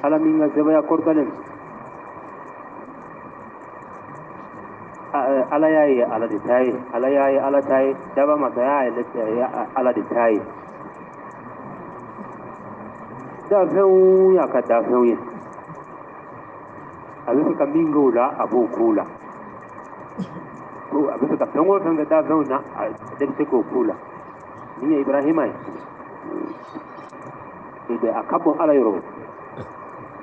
Ala min ka sebaya kɔrɔtalen ala y'a ye ala de ta ye, ala y'a ye ala ta ye, daba masaya ye ala de ta ye. Dafɛnw y'a ka dafɛnw ye, a bɛ fɛ ka min kɛ o la a b'o k'o la, a bɛ fɛ ka fɛn o fɛn kɛ dafɛnw na a bɛ se k'o k'o la. Min ye Ibrahima ye, a ka bon ala yɔrɔ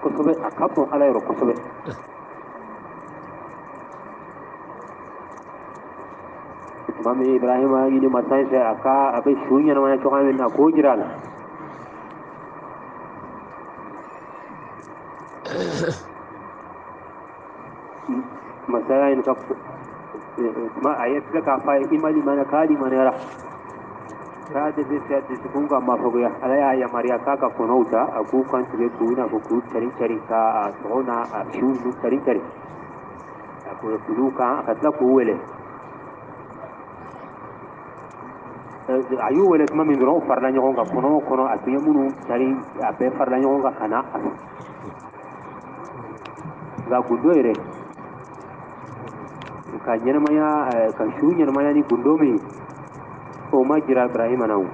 kosɛbɛ, a ka bon ala yɔrɔ kosɛbɛ. Tuma min Ibrahima ɲini masa in fɛ a ka a bɛ su ɲɛnamaya cogoya min na k'o jira a la. Masaya in ka kuma a ye filɛ k'a fɔ a ye i ma limaniya k'a limaniyara k'a dɛsɛ fɛ dusukun ka mafagoya. Ala y'a yamaruya k'a ka kɔnɔw ta a k'u kan tigɛ k'u n'a fɔ k'u cari cari ka a sɔgɔ n'a a siw ninnu cari cari a k'u kulu kan, a ka tila k'u wele. A y'u wele tuma min dɔrɔn u farala ɲɔgɔn kan, kɔnɔ o kɔnɔ a tun ye minnu cari a bɛɛ farala ɲɔgɔn kan ka na a fɛ. Nka gundo yɛrɛ ka ɲɛnamaya, ka su ɲɛnamaya ni gundo min o ma jira Ibrahima na o.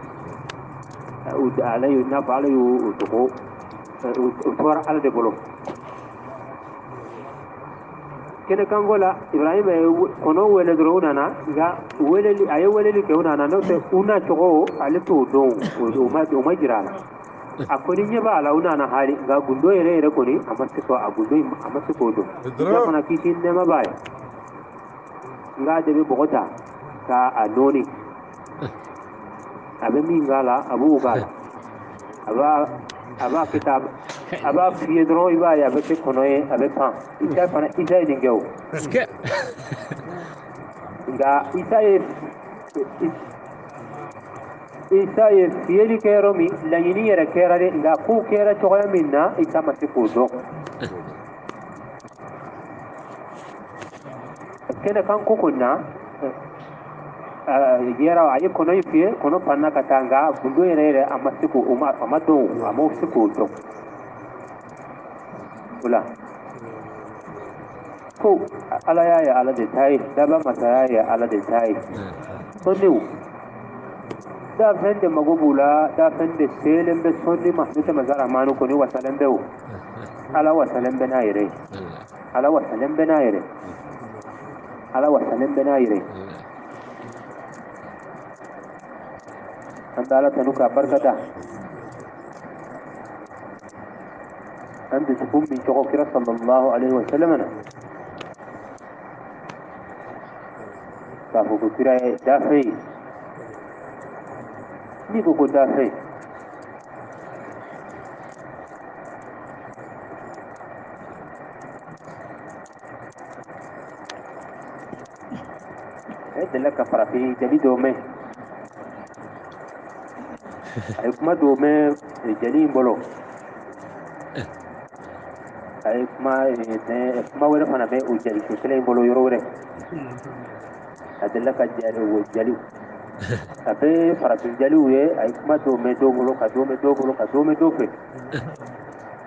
Ala y'o n'a fɔ ala y'o dogo, o tora ala de bolo. Kɛnɛ kanko la Ibrahima ye kɔnɔ wele dɔrɔn u nana, nka weleli a ye weleli kɛ u nana, n'o tɛ u na cogo ale t'o dɔn, o ma jira a la. A kɔni ɲɛ b'a la u nana hali, nka gundo yɛrɛ yɛrɛ kɔni a ma se ko a gundo in a ma se k'o dɔn. Isa fana kisi nɛɛma b'a ye, nka de bɛ bɔgɔ ta ka a nɔɔni, a bɛ min k'a la a b'o k'a la, a b'a kɛ tan, a b'a fiyɛ dɔrɔn i b'a ye a bɛ kɛ kɔnɔ ye, a bɛ pan. Isa fana Isa ye nin kɛ o, nka Isa ye fiyɛli kɛ yɔrɔ min laɲini yɛrɛ kɛra dɛ, nka kow kɛra cogoya min na Isa ma se k'o dɔn. Kɛnɛ kan ko kɔni na yɛrɛ a ye kɔnɔ in fiyɛ, kɔnɔ panna ka taa, nka gundo yɛrɛ yɛrɛ a ma se k'o a ma dɔn, a ma se k'o dɔn. O la ko ala y'a ye ala de ta ye, daba masaya ye ala de ta ye. Sɔnniw dafɛn de mago b'u la, dafɛn de selen bɛ sɔnni ma, n'o tɛ masa ramanu kɔni wasalen bɛ o, ala wasalen bɛ n'a yɛrɛ ye, ala wasalen bɛ n'a yɛrɛ, ala wasalen bɛ n'a yɛrɛ. An bɛ ala tanu k'a barika da. An dusukun min tɔgɔ kira sallallahu alaihi wa sallam na k'a fɔ ko kira ye dafɛn ye. N'i ko ko dafɛn, e delila ka farafin jali dɔw mɛn, a ye kuma dɔw mɛn jali in bolo, a ye kuma kuma wɛrɛ fana bɛ o jali kelen in bolo yɔrɔ wɛrɛ. A delila ka jali a bɛ farafin jaliw ye, a ye kuma dɔw mɛn dɔw bolo, ka dɔw mɛn dɔw bolo, ka dɔw mɛn dɔw fɛ.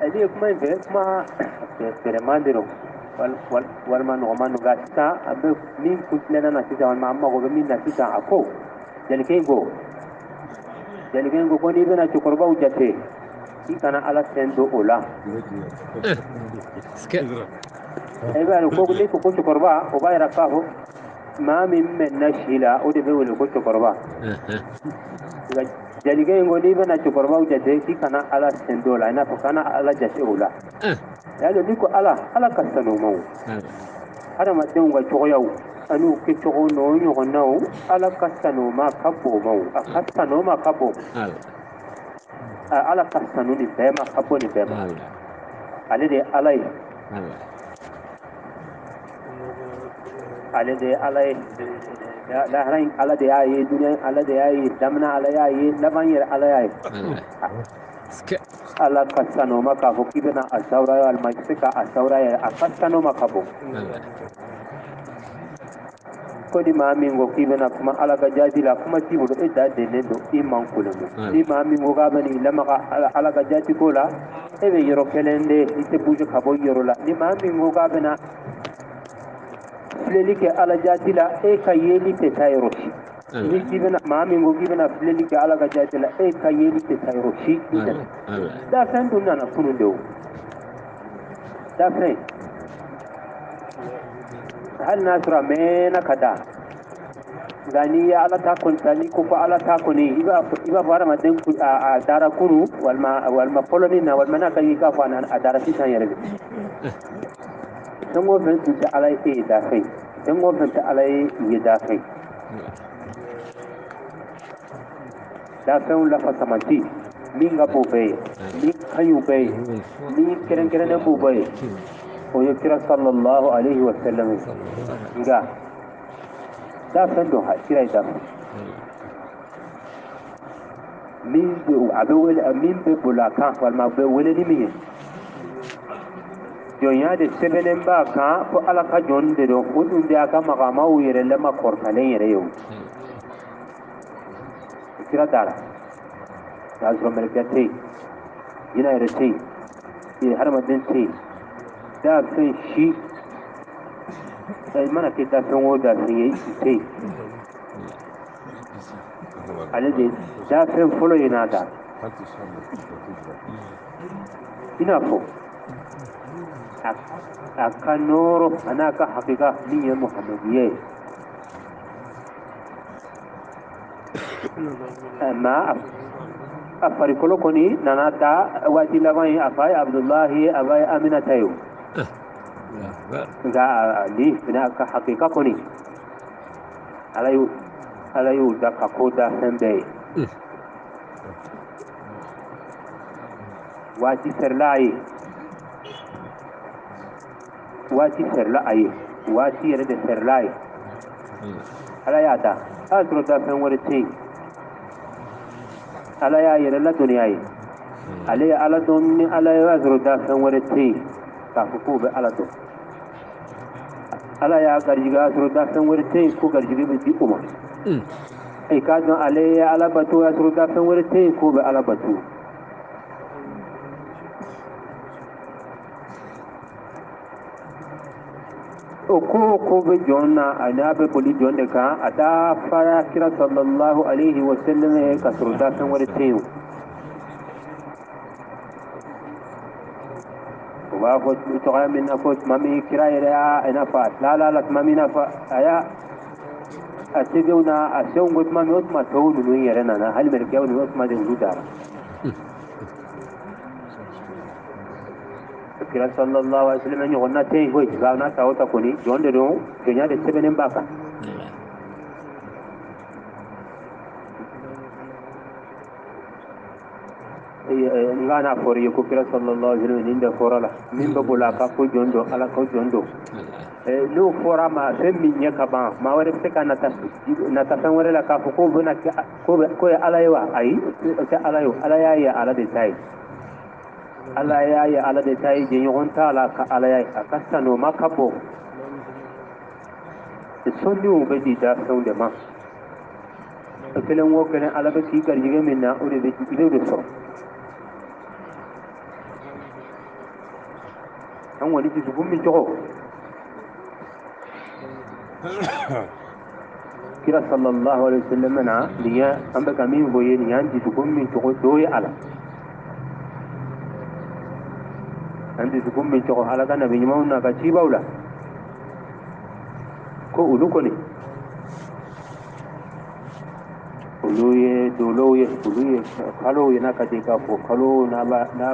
Ne ye kuma in fɛ, kuma fɛrɛman de don walima nɔgɔman don, nka sisan an bɛ min kuntilenna na sisan, walima an mago bɛ min na sisan, a ko jalikɛ in ko, jalikɛ in ko ko n'i bɛna cɛkɔrɔbaw jate i kana ala sen don o la. E b'a dɔn ko n'i ko ko cɛkɔrɔba, o b'a yira k'a fɔ maa min mɛnna si la o de bɛ wele ko cɛkɔrɔba. Nka jalikɛ in ko n'i bɛna cɛkɔrɔbaw jate k'i kana ala sen don o la, i n'a fɔ kana ala jate o la. Y'a dɔn n'i ko ala, ala ka sanu ma o, hadamadenw ka cogoyaw an'u kɛcogo n'o ɲɔgɔnnaw, ala ka sanu ma ka bon ma o, a ka sanu ma ka bon, ala ka sanu nin bɛɛ ma ka bon nin bɛɛ ma, ale de ye ala ye, ale de ye ala ye. Lahara in ala de y'a ye, duniya ala de y'a ye, daminɛ ala y'a ye, laban yɛrɛ ala y'a ye. Ala ka sanu ma k'a fɔ k'i bɛna a sawura walima i tɛ se ka a sawura yɛrɛ, a ka sanu ma ka bon. Ko ni maa min ko k'i bɛna kuma ala ka jaabi la, kuma t'i bolo, e da dennen don, i man kolen don. Ni maa min ko k'a bɛ n'i lamaga ala ka jaabi ko la, E bɛ yɔrɔ kelen de i tɛ bouger ka bɔ yɔrɔ la ni maa min ko k'a bɛna filɛli kɛ ala jaati la e ka yeli tɛ taa yɔrɔ si ni k'i bɛna maa min ko k'i bɛna filɛli kɛ ala ka jaati la e ka yeli tɛ taa yɔrɔ si dafɛn dun nana kunun de o dafɛn hali n'a sɔrɔ a mɛnna ka da nka n'i ye ala ta kɔni ta n'i ko ko ala ta kɔni i b'a fɔ hadamaden a dara kunu walima fɔlɔ min na walima n'a ka i k'a fɔ a dara sisan yɛrɛ de fɛn o fɛn tun tɛ ala ye e ye dafɛn fɛn o fɛn tɛ ala ye i ye dafɛn dafɛnw lafasamanti min ka bon bɛɛ ye min ka ɲi bɛɛ ye min kɛrɛnkɛrɛnnen b'u bɛɛ ye o ye kira sallallahu alaihi wa sallam ye nka dafɛn don kira ye dafɛn min a bɛ wele min bɛ boli a kan walima a bɛ wele ni min ye jɔnya de sɛbɛnnen b'a kan ko ala ka jɔn de don o dun de y'a ka magamaw yɛrɛ lama kɔrɔtalen yɛrɛ ye o kira dara y'a sɔrɔ mɛlɛkɛ tɛ yen jinɛ yɛrɛ tɛ yen hadamaden tɛ yen dafɛn si i mana kɛ dafɛn o dafɛn ye i tɛ yen ale de dafɛn fɔlɔ ye n'a da i n'a fɔ a ka nɔɔrɔ a n'a ka hakika min ye muhamadiya ye ma a farikolo kɔni nana da waati laban ye a fa ye abudulahi a ba ye aminata ye o nka ni fana a ka hakika kɔni ala y'o da ka ko da fɛn bɛɛ ye waati sɛrila a ye waati sɛrila a ye waati yɛrɛ de sɛrila a ye ala y'a da a y'a sɔrɔ dafɛn wɛrɛ tɛ yen ala y'a yɛrɛ ladɔnniya ye ale ye ala dɔn ni ala ye y'a sɔrɔ dafɛn wɛrɛ tɛ yen k'a fɔ k'o bɛ ala dɔn ala y'a garijɛgɛ y'a sɔrɔ dafɛn wɛrɛ tɛ yen ko garijɛgɛ bɛ di o ma i k'a dɔn ale ye ala bato y'a sɔrɔ dafɛn wɛrɛ tɛ yen k'o bɛ ala bato o ko ko bɛ jɔn na a n'a bɛ boli jɔn de kan a da fara kira sallallahu alaihi wa sallam ye ka sɔrɔ dafɛn wɛrɛ tɛ yen o b'a fɔ cogoya min na ko tuma min kira yɛrɛ y'a i n'a fɔ a tilala la tuma min na fɔ a y'a a segenw na a senw ko tuma min o tuma tɔw ninnu yɛrɛ nana hali mɛlɛkɛw ninnu o tuma de olu dara kira sallallahu alaihi wasallam ɲɔgɔnna tɛ yen koyi nka n'a ta o ta kɔni jɔn de don jɔnya de sɛbɛnnen b'a kan nka n'a fɔra i ye ko kira sallallahu alaihi wasallam nin de fɔra la min bɛ boli a kan ko jɔn don ala ko jɔn don n'o fɔra ma fɛn min ɲɛ ka ban maa wɛrɛ bɛ se ka nata fɛn wɛrɛ la k'a fɔ k'o bɛna k'o ye ala ye wa ayi o tɛ ala ye ala y'a ye ala de ta ye ala y'a ye ala de ta ye jɛɲɔgɔn t'a la ka ala y'a ye a ka sanoma ka bon sɔnniw bɛ di dafɛnw de ma kelen o kelen ala bɛ k'i garijɛgɛ min na o de bɛ i b'o de sɔrɔ an kɔni dusukun min cogo kira sallallahu alaihi wasallam na nin ye an bɛ ka min fɔ ye nin y'an dusukun min cogo dɔ ye a la an dusukun min cogo ala ka nabi ɲumanw n'a ka cibaw la ko olu kɔni olu ye dolow ye olu ye kalow ye n'a ka di k'a fɔ kalo n'a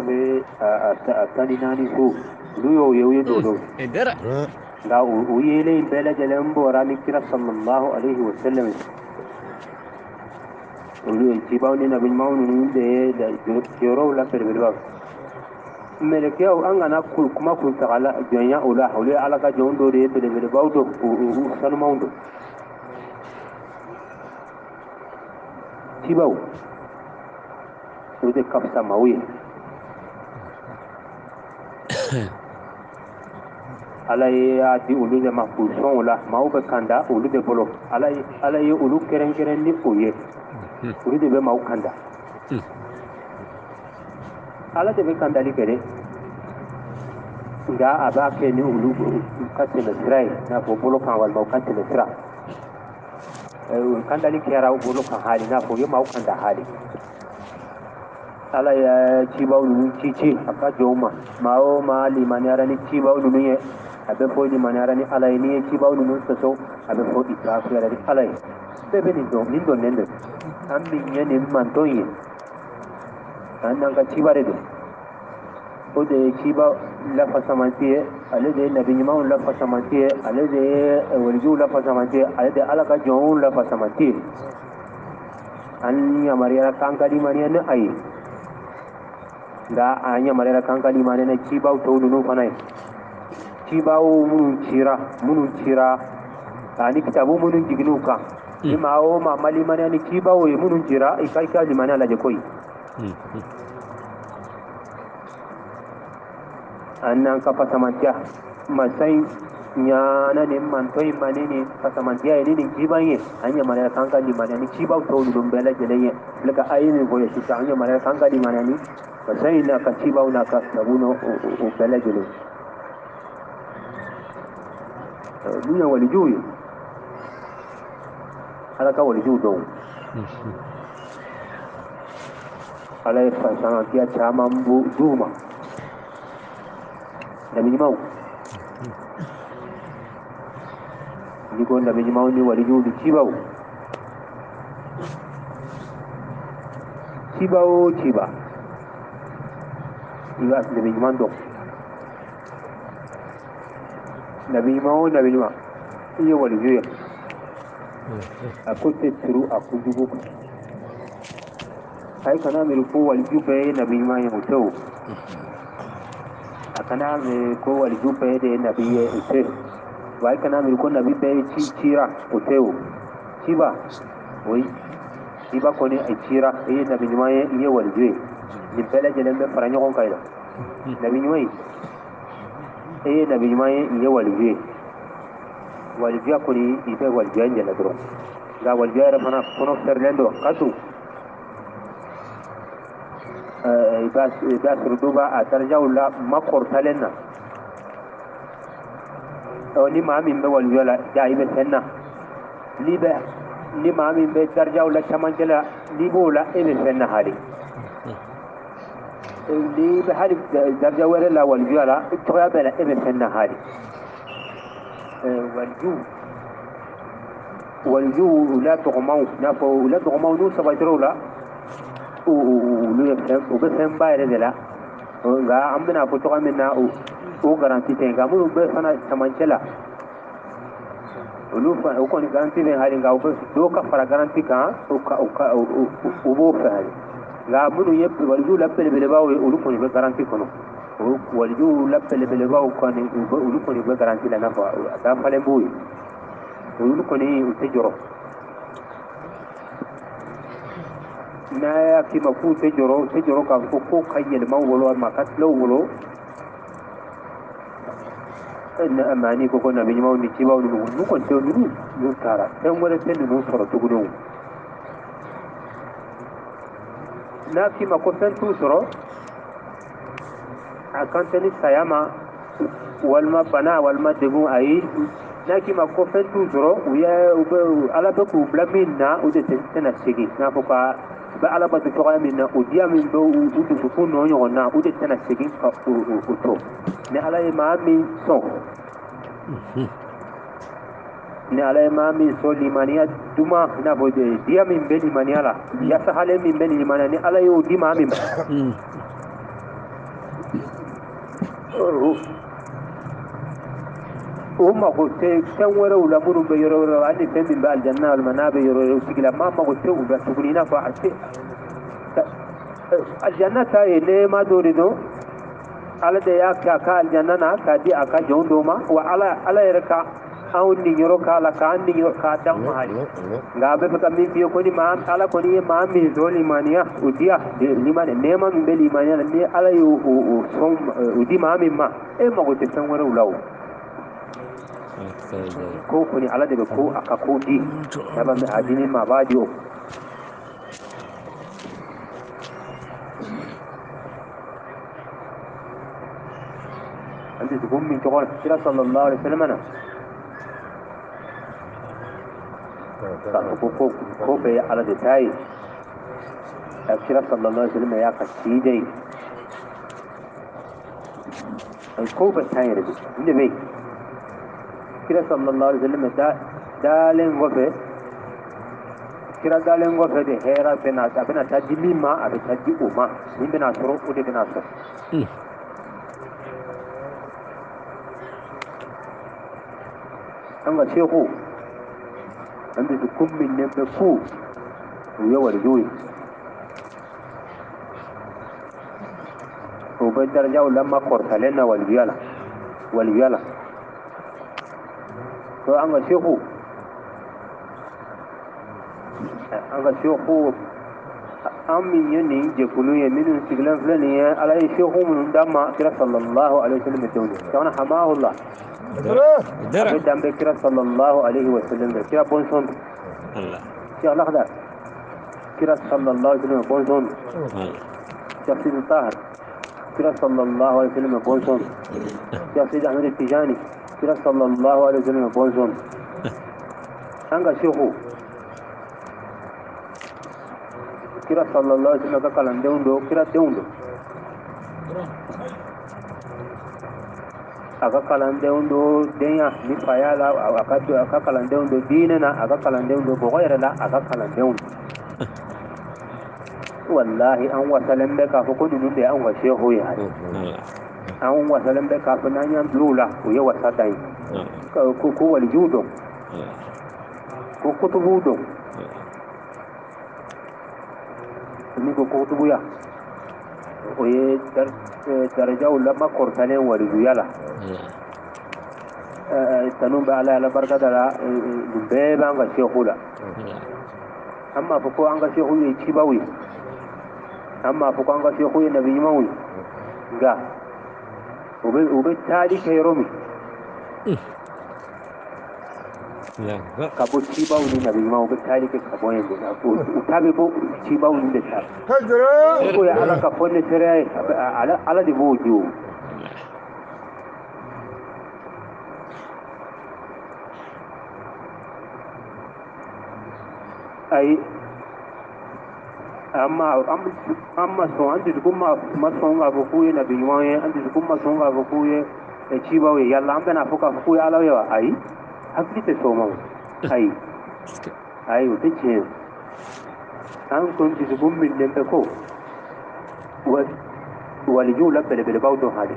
bɛ a 14 so olu y'o ye o ye dolow ye nka o yelen in bɛɛ lajɛlen bɔra ni kira sallallahu alaihi wa sallam olu ye cibaw ni nabi ɲumanw ninnu de ye jɔyɔrɔw la belebelebaw mɛlɛkɛw an kana kuma kuntagala jɔnya o la olu ye ala ka jɔn dɔ de ye belebelebaw don u sanumanw don cibaw olu de ka fisa maaw ye ala y'a di olu de ma k'u sɔn o la maaw bɛ kanda olu de bolo ala ye olu kɛrɛnkɛrɛn ni o ye olu de bɛ maaw kanda Ala de bɛ kandali kɛ dɛ, nka a b'a kɛ ni olu ka tɛmɛ sira ye, i n'a fɔ bolo kan walima u ka tɛmɛ sira. Kandali kɛra u bolo kan hali, i n'a fɔ u ye maaw kanda hali. Ala ye cibaw ninnu ci a ka jɔnw ma. Maa o maa limaniyara ni cibaw ninnu ye, a bɛ fɔ limaniyara ni Ala ye. N'i ye cibaw ninnu sɔsɔ, a bɛ fɔ i kafiriyara ni Ala ye. Bɛɛ bɛ nin dɔn, nin dɔnnen don. An min ye nin mantɔn ye, an n'an ka ciba de don. O de ye ciba lafasamanti ye, ale de ye nabi ɲumanw lafasamanti ye, ale de ye walijuw lafasamanti ye, ale de ye Ala ka jɔnw lafasamanti ye. An yamaruyara k'an ka limaniya ni a ye, nka an yamaruyara k'an ka limaniya ni cibaw tɔw ninnu fana ye. Cibaw minnu cira ani kitabu minnu jiginn'u kan. Ni maa o maa ma limaniya ni cibaw ye minnu cira, i ka limaniya lajɛ koyi. An n'an ka fasamantiya masa in ɲana ni mantɔ in ma ni nin fasamantiya ye, ni nin ciba in ye. An yamaruyara k'an ka limaniya ni cibaw tɔw ninnu bɛɛ lajɛlen ye. Filɛ ka a ye min fɔ ye sisan, an yamaruyara k'an ka limaniya ni masa in n'a ka cibaw n'a ka kitabu n'o o bɛɛ lajɛlen. Min ye walijuw ye, Ala ka walijuw dɔn. Ala ye fasamantiya caman d'u ma. Nabi ɲumanw, n'i ko nabi ɲumanw ni walijuw ni cibaw, ciba o ciba, i b'a nabi ɲuman dɔn. Nabi ɲuman o nabi ɲuman, i ye waliju ye, a ko tɛ turu a kojugu kan. A ye kana miiri ko waliju bɛɛ ye nabi ɲuman ye, o tɛ o. A kana miiri ko waliju bɛɛ de ye nabi ye, o tɛ. Wa a kana miiri ko nabi bɛɛ ye ci cira, o tɛ o. Ciba o ye ciba kɔni, a cira, i ye nabi ɲuman ye, i ye waliju ye, nin bɛɛ lajɛlen bɛ fara ɲɔgɔn kan. Yen nabi ɲuman ye, e ye nabi ɲuman ye, i ye waliju ye. Walijuya kɔni, i bɛ walijuya in yɛlɛ dɔrɔn, nka walijuya yɛrɛ fana kɔnɔ fɛrɛlen don ka to i b'a sɔrɔ dɔw b'a a darajaw la makɔrɔtalen na. Ni maa min bɛ walijuya la, ja i bɛ fɛn na. N'i bɛ ni maa min bɛ darajaw la camancɛ la, n'i b'o la, e bɛ fɛn na hali. N'i bɛ hali daraja wɛrɛ la walijuya la, tɔgɔya bɛɛ la, e bɛ fɛn na hali. Waliju u la dɔgɔmanw, n'a fɔ u la dɔgɔmanw, n'u sabatira u la, olu ye fɛn, u bɛ fɛnba yɛrɛ de la. Nka an bɛna fɔ cogoya min na, o garanti tɛ. Nka minnu bɛ fana camancɛ la, olu fana o kɔni garanti bɛ hali, nka u bɛ dɔw ka fara garanti kan, u ka u ka u b'o fɛ hali. Nka minnu ye walijuw la belebelebaw ye, olu kɔni bɛ garanti kɔnɔ. O walijuw la belebelebaw kɔni, olu kɔni bɛ garanti la, n'a fɔ a dafalen b'o ye. Olu kɔni, u tɛ jɔrɔ. N'a y'a k'i ma k'u tɛ jɔrɔ, u tɛ jɔrɔ k'a fɔ ko ka yɛlɛma u bolo walima ka tila u bolo. Maa n'i ko ko nabi ɲumanw ni cibaw ninnu kɔni tɛ, ninnu n'u taara, fɛn wɛrɛ tɛ ninnu sɔrɔ tuguni. O n'a k'i ma ko fɛn t'u sɔrɔ, a kan tɛ ni saya ma walima bana walima degun, ayi. N'a k'i ma ko fɛn t'u sɔrɔ, u ye u bɛ Ala bɛ k'u bila min na, o de tɛna segin. N'a fɔ ka u bɛ Ala bato cogoya min na, o diya min bɛ u dusukun nɔ ɲɔgɔn na, o de tɛna segin ka o to. Ni Ala ye maa min sɔn, ni Ala ye maa min sɔn limaniya duman, i n'a fɔ diya min bɛ limaniya la, yasahalen min bɛ limaniya, ni Ala y'o di maa min ma, o mago tɛ fɛn wɛrɛw la minnu bɛ yɔrɔ wɛrɛ, hali ni fɛn min bɛ alijanna walima n'a bɛ yɔrɔ wɛrɛ, sigila maa mago tɛ u la tuguni. I n'a fɔ a tɛ alijanna ta ye nɛɛma dɔ de don. Ala de y'a kɛ a ka alijanna na k'a di a ka jɔn dɔw ma. Wa Ala yɛrɛ ka anw niyɔrɔ k'a la, k'an niyɔrɔ k'a d'an ma hali. Nka a bɛ fɛ ka min f'i ye ko ni maa Ala kɔni ye maa min sɔn limaniya, o diya limaniya, nɛɛma min bɛ limaniya la, ni Ala y'o o sɔn o di maa min ma, e mago tɛ fɛn wɛrɛw la. O ko kɔni, Ala de bɛ ko a ka ko di n'a bɛ a di ni maa b'a di o. An dusukun min tɔgɔ la kira sallallahu alaihi wasallam na k'a fɔ ko ko bɛɛ ye Ala de ta ye. Kira sallallahu alaihi wasallam y'a ka ciden ye. Ko bɛɛ ta yɛrɛ de nin de bɛ yen. Kira sallallahu alaihi wasallam dalen kɔfɛ, kira dalen kɔfɛ de hɛrɛ bɛna a bɛna taa di min ma, a bɛ taa di o ma. Min bɛna sɔrɔ, o de bɛna sɔrɔ. An ka seku an dusukun min bɛ ku o ye walijuw ye. O bɛ darajaw lamakɔrɔtalen na walijuya la, walijuya la. To an ka seku, an ka seku, an min ye nin jɛkulu ye, minnu sigilen filɛ nin ye, Ala ye seku minnu d'an ma kira sallallahu alaihi wasallam denw de. Jamana hamahullah. A bɛ dan bɛ kira sallallahu alaihi wasallam de, kira bɔnsɔn don. Cheikh Lakhdar, kira sallallahu alaihi wasallam bɔnsɔn don. Cheikh Sidi Tahar, kira sallallahu alaihi wasallam bɔnsɔn don. Cheikh Sidi Ahmed Tijani, kira sallallahu alaihi wasallam bɔnsɔn don. An ka seku kira sallallahu alaihi wasallam ka kalandenw don, kira denw don. A ka kalandenw don denya ni faya la, a ka kalandenw don diinɛ na, a ka kalandenw don bɔgɔ yɛrɛ la, a ka kalandenw don. Wallahi an wasalen bɛ k'a fɔ ko ninnu de y'anw ka sehu ye. An wasalen bɛ k'a fɔ n'an y'an bila u la, o ye wasa dan ye. Ko walijuw don, ko kutubuw don. Ni ko kutubuya, o ye darajaw lamakɔrɔtalen walijuya la. Tanu bɛ Ala ye, Ala barika da la, nin bɛɛ b'an ka sehu la. An m'a fɔ ko an ka sehu ye cibaw ye, an m'a fɔ ko an ka sehu ye nabi ɲumanw ye, nka u bɛ taali kɛ yɔrɔ min ka bɔ cibaw ni nabi ɲumanw, u bɛ taali kɛ ka bɔ yen de. U ta bɛ bɔ cibaw ni de ta. O ye Ala ka fɔ ne seereya ye, Ala de b'o di o. Ayi, an ma sɔn, an dusukun ma sɔn k'a fɔ k'u ye nabi ɲumanw ye, an dusukun ma sɔn k'a fɔ k'u ye cibaw ye. Yala an bɛna fɔ k'a fɔ k'u ye Ala ye wa? Ayi, hakili tɛ sɔn o ma. Ayi, ayi, o tɛ tiɲɛ ye. An kun dusukun minɛnen bɛ ko walijuw la belebelebaw dɔn hali.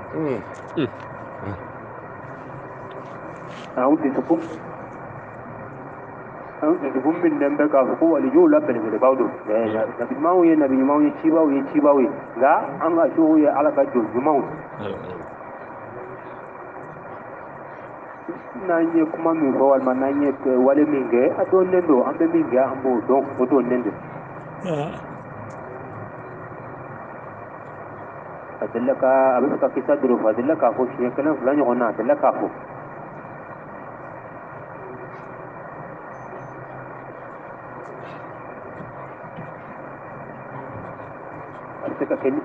An dusukun minɛnen bɛ k'a fɔ ko walijuw la belebelebaw don. Nabi ɲumanw ye nabi ɲumanw ye, cibaw ye cibaw ye, nka an ka sehu ye Ala ka jɔn ɲumanw ye. N'an ye kuma min fɔ walima n'an ye wale min kɛ, a dɔnnen don, an bɛ min kɛ an b'o dɔn, o dɔnnen don. A delila ka, a bɛ fɛ ka kisa dɔrɔn fɔ, a delila k'a fɔ siɲɛ kelen fila ɲɔgɔn na, a delila k'a fɔ. A bɛ se ka kɛ ni,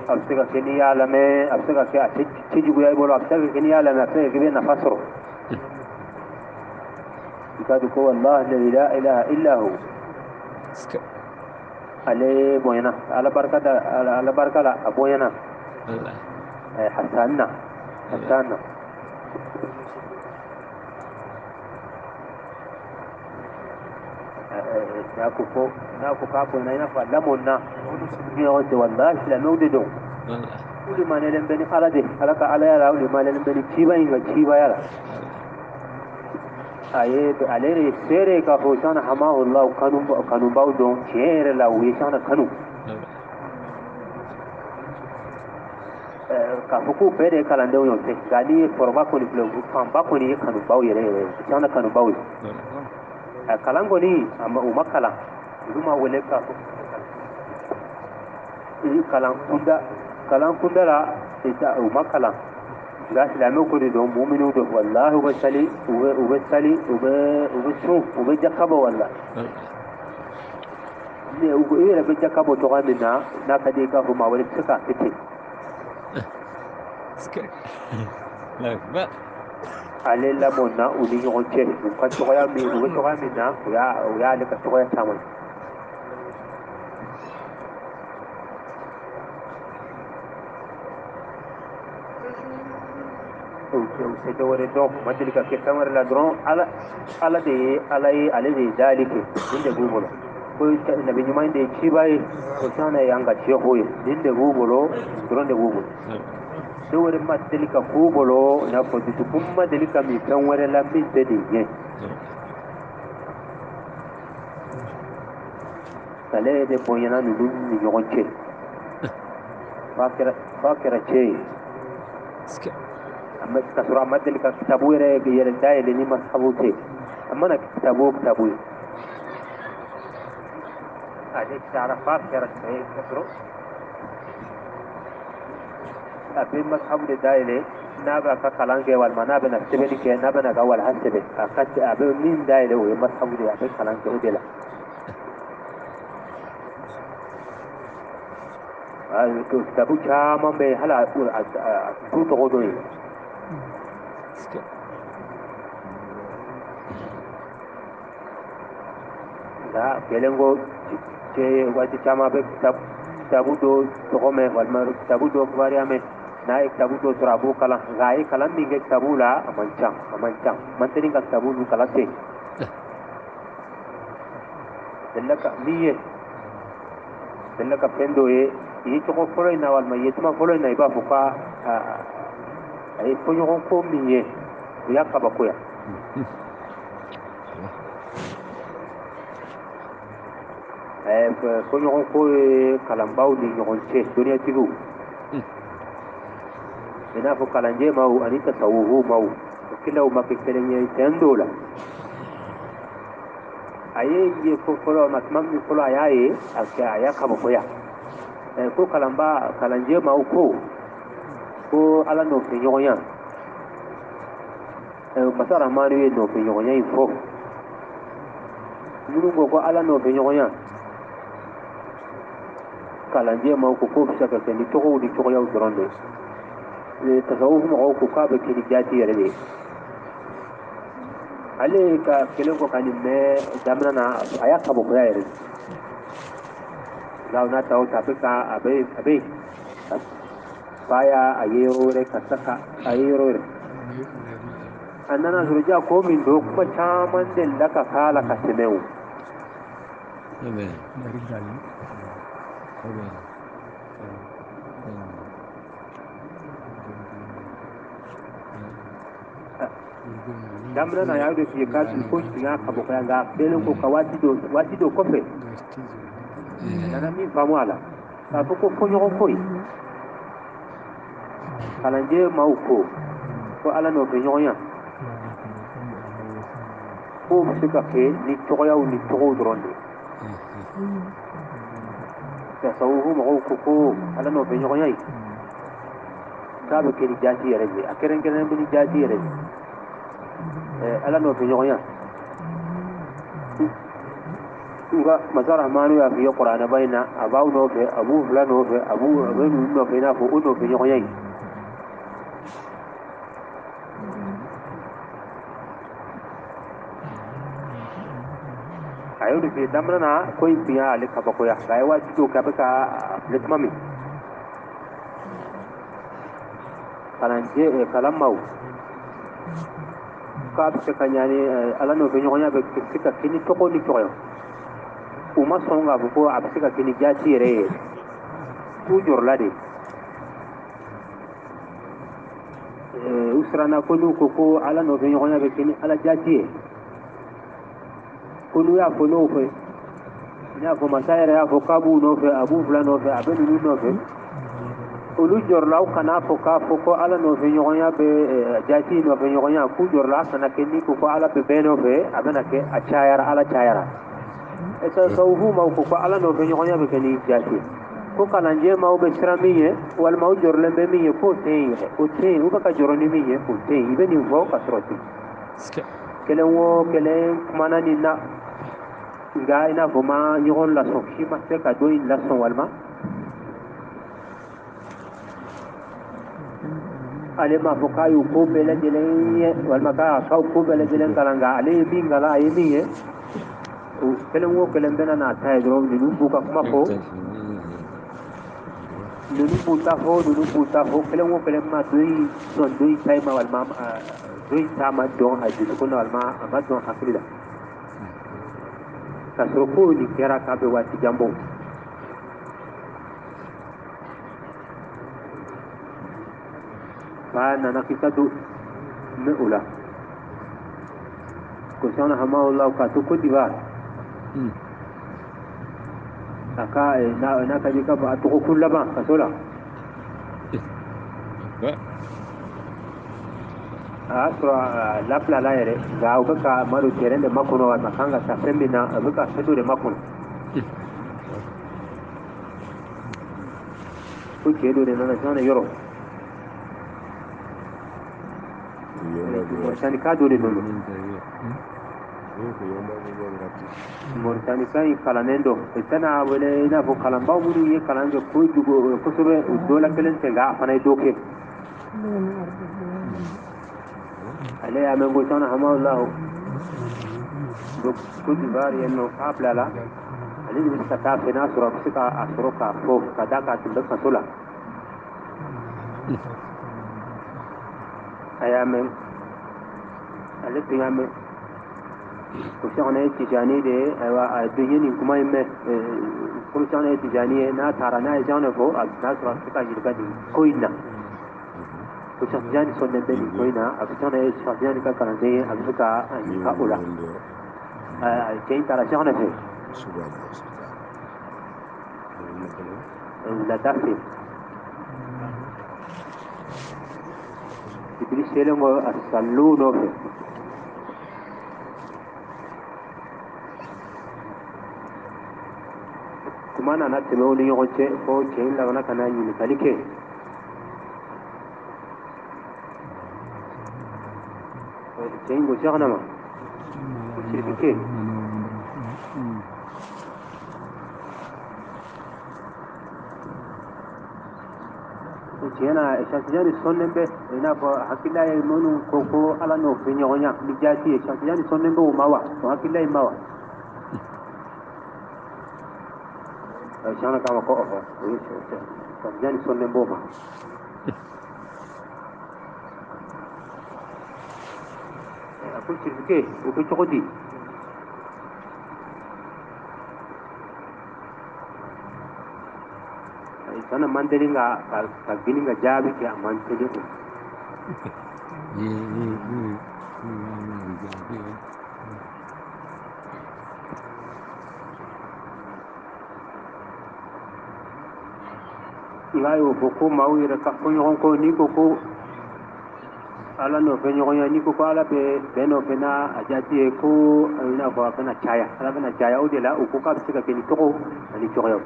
a bɛ se ka kɛ n'i y'a lamɛn, a bɛ se ka kɛ a tɛ juguya i bolo, a bɛ se ka kɛ n'i y'a lamɛn, a bɛ se ka kɛ i bɛ nafa sɔrɔ. I k'a dɔn ko wallahi la ilaha illa hu, ale bonyana, Ala barika da, Ala barika la, a bonyana. Hasanna, hasanna. N'a ko ko, n'a ko k'a bonyana, i n'a fɔ a lamɔnna ni ɲɔgɔn cɛ, wallahi silamɛw de don. U limaniyalen bɛ ni Ala de, Ala ka Alaya la, u limaniyalen bɛ ni ciba in ka cibaya la. A ye ale de seere k'a fɔ sana hamahullah kanubaw don tiɲɛ yɛrɛ la, u ye sana kanu. K'a fɔ k'u bɛɛ de ye kalandenw ye, o tɛ, nka n'i ye foroba kɔni filɛ, fanba kɔni ye kanubaw yɛrɛ yɛrɛ ye, sana kanubaw ye. A kalan kɔni, u ma kalan, olu ma wele k'a fɔ kalan kunda, kalan kunda la, u ma kalan. Nka silamɛw ko de don, muminiw don, wallahi u bɛ sali, u bɛ sali, u bɛ sun, u bɛ jaka bɔ, wallahi. U yɛrɛ bɛ jaka bɔ cogoya min na, n'a ka di i k'a fɔ maa wɛrɛ tɛ se k'a kɛ ten. Ale lamɔna u ni ɲɔgɔn cɛ, u ka cogoya min, u bɛ cogoya min na, o y'ale ka cogoya caman ye. O tɛ dɔwɛrɛ dɔn, ma deli ka kɛ fɛn wɛrɛ la dɔrɔn. Ala de ye Ala ye, ale de ye dali kɛ, nin de b'u bolo. Ko nabi ɲuman de ye ciba ye, o caman y'an ka cɛko ye, nin de b'u bolo dɔrɔn de b'u bolo. Dɔw wɛrɛ ma deli ka k'u bolo, i n'a fɔ dusukun ma deli ka min fɛn wɛrɛ la min tɛ nin ye. Ale de bonyana ninnu ni ɲɔgɔn cɛ f'a kɛra cɛ ye, ka sɔrɔ a ma deli ka kitabu yɛrɛ dayɛlɛ ni masabu tɛ. A mana kitabu o kitabu ye, ale taara f'a kɛra cɛ ye, ka sɔrɔ a bɛ masabu de dayɛlɛ n'a b'a ka kalan kɛ, walima n'a bɛna sɛbɛnni kɛ, n'a bɛna ka walaha sɛbɛn, a bɛ min dayɛlɛ o ye masabu de ye, a bɛ kalan kɛ o de la. Kitabu caman bɛ yen, hali a tu tɔgɔ dɔ ye. Nka kɛlen ko cɛ ye, waati caman bɛ kitabu dɔ tɔgɔ mɛn, walima kitabu dɔ kibaruya mɛn. N'a ye kitabu dɔ sɔrɔ, a b'o kalan. Nka a ye kalan min kɛ kitabu la, a man ca, a man ca, man teli ka kitabu ninnu kalan ten. Delila ka min ye, delila ka fɛn dɔ ye, i ye cogo fɔlɔ in na, walima i ye tuma fɔlɔ in na, i b'a fɔ k'a a ye fɔɲɔgɔn ko min ye, o y'a kabakoya. Fɔɲɔgɔn ko ye kalanbaw ni ɲɔgɔn cɛ, dɔnniyatigiw, i n'a fɔ kalanjɛ maaw ani tasawufu maaw, o kilaw ma kɛ kelen ye tiɲɛ dɔw la. A ye ko fɔlɔ ma, tuma min fɔlɔ a y'a ye, a y'a kabakoya. Ko kalanba kalanjɛ maaw ko Ala nɔfɛ ɲɔgɔnya, masa Rahmanu ye nɔfɛ ɲɔgɔnya in fɔ. Minnu ko Ala nɔfɛ ɲɔgɔnya, kalanjɛ maaw ko k'o bɛ se ka kɛ ni tɔgɔw ni cogoyaw dɔrɔn de ye. Tasawufu mɔgɔw ko k'a bɛ kɛ ni jaati yɛrɛ de ye. Ale ka kelen ko ka nin mɛn daminɛ na, a y'a kabakoya yɛrɛ de. Nka n'a ta o ta, a bɛ ka a bɛ a bɛ fa y'a a ye yɔrɔ wɛrɛ ka saka a ye yɔrɔ wɛrɛ. A nana sɔrɔ ja ko min don, kuma caman delila ka k'a la ka tɛmɛ o. Daminɛ na, y'a de f'i ye k'a ko tun y'a kabakoya, nka kɛlen ko ka waati dɔ kɔfɛ, a nana min faamu a la, k'a fɔ ko fɔɲɔgɔn ko ye. Kalanjɛ maaw ko Ala nɔfɛ ɲɔgɔnya, k'o bɛ se ka kɛ ni cogoyaw ni tɔgɔw dɔrɔn de ye. Tasawufu mɔgɔw ko Ala nɔfɛ ɲɔgɔnya ye, k'a bɛ kɛ ni jaati yɛrɛ de ye, a kɛrɛnkɛrɛnnen bɛ ni jaati yɛrɛ de ye. Ala nɔfɛ ɲɔgɔnya, nka masa Rahmanu y'a f'i ye kuranɛba in na, a b'aw nɔfɛ, a b'u fila nɔfɛ, a bɛ ninnu nɔfɛ, i n'a fɔ o nɔfɛ ɲɔgɔnya in. A y'o de f'i ye daminɛ na, ko in tun y'ale kabakoya, nka a ye waati dɔw kɛ, a bɛ ka filɛ tuma min, kalanjɛ kalanmaw k'a bɛ se ka ɲa ni Ala nɔfɛ ɲɔgɔnya bɛ se ka kɛ ni tɔgɔ ni cogoya. U ma sɔn k'a fɔ ko a bɛ se ka kɛ ni jaati yɛrɛ ye, k'u jɔrɔla de. U siranna ko n'u ko Ala nɔfɛ ɲɔgɔnya bɛ kɛ ni Ala jaati ye, ko n'u y'a fɔ n'o fɛ, i n'a fɔ masa yɛrɛ y'a fɔ k'a b'u nɔfɛ, a b'u fila nɔfɛ, a bɛ ninnu nɔfɛ, olu jɔrɔla u kana fɔ k'a fɔ ko Ala nɔfɛ ɲɔgɔnya bɛ jaati nɔfɛ ɲɔgɔnya, k'u jɔrɔla a kana kɛ ni ko Ala bɛ bɛɛ nɔfɛ, a bɛna kɛ a cayara, Ala cayara. Tasawufu maaw ko Ala nɔfɛ ɲɔgɔnya bɛ kɛ ni jaati, ko kalanjɛ maaw bɛ siran min ye, walima u jɔrɔlen bɛ min ye, k'o tɛ yen yɛrɛ, o tɛ yen, u bɛ ka jɔrɔ ni min ye, o tɛ yen. I bɛ nin fɔ ka sɔrɔ ten. Kelen o kelen kumana nin na, nka i n'a fɔ ma ɲɔgɔn lasɔn, si ma se ka dɔ in lasɔn, walima Ale m'a fɔ k'a y'o ko bɛɛ lajɛlen ye walima k'a ka ko bɛɛ lajɛlen kalan, nka ale ye min kalan, a ye min ye, o kelen o kelen bɛna n'a ta ye dɔrɔn. Ninnu b'u ka kuma fɔ, ninnu b'u ta fɔ, ninnu b'u ta fɔ. Kelen o kelen ma dɔ in sɔn dɔ in ta ma, walima dɔ in ta ma dɔn a dusukun na, walima a ma dɔn hakili la, k'a sɔrɔ ko nin kɛra k'a bɛ waati jan bɔ. Fa nana kisa do mɛ o la ko sɔnna hamawula ka to Côte d'Ivoire, a ka n'a ka di ka a dɔgɔkun laban kaso la, a y'a sɔrɔ a labilala yɛrɛ, nka u bɛ ka maro terrain de makɔnɔ, a kan ka taa fɛn min na, a bɛ ka fɛn dɔ de makɔnɔ. Ko cɛ dɔ de nana sɔnna yɔrɔ Mauritanie ka dɔ de nana, Mauritanie ka in kalannen dɔ, o tɛna wele i n'a fɔ kalanbaw minnu ye kalan kɛ kojugu kosɛbɛ, o dɔ la kelen tɛ, nka a fana ye dɔ kɛ. Ale y'a mɛn ko sɔnna hamawula Côte d'Ivoire yen nɔ k'a bilala, ale de bɛ se ka taa fɛ n'a sɔrɔ a bɛ se k'a sɔrɔ k'a fɔ ka d'a kan a tun bɛ kaso la. A y'a mɛn, ale tun y'a mɛn ko sɔgɔna ye Tijani de ye. Ayiwa, a dun ye nin kuma in mɛn komi sɔgɔna ye Tijani ye, n'a taara n'a ye sɔgɔna fɔ, n'a sɔrɔ a bɛ se ka ɲininka nin ko in na, ko Tijani sɔnnen bɛ nin ko in na, a bɛ sɔgɔna ye Tijani ka kalanden ye, a bɛ se ka ɲininka o la. Cɛ in taara sɔgɔna fɛ wulada fɛ, Jibril selen kɔ a salon nɔfɛ, kuma nana tɛmɛ u ni ɲɔgɔn cɛ, fo cɛ in labanna ka na ɲininkali kɛ. Cɛ in ko sɔgɔna ma ko sirikɛ tiɲɛ na, Tijani sɔnnen bɛ, i n'a fɔ hakilila ye minnu ko ko Ala n'o fɛ ɲɔgɔnya ni jaati ye, Tijani sɔnnen bɛ o ma wa, o hakilila in ma wa? Sɔnna k'a ma ko ɔhɔ, o ye Tijani sɔnnen b'o ma. A ko sirikɛ, o bɛ cogo di? Sana man teli ka gini ka jaabi kɛ, a man teli o. Nka y'o fɔ ko maaw yɛrɛ ka fɔ ɲɔgɔn kɔ, n'i ko ko Ala nɔfɛ ɲɔgɔnya, n'i ko ko Ala bɛ bɛn nɔfɛ n'a a jati ye, ko i n'a fɔ a bɛna caya, Ala bɛna caya, o de la u ko k'a bɛ se ka kɛ ni tɔgɔ ani cogoyaw.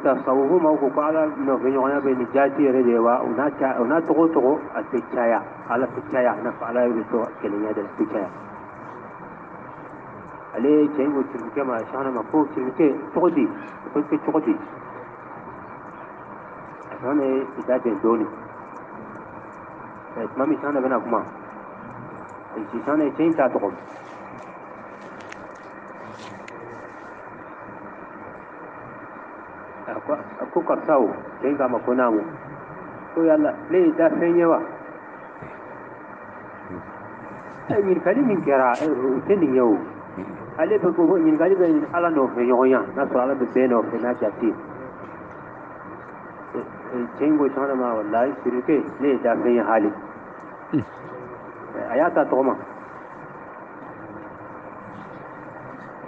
Tasawufu maaw ko ko Ala nɔfɛ ɲɔgɔnya bɛ ni jati yɛrɛ de ye wa, o n'a tɔgɔ a tɛ caya, Ala tɛ caya, i n'a fɔ Ala bɛ to kelenya de la, a tɛ caya. Ale cɛ in ko sirikɛ ma, sɔgɔma ma ko sirikɛ cogo di, ko kɛ cogo di? A sɔnna ye da bɛn dɔɔnin. Tuma min sɔnna bɛna kuma, sɔnna cɛ in t'a tɔgɔ. A ko karisa o, cɛ in k'a ma ko naamu, ko yala ne ye da fɛn ye wa? Ɲininkali min kɛra o tɛ nin ye o. Ale bɛ ko ɲininkali bɛ Ala nɔfɛ ɲɔgɔnya, n'a sɔrɔ Ala bɛ bɛɛ nɔfɛ n'a jate. Cɛ in ko sɔgɔma ma, walayi sirike, ne ye da fɛn ye hali. A y'a ta tɔgɔ ma.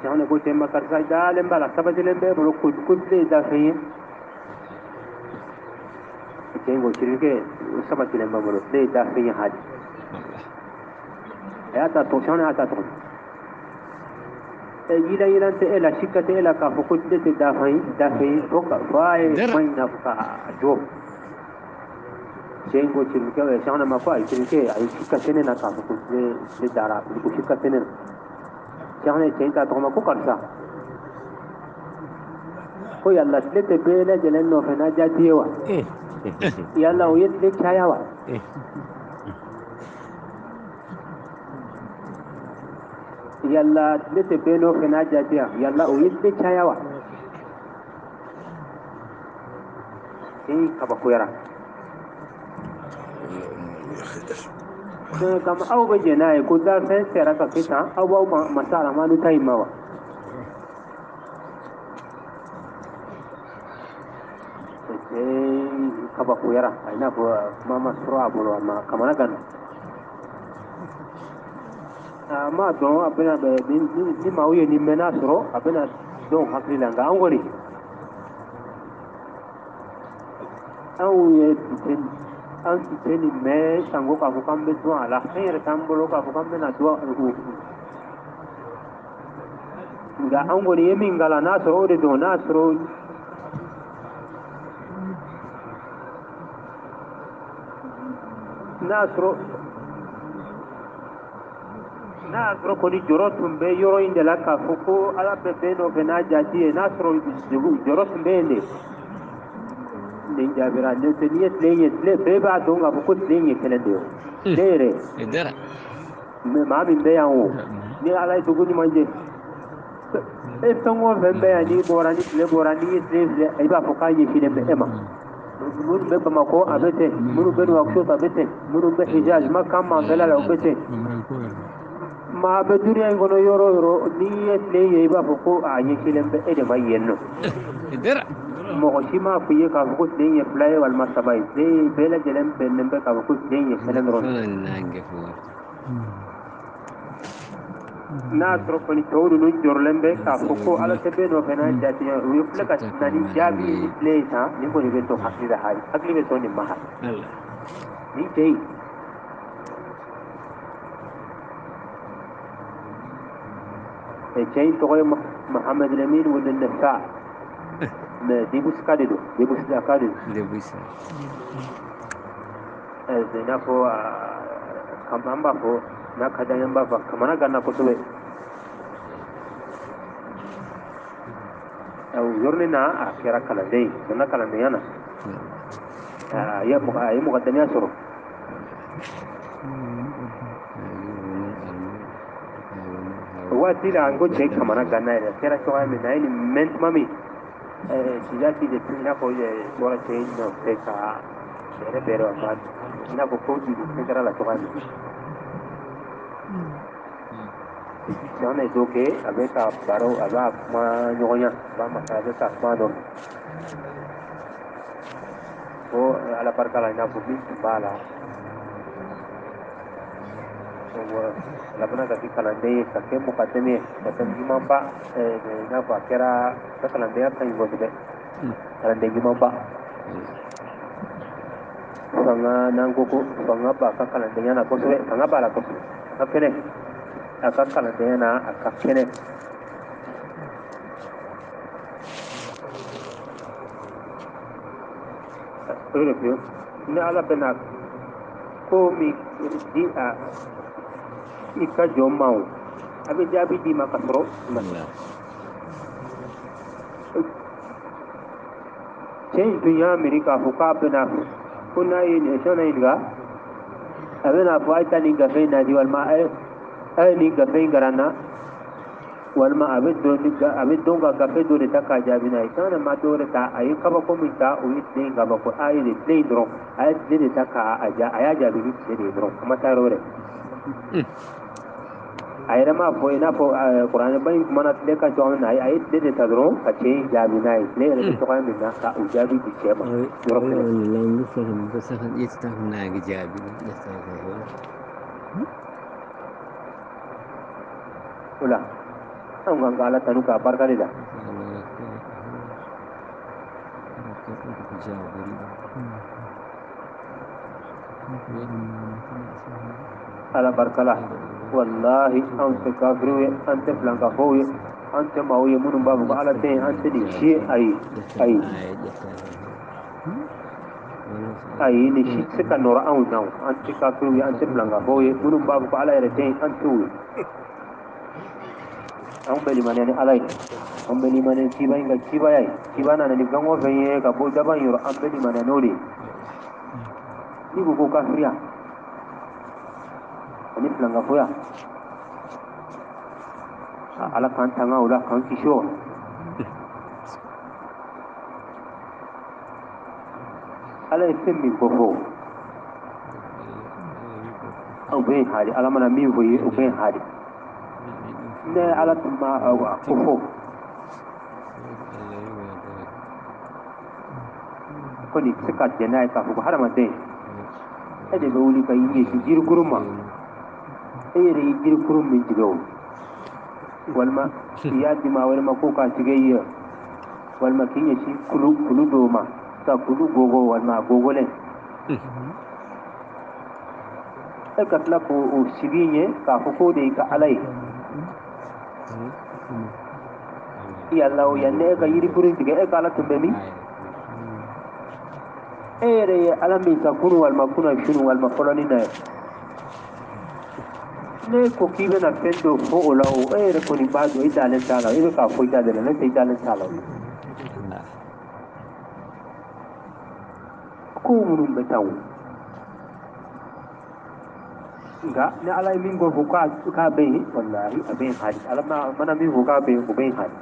Sɔgɔma ko cɛ ma, karisa dalen b'a la, sabatilen bɛ bolo ko ne ye da fɛn ye. Cɛ in ko sirike, o sabatilen b'a bolo, ne ye da fɛn ye hali. A y'a ta tɔgɔ, sɔgɔma y'a ta tɔgɔ. Yilan yilan tɛ e la, sika tɛ e la k'a fɔ ko ne tɛ da fɛn ye, fo a ye kuma in na fo k'a jɔ. Cɛ in ko sirikɛ, sɔgɔma ma ko ayi sirikɛ, a ye sika tɛ ne na k'a fɔ ko ne dara, ko sika tɛ ne na. Sɔgɔma ye cɛ in ta tɔgɔ ma ko karisa, ko yala tile tɛ bɛɛ lajɛlen nɔfɛ n'a jati ye wa? Yala o ye tile caya wa? Yala tile tɛ bɛɛ nɔfɛ n'a jate yan? Yala o ye tile caya wa? Kabakoyara. Kama aw bɛ jɛn n'a ye ko dafɛn sera ka kɛ tan, aw b'aw masa aramanu ta in ma wa? Kabakoyara, a i n'a fɔ kuma ma sɔrɔ a bolo, a ma kamana gan. A m'a dɔn a bɛna ni maaw ye nin mɛn n'a sɔrɔ a bɛna dɔn hakili la, nka an kɔni anw ye an tɛ nin mɛn sanko k'a fɔ k'an bɛ dɔn a la, fɛn yɛrɛ t'an bolo k'a fɔ k'an bɛna dɔn o. Nka an kɔni ye min kalan n'a sɔrɔ o de don, n'a sɔrɔ n'a sɔrɔ kɔni jɔrɔ tun bɛ yɔrɔ in de la k'a fɔ ko Ala bɛ bɛɛ nɔfɛ n'a jati ye, n'a sɔrɔ jɔrɔ tun bɛ yen de. Nin jaabira n'o tɛ n'i ye tile ye, tile bɛɛ b'a dɔn k'a fɔ ko tile ye kelen de ye. Tile yɛrɛ maa min bɛ yan o, ni Ala ye dugu ɲuman jɛ, e fɛn o fɛn bɛ yan, n'i bɔra ni tile bɔra, n'i ye tile filɛ, i b'a fɔ k'a ɲɛsinnen bɛ e ma. Minnu bɛ Bamakɔ a bɛ ten, minnu bɛ Nouakchott a bɛ ten, minnu bɛ Hijaz Makan manfɛla la o bɛ ten. Maa bɛ duniya in kɔnɔ yɔrɔ o yɔrɔ, n'i ye tile ye, i b'a fɔ ko a ɲɛsinnen bɛ e de ma yen nɔ. Mɔgɔ si m'a fɔ i ye k'a fɔ ko tile ye fila ye walima saba ye, tile bɛɛ lajɛlen bɛnnen bɛ k'a fɔ ko tile ye kelen dɔrɔn. N'a sɔrɔ kɔni tɔw ninnu jɔrɔlen bɛ k'a fɔ ko Ala tɛ bɛɛ nɔfɛ n'a jate ye, u ye filɛ ka na ni jaabi ye ni tile ye tan, nin kɔni bɛ to hakili la hali, hakili bɛ to nin ma hali. Nin cɛ in cɛ in tɔgɔ ye Mohamed Lamine Wele Nasa, mais Debouska de don, Debouska de don. I n'a fɔ an b'a fɔ n'a ka d'an ye, an b'a fɔ kamana ganna kosɛbɛ. O yɔrɔnin na a kɛra kalanden ye, donna kalandenya na, a ye mɔgɔdanya sɔrɔ. O waati la an ko cɛ kamana ganna yɛrɛ, a kɛra cogoya min na, a ye nin mɛn tuma min, jati de i n'a fɔ bɔra cɛ in nɔfɛ ka bɛrɛ bɛrɛ a ma, i n'a fɔ ko fɛn kɛra la cogoya min. Cɛ ye dɔ kɛ, a bɛ ka baro, a b'a kuma ɲɔgɔnya, a b'a masala, a bɛ ka kuma nɔfɛ. Ko Ala barika la, i n'a fɔ min tun b'a la, a labanna ka kɛ kalanden ye, ka kɛ mɔgɔdɛmɛ ye, mɔgɔdɛmɛ ɲumanba, i n'a fɔ a kɛra ka kalandenya ka ɲi kosɛbɛ, kalanden ɲumanba. Fanga n'an ko ko fanga b'a ka kalandenya na kosɛbɛ, fanga b'a la kosɛbɛ, a ka kɛnɛ, a ka kalandenya na a ka kɛnɛ. O de fɛ ni Ala bɛna ko min di a i ka jɔn ma o, a bɛ jaabi d'i ma ka sɔrɔ cɛ in tun y'a miiri k'a fɔ k'a bɛna ko n'a ye nin sɔnna ɲininka, a bɛna fɔ a ye taa nin gafe in nati, walima a ye nin gafe in kalan na, walima a bɛ dɔn ka gafe dɔ de ta k'a jaabi n'a ye. Sɔnna ma dɔ wɛrɛ ta, a ye kabako min ta, o ye tile in kabako, a ye tile in dɔrɔn, a ye tile de ta k'a a y'a jaabi ni tile de ye dɔrɔn, a ma taa yɔrɔ wɛrɛ. A yɛrɛ m'a fɔ i n'a fɔ kuranɛba in kumana tile kan cogoya min na, a ye tile de ta dɔrɔn ka cɛ in jaabi n'a ye, tile yɛrɛ bɛ cogoya min na ka o jaabi di cɛ ma yɔrɔ kelen. O la anw kan ka Ala tanu k'a barika de la. Ala barika la, wallahi anw tɛ kafiriw ye, an tɛ filankafow ye, an tɛ maaw ye minnu b'a fɔ ko Ala tɛ yen, an tɛ nin si ye. Ayi, ayi, ayi, nin si tɛ se ka nɔrɔ anw na, an tɛ kafiriw ye, an tɛ filankafow ye, minnu b'a fɔ ko Ala yɛrɛ tɛ yen, an t'o ye. Anw bɛ limaniya ni Ala ye, an bɛ limaniya ciba in ka cibaya ye. Ciba nana ni fɛn o fɛn ye ka bɔ daba in yɔrɔ, an bɛ limaniya n'o de ye. N'i ko ko kafiriya ani filankafoya, Ala k'an tanga o la, k'an kisi o ma. Ala ye fɛn min ko fɔ, o bɛ yen hali. Ala mana min fɔ i ye, o bɛ yen hali. Ne Ala tun ma a ko fɔ kɔni tɛ se ka jɛn n'a ye k'a fɔ ko hadamaden, e de bɛ wuli ka i ɲɛsin jirikuru ma, e yɛrɛ ye jirikuru min tigɛ o, walima i y'a di maa wɛrɛ ma ko k'a tigɛ i ye, walima k'i ɲɛsin kulu dɔw ma ka kulu gogo walima a gogolen, e ka tila k'o sigi ɲɛ k'a fɔ k'o de y'i ka Ala ye. Yala o, yanni e ka yirikuru tigɛ, e ka Ala tun bɛ min? E yɛrɛ ye Ala min ta kunu walima kuna sunu walima fɔlɔnin na ye, ne ko k'i bɛna fɛn dɔ fɔ o la, o e yɛrɛ kɔni b'a dɔn i dalen t'a la. I bɛ k'a fɔ i da de la, ne tɛ i dalen t'a la. Ko minnu bɛ taa o, nka ni Ala ye min ko fɔ k'a bɛ yen, walahi a bɛ yen hali. Ala mana min fɔ k'a bɛ yen, o bɛ yen hali.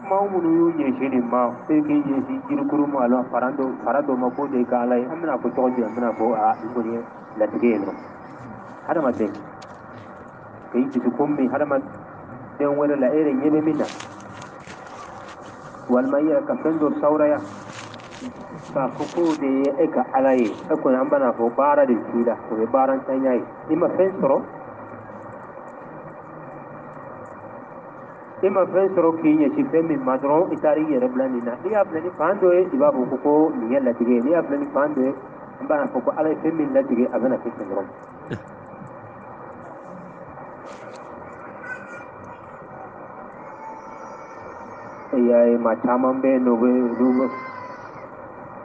Maa minnu y'u ɲɛsin nin ma, e k'i ɲɛsin jirikuru ma, ala fara dɔ ma k'o de ye ka Ala ye, an bɛna fɔ cogo di? An bɛna fɔ aa, nin kɔni ye latigɛ ye dɔrɔn. Hadamaden k'i dusukun min hadamaden wɛrɛ la, e yɛrɛ ɲɛ bɛ min na, walima i yɛrɛ ka fɛn dɔ sawuraya k'a fɔ k'o de ye e ka Ala ye, e kɔni an bɛna fɔ baara de t'i la, o ye baarantanya ye. I ma fɛn sɔrɔ, i ma fɛn sɔrɔ k'i ɲɛsin fɛn min ma dɔrɔn, i taara i yɛrɛ bila nin na. N'i y'a bila ni fan dɔ ye, i b'a fɔ ko nin ye latigɛ ye. N'i y'a bila ni fan dɔ ye, an b'a fɔ ko Ala ye fɛn min latigɛ, a bɛna kɛ ten dɔrɔn. I y'a ye, maa caman bɛ yen nɔ, olu bɛ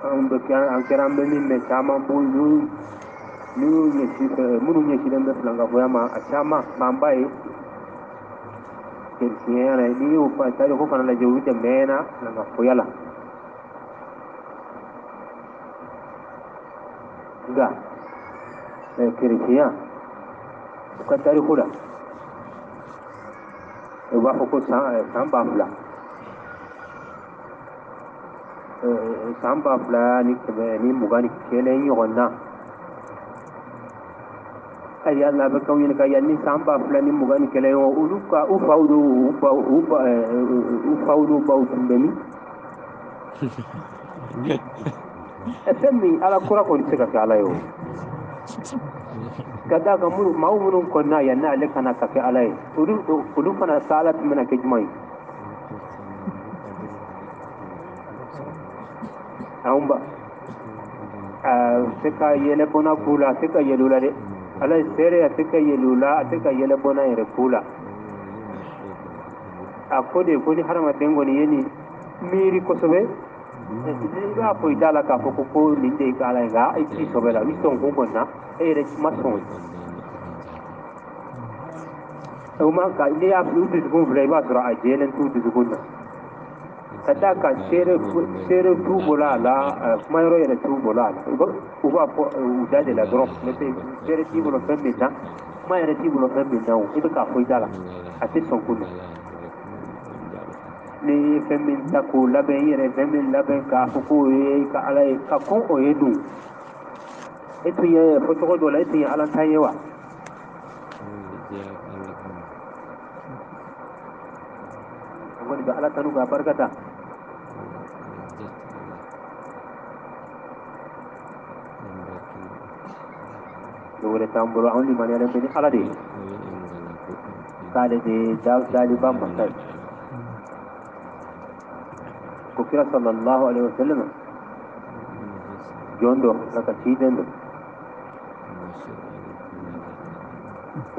an bɛ an kɛra an bɛ min mɛn, caman b'u n'u y'u ɲɛsin fɛ, minnu ɲɛsinnen bɛ filankafoya ma, a caman fanba ye kerecɛnya la. N'i y'o tariku fana lajɛ, olu de mɛnna filankafoya la. Nka kerecɛnya, u ka tariku la, u b'a fɔ ko san 2000, san 2121 ɲɔgɔn na. Ayi, Ala bɛ k'aw ɲininka, yanni san 2021, olu ka u faw n'u u baw u faw n'u baw tun bɛ min? Fɛn min Ala kura kɔni tɛ se ka kɛ Ala ye o. Ka d'a kan minnu maa minnu kɔnna yanni ale kana ka kɛ Ala ye, olu fana ka Ala tun bɛna kɛ jumɛn ye? Anw ba a se ka yɛlɛ bɔnna k'u la, a se ka yɛlɛ u la dɛ. Ala ye seere, a se ka yɛlɛ u la, a se ka yɛlɛ bɔnna yɛrɛ k'u la. A ko de ko ni hadamaden kɔni ye nin miiri kosɛbɛ, i b'a fɔ i da la k'a fɔ ko nin de ye ka Ala ye, nka i t'i sɔbɛ la, i sɔn kun kɔni na, e yɛrɛ ma sɔn. O ma ka n'i y'a u dusukun filɛ, i b'a sɔrɔ a jɛlen t'u dusukun na. Ka d'a kan seere t'u bolo a la, kuma yɔrɔ yɛrɛ t'u bolo a la. U b'a fɔ u da de la dɔrɔn, n'o tɛ seere t'i bolo fɛn min na, kuma yɛrɛ t'i bolo fɛn min na, o i bɛ k'a fɔ i da la, a tɛ sɔn kun na. N'i ye fɛn min ta k'o labɛn, i yɛrɛ fɛn min labɛn k'a fɔ k'o ye ka Ala ye, ka kɔn o ye dun, e tun ye fɔ cogo dɔ la, e tun ye Ala ta ye wa? An kɔni bɛ Ala tanu k'a barika da. Dɔ wɛrɛ t'an bolo, anw limaniyalen bɛ ni Ala de ye, k'ale de ye daliba masa ye. Ko kira sallallahu alaihi wasallam jɔn dɔ, Ala ka ciden dɔ.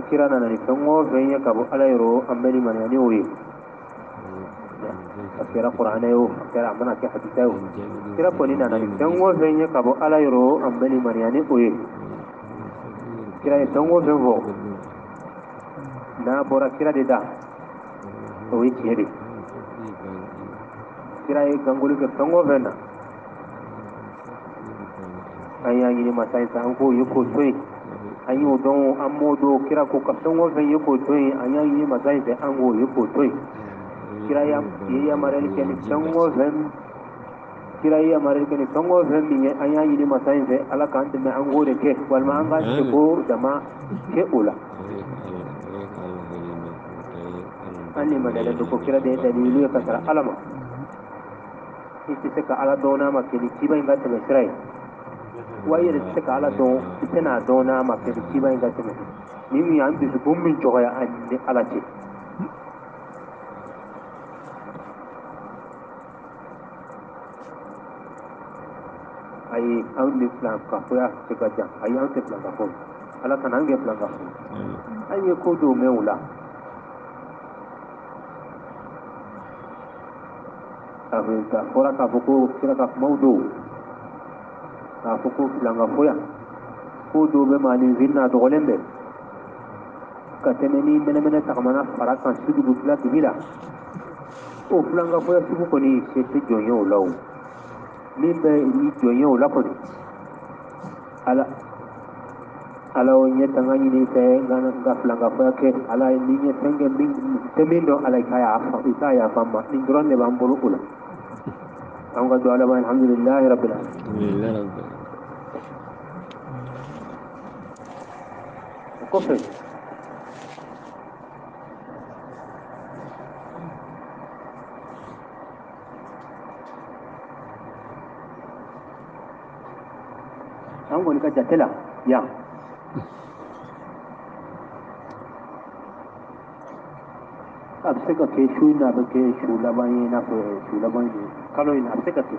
Kira nana ni fɛn o fɛn ye ka bɔ Ala yɔrɔ, an bɛ limaniya ni o ye. A kɛra kuranɛ ye o, a kɛra a mana kɛ hadisa ye o, kira kɔni nana ni fɛn o fɛn ye ka bɔ Ala yɔrɔ, an bɛ limaniya ni o ye. Kira ye fɛn o fɛn fɔ n'a bɔra kira de da, o ye tiɲɛ de. Kira ye gangoli kɛ fɛn o fɛn na, an y'a ɲini masa in fɛ an k'o ye k'o to yen. An y'o dɔn, an m'o dɔn. Kira ko ka fɛn o fɛn ye k'o to yen, an y'a ɲini masa in fɛ an k'o ye k'o to yen. Kira ye yamaruyali kɛ ni fɛn o fɛn, kira ye yamaruyali kɛ ni fɛn o fɛn min ye, an y'a ɲini masa in fɛ Ala k'an dɛmɛ an k'o de kɛ, walima an k'an seko dama kɛ o la. An limaniyalen don ko kira de ye dalilu ye ka sara Ala ma. I tɛ se ka Ala dɔn n'a ma kɛ ni ciba in ka tɛmɛ sira ye, wa i yɛrɛ tɛ se ka Ala dɔn, i tɛna dɔn n'a ma kɛ ni ciba in ka tɛmɛ. Ni min y'an dusukun min cogoya an ni Ala cɛ, ayi, anw ni filankafoya cɛ ka jan. Ayi, anw tɛ filankafo. Ala kana an kɛ filankafo. An ye ko dɔw mɛn o la. A fɔra k'a fɔ ko kira ka kumaw dɔw, k'a fɔ ko filankafoya ko dɔw bɛ maaninfin na dɔgɔlen bɛ ka tɛmɛ ni mɛnɛmɛnɛ tagamana fara kan su dugutila dibi la. O filankafoya sugu kɔni se tɛ jɔn ye o la. O min bɛ i jɔn ye o la kɔni, Ala o ɲɛ tanga ɲini i fɛ n ka filankafoya kɛ. Ala ye ni n ye fɛn kɛ min tɛ min dɔn, Ala i k'a yafa n ma. Nin dɔrɔn de b'an bolo o la. An ka duwa laban, alhamdulilahi rabbil alamin. O kɔfɛ, an kɔni ka jate la yan, a bɛ se ka kɛ su in na, a bɛ kɛ su laban ye, i n'a fɔ su laban ye kalo in na, a bɛ se ka kɛ,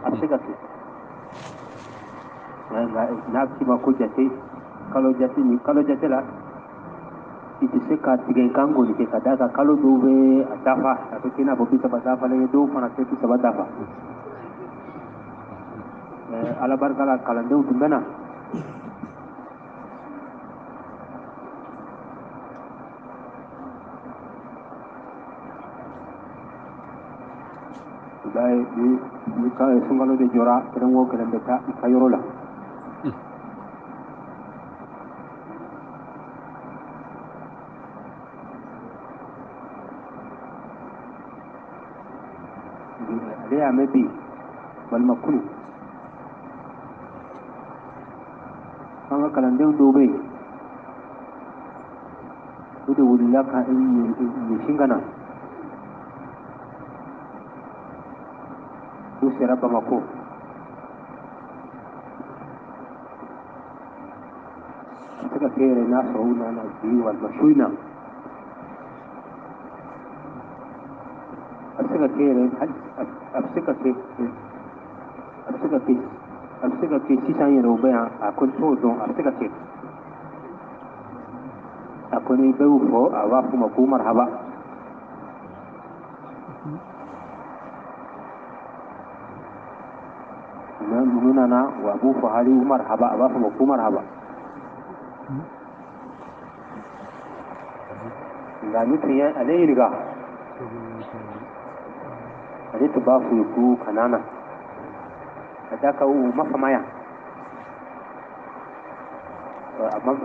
a bɛ se ka kɛ. Nka n'a k'i ma ko jate, kalo jate, ni kalo jate la, i tɛ se ka tigɛ kan kɔni kɛ, ka d'a kan kalo dɔw bɛ a dafa, a bɛ kɛ i n'a fɔ 30 dafalen ye, dɔw fana tɛ 30 dafa. Ala barika la, kalandenw tun bɛ na. I b'a ye, ni ka sunkalo de jɔra, kelen o kelen bɛ taa i ka yɔrɔ la. Ale y'a mɛn bi walima kunu, an ka kalandenw dɔw bɛ yen, o de wulila ka ɲɛsin ka na. U sera Bamako, a bɛ se ka kɛ yɛrɛ n'a sɔrɔ u nana bi walima su in na. A bɛ se ka kɛ yɛrɛ, a bɛ se ka kɛ, a bɛ se ka kɛ, a bɛ se ka kɛ sisan yɛrɛ u bɛ yan. A kɔni t'o dɔn, a bɛ se ka kɛ. A kɔni bɛɛ y'u fɔ, a b'a f'u ma ko marhaba. Ninnu nana wa, a b'u fɔ hali marhaba, a b'a fɔ ma ko marhaba. Nka ni tun ye ale ɲininka, ale tun b'a f'u ye ko kana na, ka d'a kan u ma fama yan,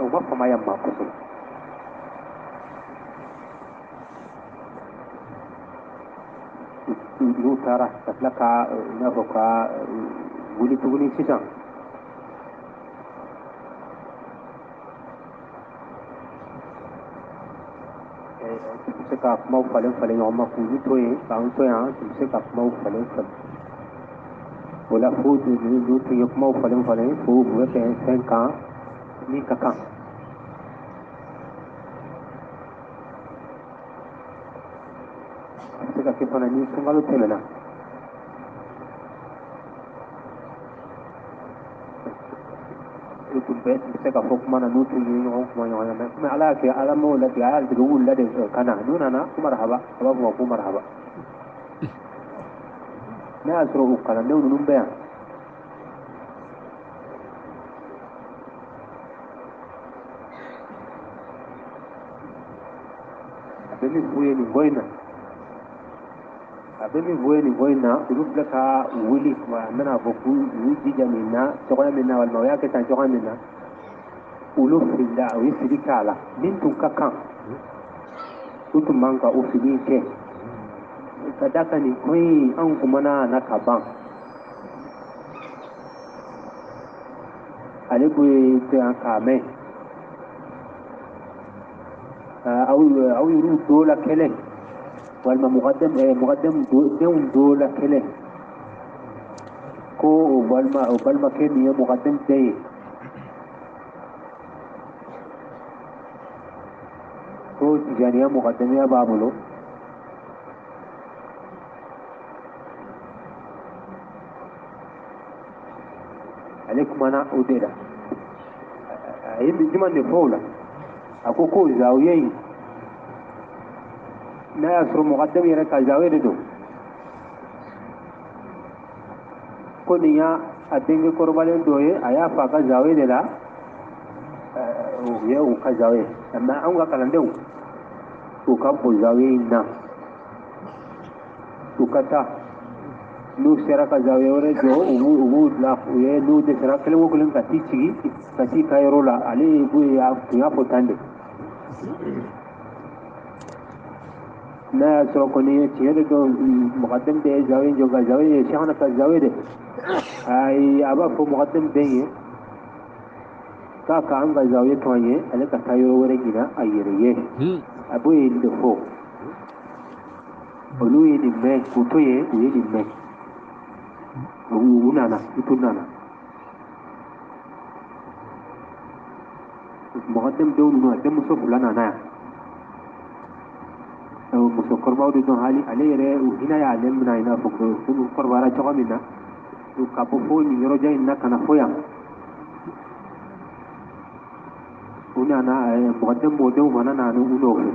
u ma fama yan ma kosɛbɛ. N'u taara ka tila ka i n'a fɔ ka wuli tuguni sisan, tun bɛ se ka kumaw falen falen ɲɔgɔn ma k'olu to yen, k'an to yan, tun bɛ se ka kumaw falen falen o la. Fo n'u tun ye kumaw falen falen, fo u bɛ bɛn fɛn kan min ka kan. A bɛ se ka kɛ fana ni sunkalo tɛmɛna, u tun bɛɛ tun bɛ se ka fɔ kuma na n'u tun ye ɲɔgɔn kuma ɲɔgɔn na. Mɛ komi Ala y'a kɛ, Ala m'o latigɛ, a y'a latigɛ u wulila de ka na. N'u nana ko marahaba, a b'a fɔ ma ko marahaba. N'a y'a sɔrɔ u kalandenw ninnu bɛ yan. bɛ min f'u ye nin ko in na a bɛ min f'u ye nin ko in na olu filɛ ka wuli an bɛna fɔ k'u y'u jija nin na cogoya min na walima u y'a kɛ tan cogoya min na olu filila u ye fili k'a la min tun ka kan u tun man ka o fili in kɛ ka d'a kan nin ko in anw kumana a na ka ban ale ko ye to yan k'a mɛn aw yɛrɛw dɔ la kɛlɛ walima mɔgɔdɛm denw dɔ la kɛlɛ ko o balima o balimakɛ min ye mɔgɔdɛm den ye ko tijaniya mɔgɔdɛmɛya b'a bolo ale kumana o de la a ye jumɛn de fɔ o la a ko ko zawiya in n'a y'a sɔrɔ mɔgɔdɛm yɛrɛ ka zawiya de don ko nin y'a a denkɛ kɔrɔbalen dɔ ye a y'a fa ka zawiya de la o ye u ka zawiya mais anw ka kalandenw u ka bɔ zawiya in na u ka taa n'u sera ka zawiya wɛrɛ jɔ u b'u bila u ye n'u dɛsɛra kelen o kelen ka t'i sigi ka t'i ka yɔrɔ la ale ye tun y'a fɔ tan de n'a y'a sɔrɔ kɔni tiɲɛ de don mɔgɔdɛm de ye zawiya jɔ ka zawiya ye sɛkana ka zawiya de ayi a b'a fɔ mɔgɔdɛm den ye k'a ka an ka zawiya to an ye ale ka taa yɔrɔ wɛrɛ ɲini a yɛrɛ ye a b'o ye nin de fɔ olu ye nin mɛn k'u to yen u ye nin mɛn u nana u tun nana mɔgɔdɛm denw ninnu a denmuso fila nana yan musokɔrɔbaw de don hali ale yɛrɛ u hinɛ y'ale minɛ i n'a fɔ komi kɔrɔbayara cogo min na ka bɔ fo nin yɔrɔjan in na ka na fo yan u nana mɔgɔdɛm mɔdenw fana nana u nɔfɛ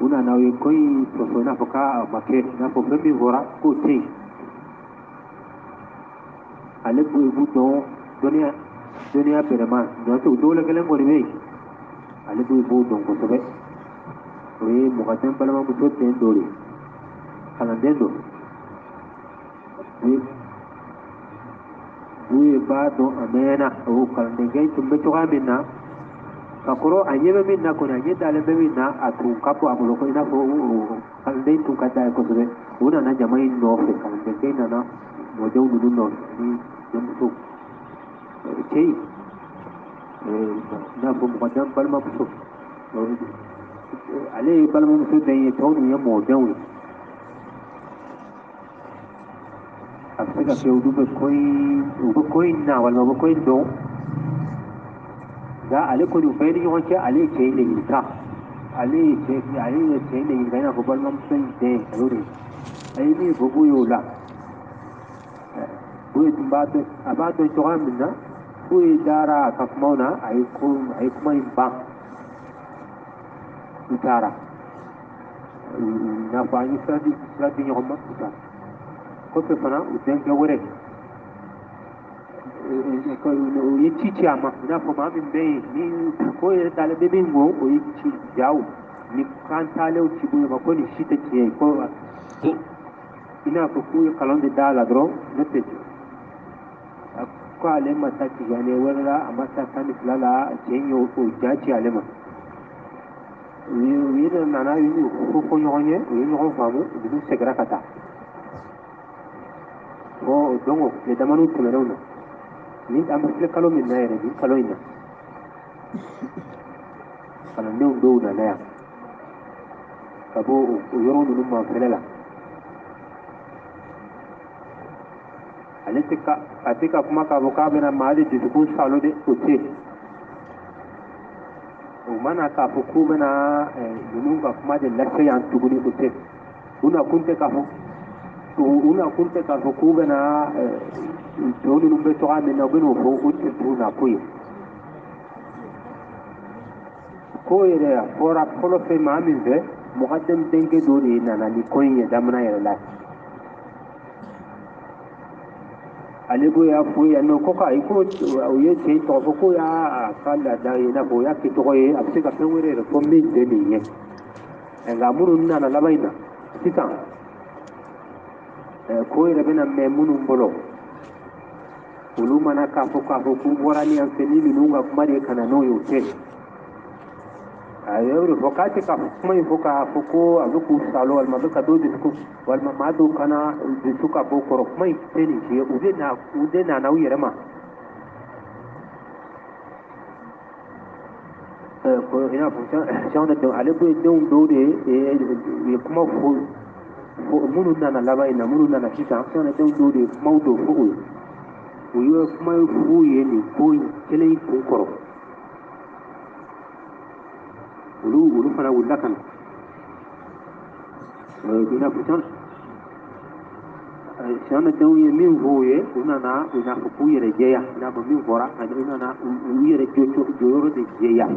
u nana u ye ko in sɔsɔ i n'a fɔ k'a ma kɛ i n'a fɔ fɛn min fɔra k'o tɛ yen ale b'u dɔn dɔnniya dɔnniya bɛrɛma n'o tɛ o dɔw la kelen kɔni bɛ yen ale b'o dɔn kosɛbɛ o ye mɔgɔden balimamuso den dɔ de ye kalanden don u ye b'a dɔn a mɛnna o kalandenkɛ tun bɛ cogoya min na ka kɔrɔ a ɲɛ bɛ min na kɔni a ɲɛ dalen bɛ min na a tun ka bon a bolo ko i n'a fɔ kalanden tun ka d'a ye kosɛbɛ u nana jama in nɔfɛ kalandenkɛ nana mɔdenw ninnu nɔfɛ ani denmuso cɛ in i n'a fɔ mɔgɔden balimamuso ale ye balimamuso den ye tɔw ninnu ye mɔdenw ye a bɛ se ka kɛ olu bɛ ko in u bɛ ko in na walima u bɛ ko in dɔn nka ale kɔni u bɛɛ ni ɲɔgɔn cɛ ale ye cɛ in de ɲininka ale ye cɛ ale ye cɛ in de ɲininka i n'a fɔ balimamuso in den a y'o de a ye min fɔ k'u y'o la Buye tun b'a dɔn a b'a dɔn cogoya min na Buye dara a ka kumaw na a ye ko a ye kuma in ban u taara i n'a fɔ an ye sira di ɲɔgɔn ma u taara kɔfɛ fana u denkɛ wɛrɛ u ye ci ci a ma i n'a fɔ maa min bɛ yen ni ko yɛrɛ dalen bɛ min kun o ye ci jaw ni kan talenw ci Buye ma ko nin si tɛ tiɲɛ ye ko i n'a fɔ k'u ye kalan de d'a la dɔrɔn ne tɛ ko ale ma taa tijani wɛrɛ la a ma taa 12 la cɛ in y'o ja ci ale ma u ye nana u y'u fɔ fɔ ɲɔgɔn ye u ye ɲɔgɔn faamu u seginna ka taa o don o tile damadɔ tɛmɛnenw na ni an bɛ filɛ kalo min na yɛrɛ nin kalo in na kalandenw dɔw nana yan ka bɔ o yɔrɔ ninnu manfɛlɛ la ale tɛ ka a tɛ ka kuma k'a fɔ k'a bɛna maa de dusukun salo de o tɛ o mana k'a fɔ k'u bɛna ninnu ka kuma de lase yan tuguni o tɛ u na kun tɛ k'a fɔ u na kun tɛ k'a fɔ k'u bɛna tɔ ninnu bɛ cogoya min na u bɛn'o fɔ o tɛ t'u na ko ye ko yɛrɛ a fɔra fɔlɔ fɛ maa min fɛ mɔgɔdɛm denkɛ dɔ de nana ni ko in ye daminɛ yɛrɛ la Ale b'o y'a fɔ yan nɔ ko ayi ko u ye cɛ in tɔgɔ fɔ ko y'a ka laada ye, i n'a fɔ o y'a kɛ tɔgɔ ye, a bɛ se ka fɛn wɛrɛ yɛrɛ fɔ min tɛ nin ye. Nka minnu nana laban in na sisan, ko yɛrɛ bɛna mɛn minnu bolo, olu mana k'a fɔ k'u bɔra ni yan fɛ ni ninnu ka kuma de ye ka na n'o ye, o tɛ. A y'o de fɔ k'a tɛ ka kuma in fɔ k'a fɔ ko a bɛ k'u salo walima a bɛ ka dɔw dusu walima maa dɔw kana dusu ka bɔ kɔrɔ. Kuma in tɛ nin si ye, u de nana u yɛrɛ ma. Ko i n'a fɔ sɛgɛn denw, ale bɛ denw dɔw de ye kuma fɔ minnu nana laban in na, minnu nana sisan, sɛgɛn denw dɔw de ye kumaw dɔw fɔ u ye. U ye kuma f'u ye nin ko in kelen in kun kɔrɔ. Olu fana wulila ka na. I n'a fɔ sɛgɛn denw ye min fɔ u ye, u nana i n'a fɔ k'u yɛrɛ jɛya, i n'a fɔ min fɔra, u nana u yɛrɛ jɔyɔrɔ de jɛya.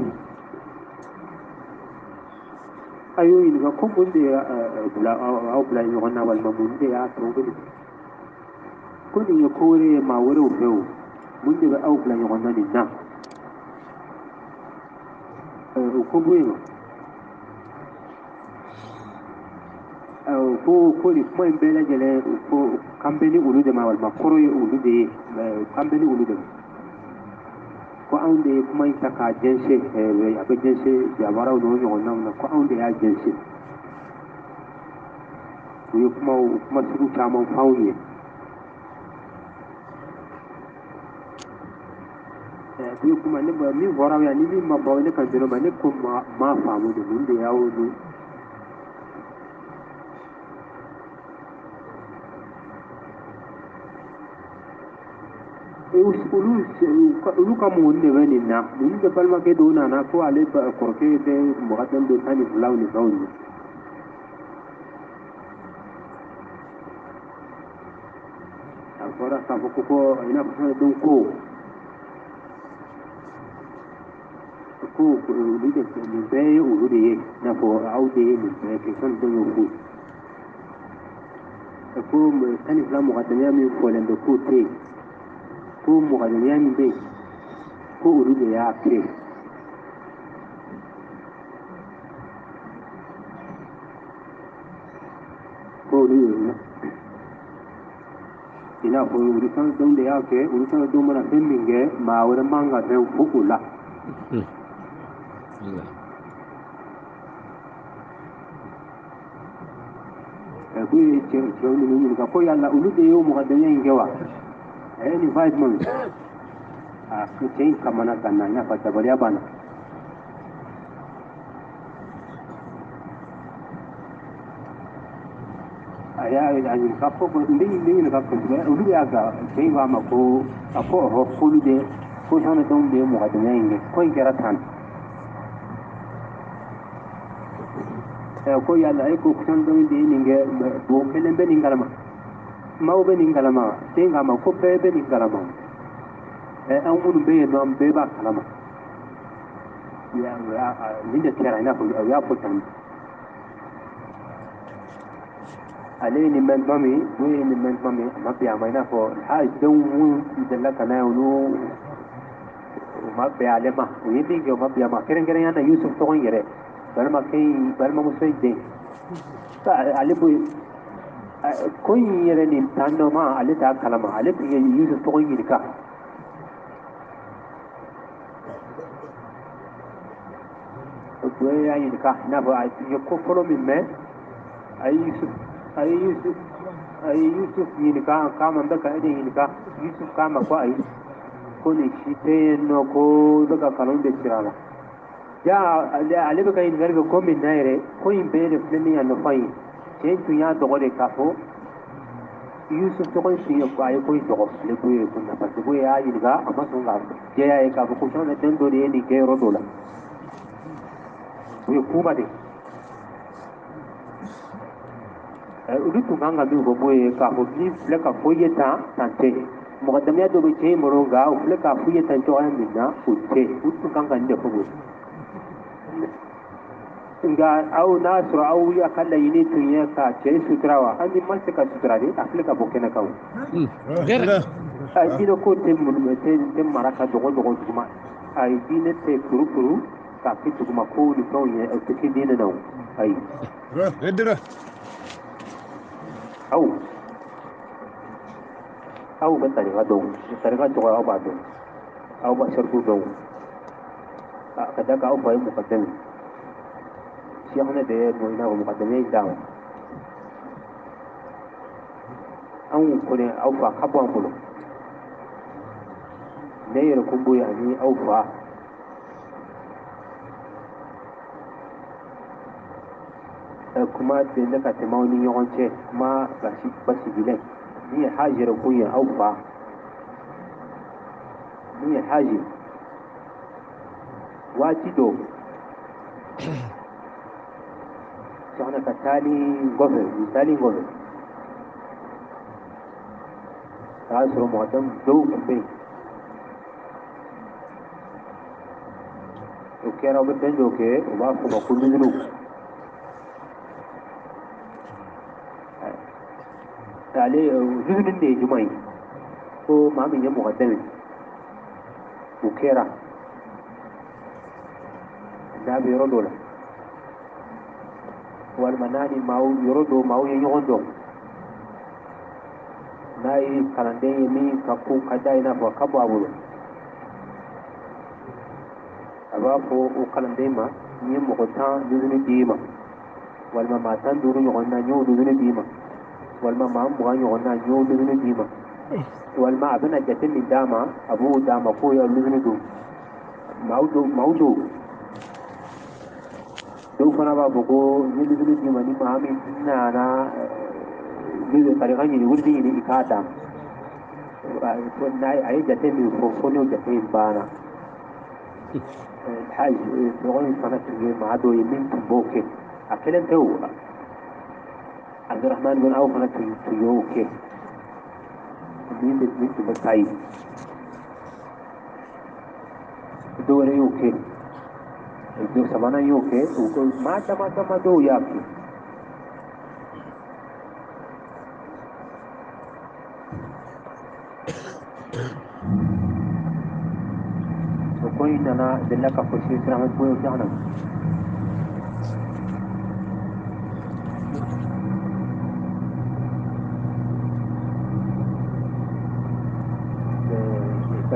A y'o ɲininka ko mun de y'a bila aw bila ɲɔgɔn na, walima mun de y'a to bɛ nin ko nin ye ko wɛrɛ ye maa wɛrɛw fɛ o, mun de bɛ aw bila ɲɔgɔn na nin na? O ko bɔ yen ma. Ko nin kuma in bɛɛ lajɛlen ko kan bɛ ni olu de ma, walima kɔrɔ ye olu de ye, kan bɛ ni olu de ma. Ko anw de ye kuma in ta k'a jɛnsɛn, a bɛ jɛnsɛn jabaraw n'o ɲɔgɔnnaw na, ko anw de y'a jɛnsɛn. U ye kuma sugu caman f'anw ye. Bi kuma ne min fɔra yan ni min ma bɔ ne kan dɔrɔn ma, ne ko ma faamu de mun de y'aw ni olu ka mun de bɛ nin na, mun de balimakɛ dɔw nana ko ale kɔrɔkɛ bɛ mɔgɔ dɔ 12 ni fɛnw ye. A fɔra k'a fɔ ko i n'a fɔ dɔn ko olu de nin bɛɛ ye olu de ye, i n'a fɔ aw de ye nin bɛɛ kɛ, fɛn dɔ y'o fɔ. Ko 12 mɔgɔdenya min fɔlen bɛ k'o tɛ yen, ko mɔgɔdenya min bɛ yen ko olu de y'a kɛ. Ko olu ye i n'a fɔ olu fɛn dɔw de y'a kɛ, olu fɛn dɔw mana fɛn min kɛ, maa wɛrɛ man ka fɛn fɔ o la. Ko ye cɛw ninnu ɲininka ko yala olu de y'o mɔgɔdenya in kɛ wa? A ye nin f'a ye tuma min, a cɛ in kamana ka na, i n'a fɔ dabaliya banna. A y'a ɲininka ko n bɛ ɲininka kosɛbɛ, olu de y'a ka cɛ in k'a ma ko a ko ɔhɔ k'olu de ko sɔnni de ye mɔgɔdenya in kɛ, ko in kɛra tan. Ko yala e ko sɔnni de ye nin kɛ, mɔgɔ kelen bɛ nin kalama, maaw bɛ nin kalama, cɛ in k'a ma ko bɛɛ bɛ nin kalama, an minnu bɛ yen nɔ an bɛɛ b'a kalama. Nin de kɛra, i n'a fɔ u y'a fɔ tan. Ale ye nin mɛn tuma min, n'o ye nin mɛn tuma min, a ma bɛn a ma, i n'a fɔ hali denw minnu delila ka na ye, olu u ma bɛn ale ma, u ye min kɛ u ma bɛn a ma, kɛrɛnkɛrɛnnenya na Yusuf tɔgɔ in yɛrɛ, balimakɛ in balimamuso in den, ale b'o ko in yɛrɛ nin tan dɔ ma, ale t'a kalama, ale tun ye Yusuf tɔgɔ ɲininka. O y'a ɲininka, i n'a fɔ a ye ko fɔlɔ min mɛn, a ye Yusuf ɲininka k'a ma, n bɛ ka e de ɲininka. Yusuf k'a ma ko ayi, ko nin si tɛ yen nɔ, ko i bɛ ka nkalon de siri a la. Ja ale bɛ ka ɲininkali kɛ ko min na yɛrɛ, ko in bɛɛ de filɛ nin ye a nɔfɛ ye. Cɛ in tun y'a dɔgɔ de k'a fɔ Yusuf tɔgɔ in tun ye a ye ko in dɔgɔ, ale ko ye ko na, parce que ko y'a ɲininka, a ma sɔn ka jɛya ye k'a fɔ ko sɔn den dɔ de ye nin kɛ yɔrɔ dɔ la. O ye kuma de. Olu tun kan ka min fɔ b'o ye k'a fɔ min filɛ ka fɔ i ye tan tan tɛ. Mɔgɔ damiya dɔ bɛ cɛ in bolo, nka o filɛ k'a fɔ i ye tan cogoya min na o tɛ. U tun kan ka nin de fɔ b'o ye. Nka aw n'a sɔrɔ aw y'a ka laɲini tun ye ka cɛ sutura wa, an ni ma se ka sutura de, a filɛ ka bɔ kɛnɛ kan o. Ayi, diinɛ ko tɛ mun tɛ mara ka dogo dogo duguma. Ayi, diinɛ tɛ kurukuru k'a kɛ duguma kow ni fɛnw ye, o tɛ kɛ diinɛ na o. Ayi. Aw bɛ tarika dɔn, tarika tɔgɔ aw b'a dɔn, aw b'a sariku dɔn, ka d'a kan aw fa ye mukadami Cheikhna de ye i n'a fɔ mukadami ye d'a ma. Anw kɔni aw fa ka bɔ an bolo, ne yɛrɛ kun boye ani aw fa kuma delila ka tɛmɛ aw ni ɲɔgɔn cɛ, kuma basigilen ni ye haji yɛrɛ kun ye aw fa ni ye haji waati dɔ Cheikhna ka taali kɔfɛ, taali kɔfɛ a y'a sɔrɔ mɔgɔ dɔw tun bɛ yen, o kɛra u bɛ fɛn dɔw kɛ, u b'a fɔ o ma ko nuzulu. Ale nuzulu de ye jumɛn ye? Ko maa min ye mɔgɔ dɛmɛ, o kɛra n'a bɛ yɔrɔ dɔ la, walima n'a ni maaw yɔrɔ dɔ maaw ye ɲɔgɔn dɔn, n'a ye kalanden ye min ka ko ka d'a ye, i n'a fɔ a ka bɔ a bolo, a b'a fɔ o kalanden ma n ye mɔgɔ 10 nuzulu d'i ma, walima maa 15 ɲɔgɔn na n y'o nuzulu d'i ma, walima maa 20 ɲɔgɔn na n y'o nuzulu d'i ma, walima a bɛna jate min d'a ma, a b'o d'a ma k'o ya nuzulu don. Maaw don dɔw fana b'a fɔ ko n ye nuzulu d'i ma, ni maa min nana tarika ɲini, wurudi ɲini, i k'a d'a ma. A ye jate min fɔ, fo n'o jate in banna. Haji dɔgɔ in fana tun ye maa dɔ ye min tun b'o kɛ, a kelen tɛ o, Abdurahman bin Awf fana tun y'o kɛ, min tun bɛ taa yen, dɔw wɛrɛ y'o kɛ, dɔ sabanan y'o kɛ, maa dama dama dɔw y'a kɛ. O ko in nana delila ka fɔ Sidi Ahmed Boye Cheikhna.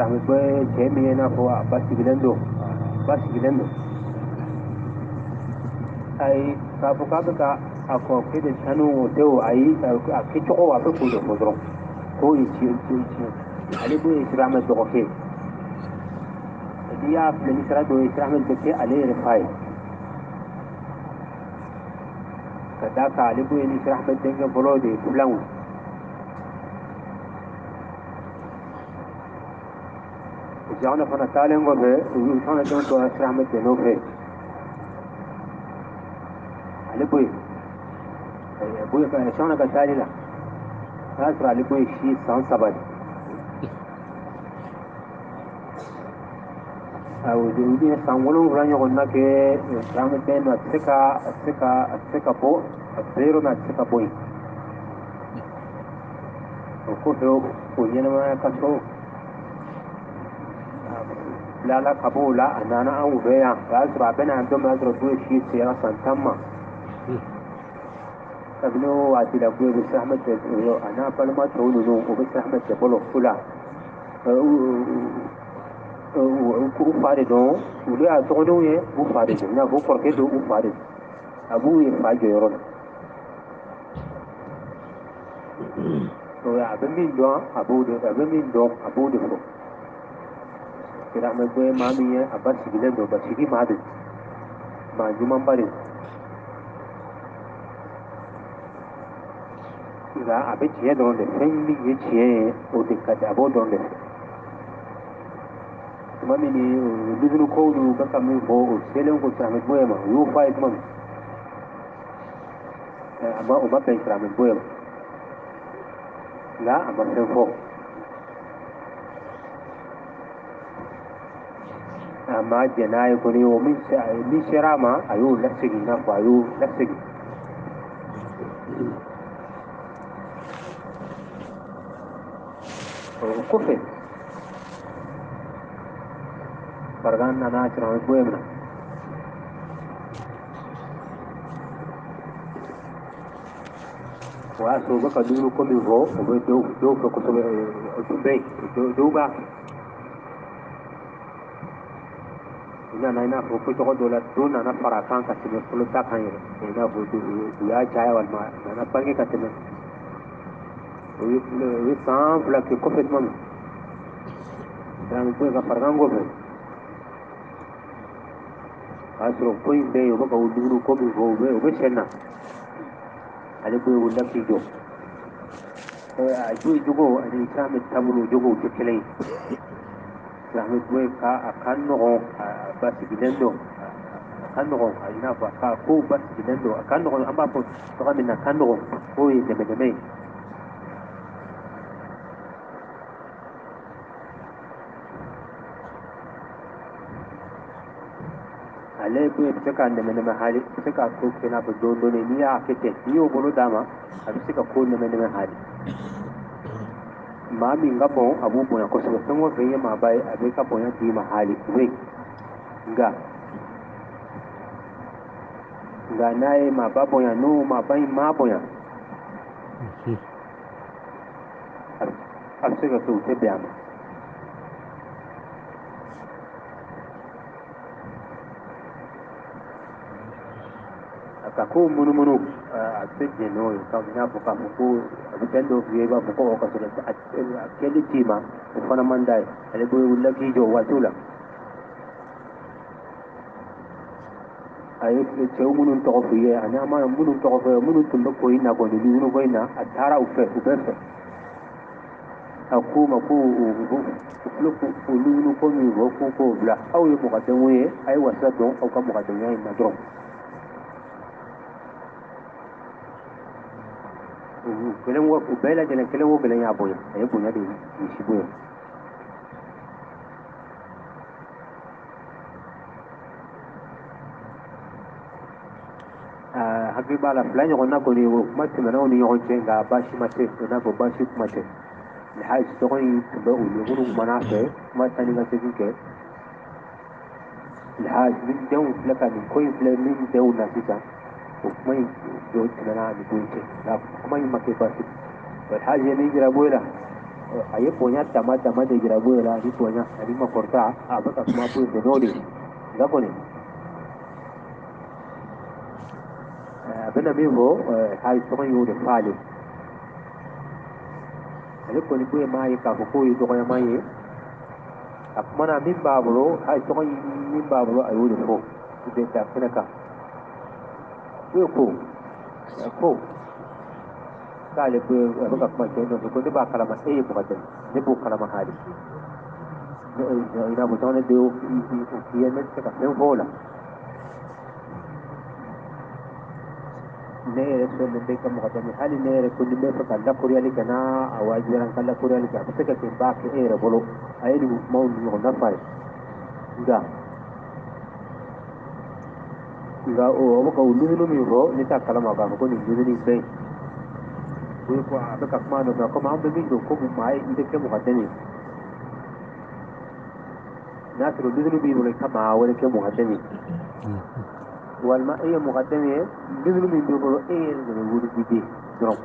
Ahmed Boye cɛ min ye i n'a fɔ a ba sigilen don, ayi, k'a fɔ k'a bɛ ka a kɔrɔkɛ de tanu o tɛ o, ayi, a kɛcogo a bɛ k'o de fɔ dɔrɔn, k'o ye tiɲɛ. Ale b'o ye Sidi Ahmed dɔgɔkɛ, n'i y'a filɛ ni sira dɔ ye, Sidi Ahmed bɛ kɛ ale yɛrɛ fa ye, ka d'a kan ale b'o ye ni Sidi Ahmed denkɛ fɔlɔ de ye filanw. Cheikhna fana taalen kɔfɛ, u fana denw tora Sidi Ahmed de nɔfɛ. Ale boye Cheikhna ka taali la, o y'a sɔrɔ ale boye si san 3 de. Awɔ, u ye san 7 ɲɔgɔn na kɛ Sidi Ahmed bɛ yen nɔ, a tɛ se ka bɔ, a bɛ yɔrɔ min a tɛ se ka bɔ yen. O kɔfɛ o ɲɛnamaya ka so bilala ka bɔ o la, a nana anw fɛ yan, o y'a sɔrɔ a bɛna yan don min, o y'a sɔrɔ Buye si sera san 10 ma. Kabini o waati la, Buye bɛ Sidi Ahmed a n'a balima tɔw ninnu, o bɛ Sidi Ahmed de bolo o la. U fa de don, olu y'a dɔgɔninw ye, u fa de don, i n'a fɔ u kɔrɔkɛ don, u fa de don, a b'u ye fa jɔyɔrɔ la. A bɛ min dɔn, a b'o de, a bɛ min dɔn, a b'o de fɔ. Sidi Ahmed Boye maa min ye, a ba sigilen don, basigi maa don, maa ɲumanba de don. Nka a bɛ tiɲɛ dɔrɔn de, fɛn min ye tiɲɛ ye, o de ka di, a b'o dɔrɔn de fɛ. Tuma min ni nuzulu kow n'u bɛ ka min fɔ, o selen ko Sidi Ahmed Boye ma, u y'o fɔ a ye tuma min, o ma bɛn Sidi Ahmed Boye ma, nka a ma fɛn fɔ. A ma jɛn n'a ye kɔni, o min sera a ma, a y'o lasegin, i n'a fɔ a y'o lasegin. O kɔfɛ farigan nana sɔrɔ an bɛ bɔ yen. O y'a sɔrɔ u bɛ ka dumuni ko min fɔ, o bɛ dɔw fɛ kosɛbɛ, o tun bɛ yen, dɔw b'a kɛ. U nana i n'a fɔ ko tɔgɔ dɔ la, dɔw nana fara a kan ka tɛmɛ fɔlɔ ta kan yɛrɛ, i n'a fɔ u y'a caya walima a nana bange ka tɛmɛ. O ye san 2 kɛ kɔfɛ tuma min, Silamɛ bɔ ka farigan kɔfɛ, o y'a sɔrɔ ko in bɛ yen, u bɛ ka dumuni ko min fɔ, u bɛ sɛn na. Ale bɛ wulila k'i jɔ. A jogo ani Silamɛ taabolo jogow tɛ kelen ye. Silamɛ bɔ ka a ka nɔgɔn, a basigilen don, a ka nɔgɔn, i n'a fɔ a ka kow basigilen don, a ka nɔgɔn, an b'a fɔ tɔgɔ min na, a ka nɔgɔn, k'o ye dɛmɛ dɛmɛ ye. Ale bɛ se ka nɛmɛ nɛmɛ hali, bɛ se ka ko kɛ i n'a fɔ don dɔɔnin, n'i y'a kɛ ten, n'i y'o bolo d'a ma, a bɛ se ka ko nɛmɛ nɛmɛ hali. Maa min ka bon, a b'u bonya kosɛbɛ. Fɛn o fɛn ye maaba ye, a bɛ ka bonya d'i ma hali, o bɛ yen. Nka n'a ye maaba bonya, n'o maaba in ma bonya, a bɛ se ka kɛ u tɛ bɛn a ma. Ka ko munumunu, a tɛ jɛn n'o ye, i n'a fɔ k'a fɔ ko a bɛ fɛn dɔw f'i ye, i b'a fɔ ko ka sɔrɔ a kɛli t'i ma, o fana man d'a ye. Ale bɛ wulila k'i jɔ waatiw la. A ye cɛw minnu tɔgɔ f'i ye, ani an ma minnu tɔgɔ f'i ye, minnu tun bɛ ko in na kɔni, dumuni ko in na, a taara u fɛ, u bɛɛ fɛ. A k'u ma ko u filɛ k'o dumuni ko min fɔ, k'u k'o bila. Aw ye mɔgɔdenw ye, a ye wasa dɔn aw ka mɔgɔdenya in na dɔrɔn. Kelen o bɛɛ lajɛlen, kelen o kelen y'a bonya, a ye bonya de misi bonya. Hakili b'a la 2 ɲɔgɔnna kɔni, o kuma tɛmɛna u ni ɲɔgɔn cɛ, nka baasi ma tɛ, i n'a fɔ baasi kuma tɛ. Alhaji tɔgɔ in tun bɛ u ye minnu kumana a fɛ, kuma taa ni ka segin kɛ. Alhaji min denw filɛ ka nin ko in filɛ min denw na sisan, o kuma in dɔ tɛmɛna a ni ko in cɛ, nka kuma in ma kɛ baasi ye. Alhaji ye min jira Boye la, a ye bonya dama dama de jira Boye la, ani bonya ani makɔrɔta, a bɛ ka kuma Boye fɛ n'o de ye. Nka kɔni a bɛna min fɔ, Alhaji tɔgɔ in y'o de fɔ ale. Ale kɔni Boye m'a ye k'a fɔ k'o ye dɔgɔyama ye. A kumana min b'a bolo, Alhaji tɔgɔ in min b'a bolo, a y'o de fɔ. U bɛ da kɛnɛ kan. Boye ko k'ale bɛ a bɛ ka kuma cɛ nɔfɛ, ko ne b'a kalama e ye mɔgɔ dɛmɛ, ne b'o kalama hali. I n'a fɔ caman de y'o f'i ye, ne tɛ se ka fɛn fɔ o la. Ne yɛrɛ sɔnnen bɛ ka mɔgɔ dɛmɛ, hali ne yɛrɛ ko ni n bɛ fɛ ka lakuruyali kɛ, n'a a wajibiyara n ka lakuruyali kɛ, a bɛ se ka kɛ n b'a kɛ e yɛrɛ bolo. A ye nin kumaw ni ɲɔgɔn na f'a ye. Nka o bɛ ka o dumuni min fɔ, ne t'a kalama k'a fɔ ko nin dumuni in bɛ yen. O ye ko a bɛ ka kuma nɔfɛ, komi an bɛ min don, ko maa ye i bɛ kɛ mɔgɔ dɛmɛ ye. N'a sɔrɔ dumuni b'i bolo, i ka maa wɛrɛ kɛ mɔgɔ dɛmɛ ye. Walima e ye mɔgɔ dɛmɛ ye, dumuni min b'i bolo, e yɛrɛ de bɛ wuli k'i den dɔrɔn.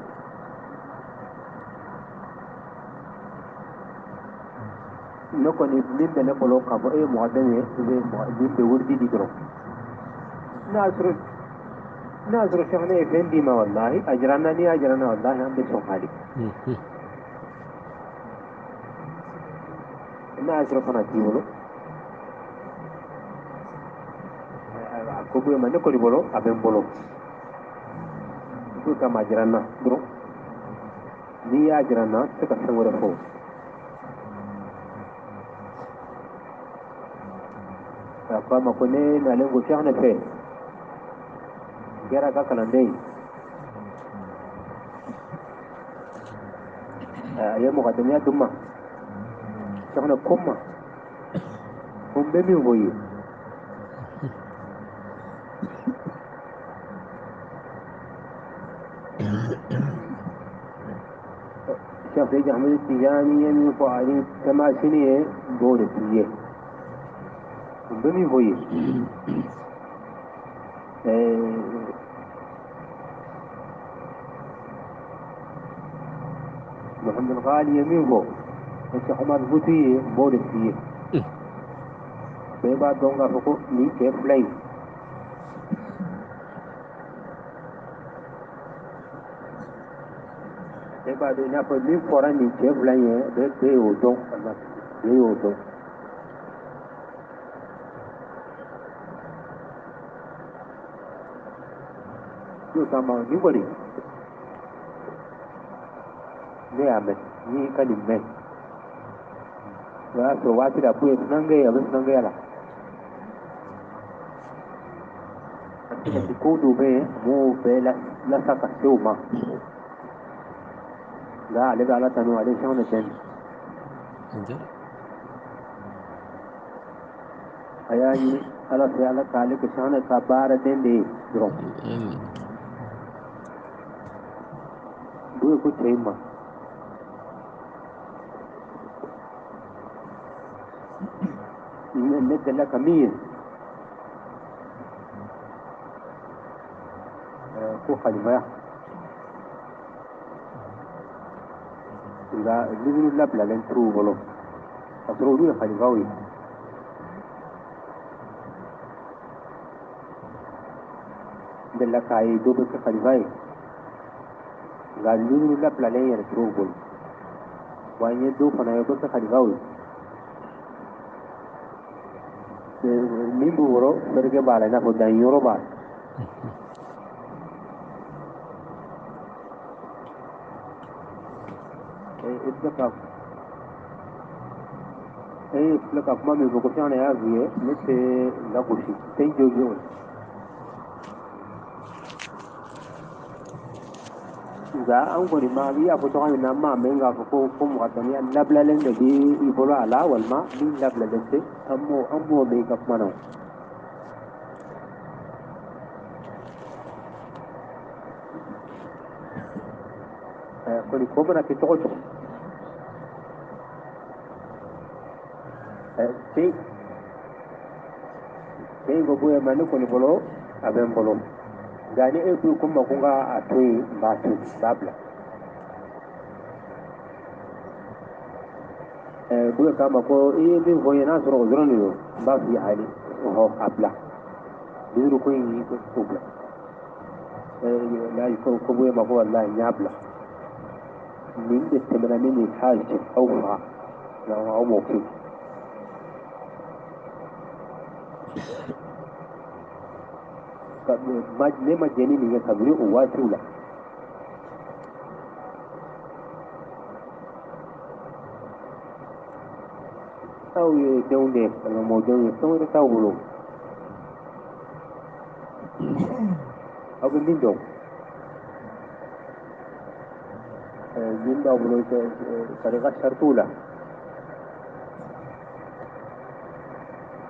Ne kɔni min bɛ ne bolo k'a fɔ e ye mɔgɔ dɛmɛ ye, i bɛ min bɛ wuli di dɔrɔn. N'a sɔrɔ sɛbɛn ye fɛn d'i ma, walahi a jira n na, n'i y'a jira n na, walahi an bɛ sɔn hali. N'a y'a sɔrɔ fana t'i bolo, a ko Boye ma, ne kɔni bolo, a bɛ n bolo. Boye kama a jira n na dɔrɔn. N'i y'a jira n na, n tɛ se ka fɛn wɛrɛ fɔ. A ko a ma ko ne nalen ko Sɛkinɛ fɛ, n kɛra a ka kalanden ye. A ye mɔgɔdɛmɛya d'u ma. Sɛkinɛ ko n ma ko n bɛ min fɔ i ye, Cheikh Seydi Ahmed Tijani ye min fɔ ani tamasini ye n b'o de f'i ye n bɛ min fɔ i ye Muhammad Ghali ye min fɔ Cheikh Omar Futi ye n b'o de f'i ye bɛɛ b'a dɔn k'a fɔ ko nin cɛ fila in bɛɛ b'a dɔn i n'a fɔ min fɔra nin cɛ fila in ye bɛɛ y'o dɔn bɛɛ y'o dɔn n'o kama nin kɔni ne y'a mɛn n'i ka nin mɛn o y'a sɔrɔ waati la ko ye funankɛ ye a bɛ funankɛya la parce que ko dɔw bɛ yen mɔgɔw bɛɛ lasa ka se o ma nka ale bɛ ala tanu ale sɛgɛn de tɛ a y'a ɲini ala fɛ ala k'ale kɛ sɛgɛn ka baara den de ye dɔrɔn o ye ko cɛ in ma ne delila ka min ye ko kalimaya nka livre labilalen t'u bolo ka sɔrɔ olu ye khalifaw ye n delila k'a ye dɔ bɛ kɛ khalifa ye nka livre labilalen yɛrɛ t'u bolo wa n ye dɔw fana ye o bɛ kɛ khalifaw ye min b'u bolo fɛrɛkɛ b'a la i n'a fɔ danyɔrɔ b'a la e filɛ ka e filɛ ka kuma min fɔ ko fɛn y'a f'i ye ne tɛ lagosi tɛ n jɔ jɔ nka an kɔni ma i y'a fɔ cogo min na an m'a mɛn k'a fɔ ko mɔgɔdamiya labilalen de bɛ i bolo a la walima min labilalen tɛ an m'o mɛn i ka kuma na kɔni ko mana kɛ cogo cogo cɛ in ko bonya ma ne kɔni bolo a bɛ n bolo nka ni e ko n ma ko n ka a to yen n b'a to yen n b'a bila bonya k'a ma ko i ye min fɔ n ye n'a sɔrɔ o dɔrɔn de don n b'a f'i ye hali ɔhɔ a bila duuru ko in o bila ko bonya ma ko walahi n y'a bila nin de tɛmɛna ne ni hali cɛ aw faga aw m'o kɛ ne ma jɛni nin kɛ kabini o waatiw la aw ye denw de ye mɔdenw ye fɛn wɛrɛ t'aw bolo aw bɛ min dɔn min b'aw bolo tarika saritiw la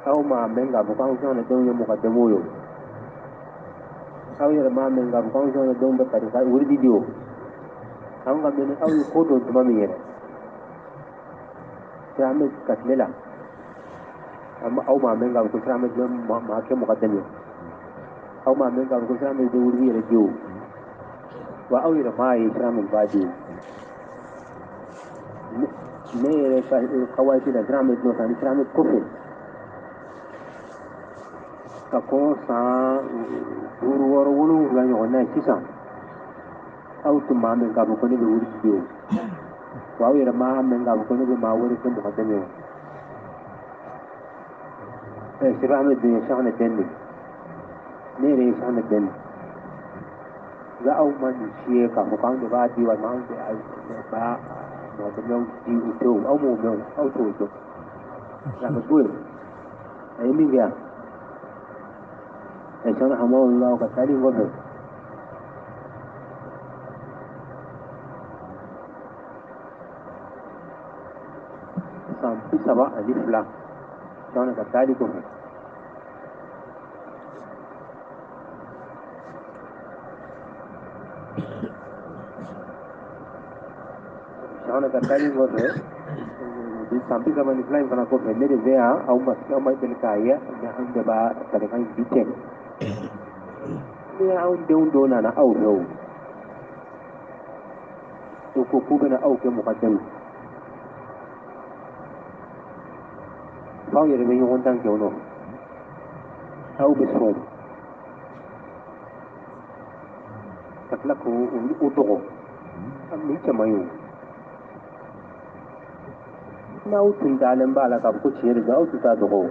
aw m'a mɛn k'a fɔ k'anw sɔnna denw ye mɔgɔdɛmɛw ye aw yɛrɛ m'a mɛn k'a fɔ k'anw sɔnna denw bɛ tarika wurudi di o an ka mɛn aw ye ko dɔn tuma min yɛrɛ sira an bɛ ka tile la aw m'a mɛn k'a fɔ ko sira an bɛ maa kɛ mɔgɔdɛmɛ aw m'a mɛn k'a fɔ ko sira an bɛ wurudi yɛrɛ di o wa aw yɛrɛ m'a ye sira min b'a di o ne yɛrɛ ka waati la sira bɛ dɔn kan ni sira bɛ kɔfɛ ka kɔn san 5 6 7 ɲɔgɔn na ye sisan aw tun m'a mɛn k'a fɔ ko ne bɛ wuli bi o wa aw yɛrɛ m'a mɛn k'a fɔ ko ne bɛ maa wɛrɛ kɛ mɔgɔ dɛmɛ o sira bɛ den ye sanga den de ne yɛrɛ ye sanga den de nka aw ma nin si ye k'a fɔ k'anw de b'a di walima anw de b'a mɔgɔ dɛmɛw di u tɛ o aw m'o mɛn o aw t'o dɔn nka ka bɔ yen a ye min kɛ yan ɛ sanga hamaw ka taali kɔfɛ san 32 sanga ka taali kɔfɛ Cheikhna ka taali kɔfɛ san 32 in fana kɔfɛ ne de bɛ yan aw ma deli k'a ye anw de b'a tarika in bi kɛ ni anw denw dɔw nana aw fɛ o ko k'u bɛna aw kɛ mɔgɔdamu f'aw yɛrɛ bɛ ɲɔgɔn dan kɛ o nɔ aw bɛ sɔn ka tila k'o dɔgɔ nin cɛ man ɲi o n'aw tun dalen b'a la k'a fɔ ko tiɲɛ de don aw tun t'a dɔgɔ o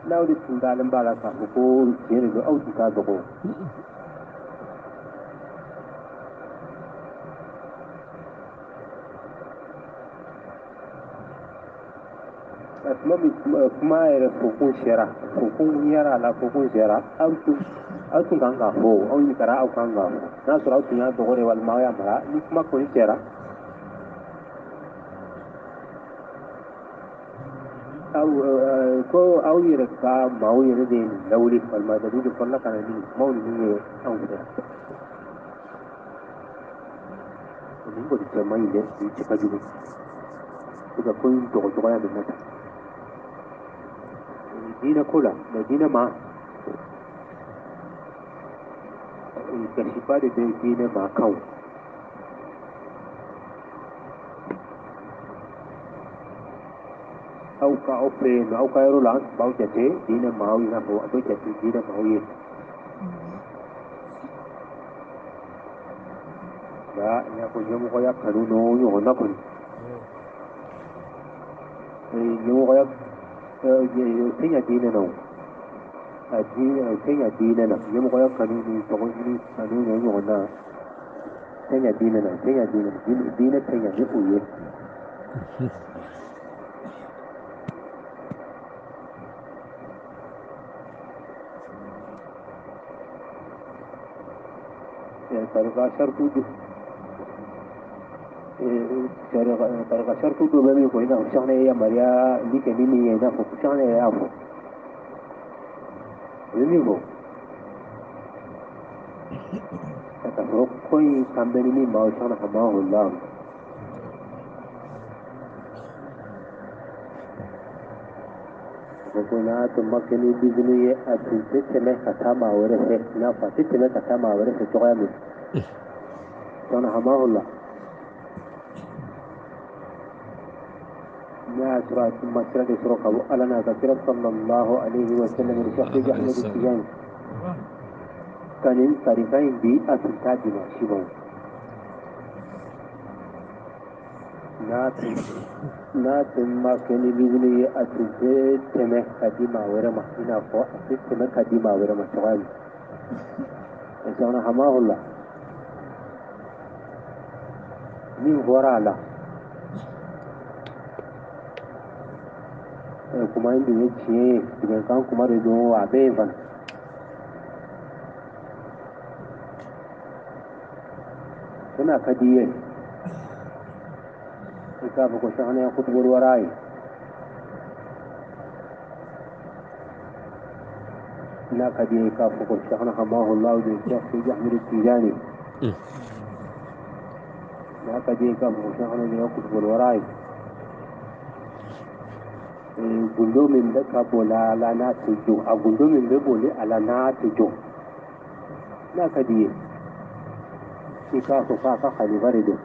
n'aw de tun dalen b'a la k'a fɔ ko tiɲɛ de don aw tun t'a dɔgɔ o tuma min kuma yɛrɛ fɔkun sera fɔkun yɛrɛ a la fɔkun sera aw tun kan k'a fɔ aw ɲininkara aw kan k'a fɔ n'a sɔrɔ aw tun y'a dɔgɔ de walima aw y'a mara ni kuma kɔni sera aw ko aw yɛrɛ ka maaw yɛrɛ de ye nin lawuli walima dalilu de fɔlɔla ka na ni kumaw ninnu ye anw fɛ yan nin kɔni cɛ man ɲi dɛ nin cɛ ka jugu i ka ko in dɔgɔtɔgɔya bɛ na tan diinɛ ko la mɛ diinɛ ma gasiba de bɛ diinɛ ma kan aw ka aw fɛ yen aw ka yɔrɔ la an tun b'aw jate diinɛ maaw i n'a fɔ a bɛ jate diinɛ maaw ye nka i n'a fɔ ɲɛmɔgɔya kanu n'o ɲɔgɔnna kɔni ɲɛmɔgɔya tɛ ɲa diinɛ na o a diinɛ tɛ ɲa diinɛ na ɲɛmɔgɔya kanu ni tɔgɔ ɲini kanu n'o ɲɔgɔnna tɛ ɲa diinɛ na tɛ ɲa diinɛ na diinɛ tɛ ɲa ni o ye tarika sartu tarika sartu dɔ bɛ min fɔ i n'a fɔ Cheikhna ye yamaruya li kɛ ni min ye i n'a fɔ Cheikhna yɛrɛ y'a fɔ o bɛ min fɔ ka sɔrɔ ko in kan bɛ ni min ma o Cheikhna hamahullah ko n'a tun ma kɛ ni bizini ye a tun tɛ tɛmɛ ka taa maa wɛrɛ fɛ i n'a fɔ a tɛ tɛmɛ ka taa maa wɛrɛ fɛ cogoya min Cheikhna hamahullah n'a y'a sɔrɔ a tun ma sira de sɔrɔ ka bɔ Ala n'a ka kira sallallahu alaihi wa sallam ni Cheikh Sidi Ahmed Tijani ka nin tarika in bi a tun t'a di maa si ma n'a tun ma kɛ ni bizini ye a tun tɛ tɛmɛ ka di maa wɛrɛ ma i n'a fɔ a tɛ tɛmɛ ka di maa wɛrɛ ma cogoya min Cheikhna hamahullah min fɔra a la kuma in dun ye tiɲɛ ye tigɛnkan kuma de don wa a bɛ yen fana ko n'a ka di i ye i k'a fɔ ko Cheikhna ye kutubul wara ye n'a ka di i ye i k'a fɔ ko Cheikhna hamahullah de Cheikh Sidi Ahmed Tijani n'a ka di i ye i k'a fɔ ko Cheikhna de ye kutubul wara ye gundo min bɛ ka boli a la n'a tɛ jɔ a gundo min bɛ boli a la n'a tɛ jɔ n'a ka di i ye i k'a fɔ k'a ka khalifa de don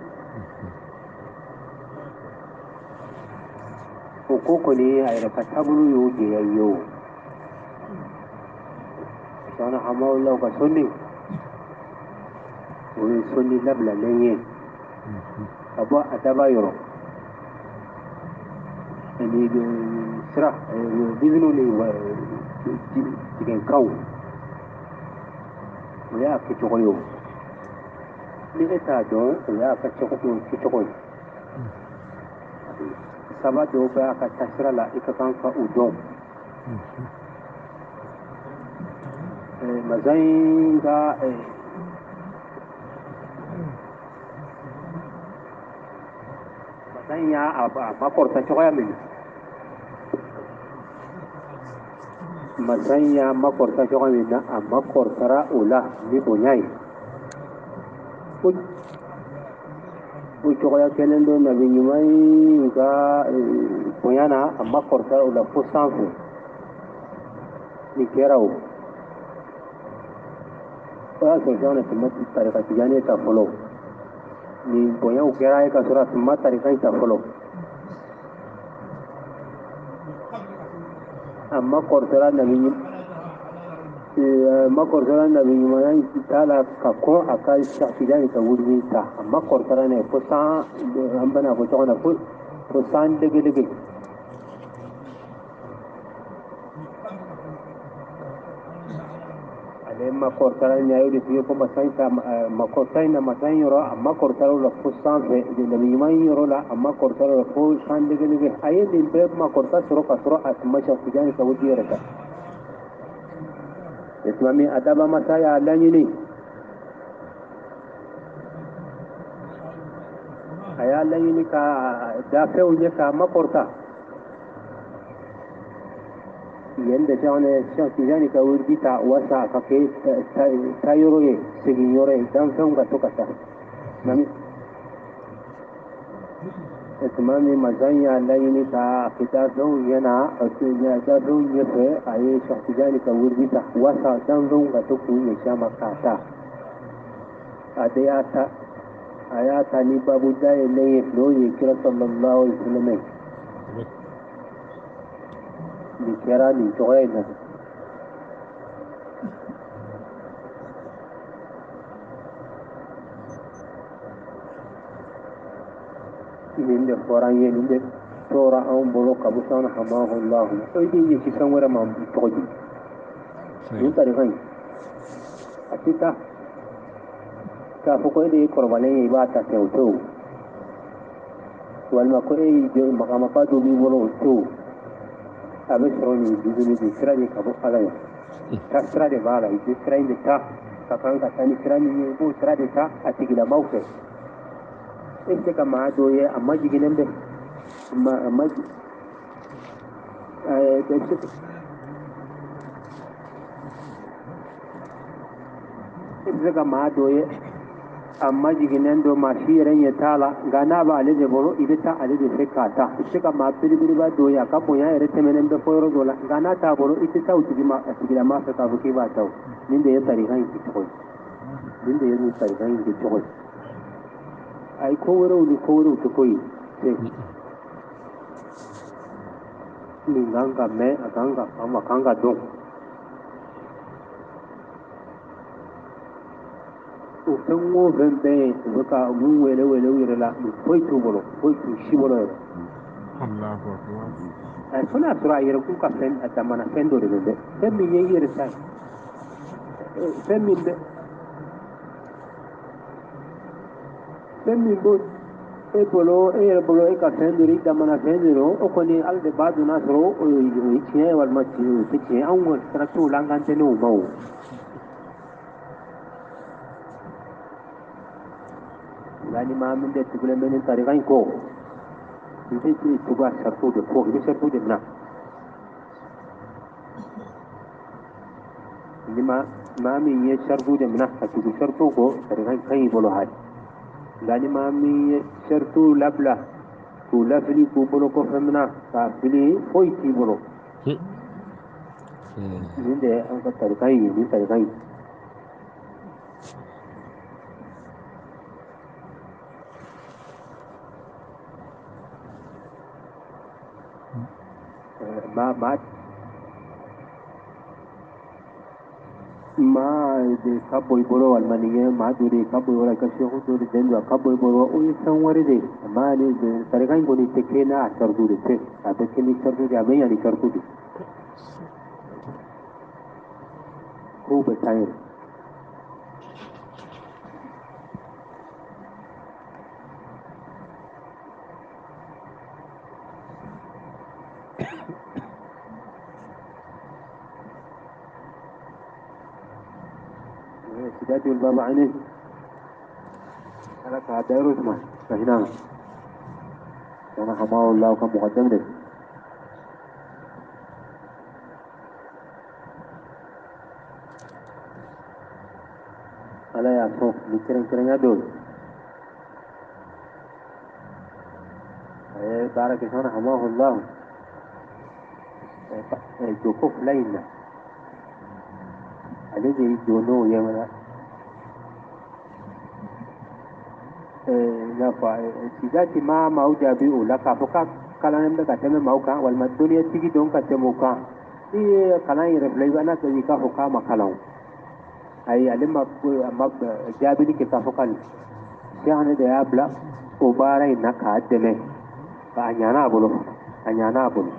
o ko kɔni a yɛrɛ ka taabolo y'o jɛya i ye o Cheikhna hamahullah ka sɔnni o ye sɔnni labilalen ye ka bɔ a daba yɔrɔ ani sira biziniw ni tigɛnkanw o y'a kɛcogo ye o ni e t'a dɔn o y'a ka kɛcogo ye saba dɔw bɛ a ka taasira la i ka kan ka o dɔn masa in ka masa in y'a a makɔrɔta cogoya min na masa in y'a makɔrɔta cogoya min na a makɔrɔtara o la ni bonya ye ko O cogoya kelen don nabi ɲuman in ka bonya na a ma kɔrɔta o la fo sanfɛ nin kɛra o o y'a sɔrɔ Sɛkinɛ tun ma tarika tijani ta fɔlɔ nin bonyaw kɛra a ye ka sɔrɔ a tun ma tarika in ta fɔlɔ a ma kɔrɔtara nabi ma kɔrɔtara nabi ɲumanya ta la ka kɔn a ka tijani ka wurudi ta a ma kɔrɔtara n'a ye fo san an bɛna fɔ cogo min na fo san dege ale ma kɔrɔtara ni a y'o de f'i ye ko masa in ta ma kɔrɔta in na masa in yɔrɔ a ma kɔrɔtara o la fo sanfɛ nabi ɲuman in yɔrɔ la a ma kɔrɔtara o la fo san dege a ye nin bɛɛ ma kɔrɔta sɔrɔ ka sɔrɔ a tun ma Cheikh Tijani ka wurudi yɛrɛ ta tuma min a daba masa y'a laɲini a y'a laɲini ka dafɛnw ɲɛ k'a makɔrɔta yen de Cheikh Tijani ka wurudi ta wasa a ka kɛ taayɔrɔ ye segin yɔrɔ ye danfɛnw ka to ka taa tuma min masa y'a laɲini ka kɛ dafɛnw ɲɛna dafɛnw ɲɛfɛ a ye Cheikh Tijani ka wurudi ta wasa danfɛnw ka to k'u ɲɛsin a ma k'a ta a de y'a ta a y'a ta ni babu dayɛlɛn ye n'o ye kira sallallahu alaihi wasallam ye nin kɛra nin cogoya in na nin de fɔra an ye nin de tora anw bolo ka bɔ sanna hamahullahu o i b'i ɲɛsin fɛn wɛrɛ ma cogo di nin tarika in a tɛ taa k'a fɔ ko e de ye kɔrɔbalen ye i b'a ta ten o tɛ o walima ko e y'i jɔ makamaba dɔ b'i bolo o tɛ o a bɛ sɔrɔ nin duduni de sira de ka bɔ ala ye ta sira de b'a la i bɛ sira in de ta ka kan ka taa ni sira min ye i b'o sira de ta a tigilamaw fɛ e bɛ se ka maa dɔ ye a ma jiginnen bɛ a ma e bɛ se ka maa dɔ ye a ma jiginnen don maa si yɛrɛ ɲɛ t'a la nka n'a b'ale de bolo i bɛ taa ale de fɛ k'a ta i bɛ se ka maa belebeleba dɔ ye a ka bonya yɛrɛ tɛmɛnen bɛ fɔ yɔrɔ dɔ la nka n'a t'a bolo i tɛ taa o tigi ma a tigilama fɛ k'a fɔ k'i b'a ta o nin de ye tarika in kɛcogo ye nin de ye nin tarika in kɛcogo ye ayi ko wɛrɛw ni ko wɛrɛw tɛ ko ye nin kan ka mɛn a kan ka faamu a kan ka dɔn o fɛn o fɛn bɛ yen u bɛ ka mun wele wele u yɛrɛ la nin foyi t'u bolo foyi t'u si bolo yɛrɛ fo n'a sɔrɔ a yɛrɛ k'u ka fɛn a damana fɛn dɔ de bɛ dɛ fɛn min ye i yɛrɛ ta ye fɛn min bɛ fɛn min b'o e bolo e yɛrɛ bolo e ka fɛn dɔ i damana fɛn dɔ don o kɔni ala de b'a dɔn n'a sɔrɔ o ye tiɲɛ ye walima o tɛ tiɲɛ anw kɔni sira t'o la an kan tɛ n'o ma o nka ni maa min de tugulen bɛ nin tarika in kɔ i bɛ tugu a saritiw de kɔ i bɛ saritiw de minɛ ni maa min ye saritiw de minɛ ka tugu saritiw kɔ tarika in ka ɲi i bolo hali nka ni maa min ye saritiw labila k'u lafili k'u bolo kɔfɛ minɛ k'a fili foyi t'i bolo nin de ye an ka tarika in ye nin tarika in maa de ka bɔ i bolo walima nin ye maa dɔ de ka bɔ i bolo i ka seku dɔ de den don a ka bɔ i bolo o ye fɛn wɛrɛ de ye maa ni tarika in kɔni tɛ kɛ n'a saritu de tɛ a bɛ kɛ ni saritu de a bɛ ɲa ni saritu de kow bɛ taa yɛrɛ سداد الباب عنه لك دائر اسمه فهنا كان حماه الله كان مقدم لك ألا يا صوف لكرن كرن يدول baara kɛ sɔnna hamahullahu joko fila in na ale de y'i jɔ n'o ye mana i n'a fɔ Sidati ma maaw jaabi o la k'a fɔ k'a kalannen bɛ ka tɛmɛ maaw kan walima dɔnniyatigi don ka tɛmɛ o kan. I ye kalan yɛrɛ bila i b'a n'a kɛ k'a fɔ k'a ma kalan o. Ayi, ale ma jaabili kɛ k'a fɔ k'ale Sɛhane de y'a bila o baara in na k'a dɛmɛ, a ɲana a bolo, a ɲana a bolo.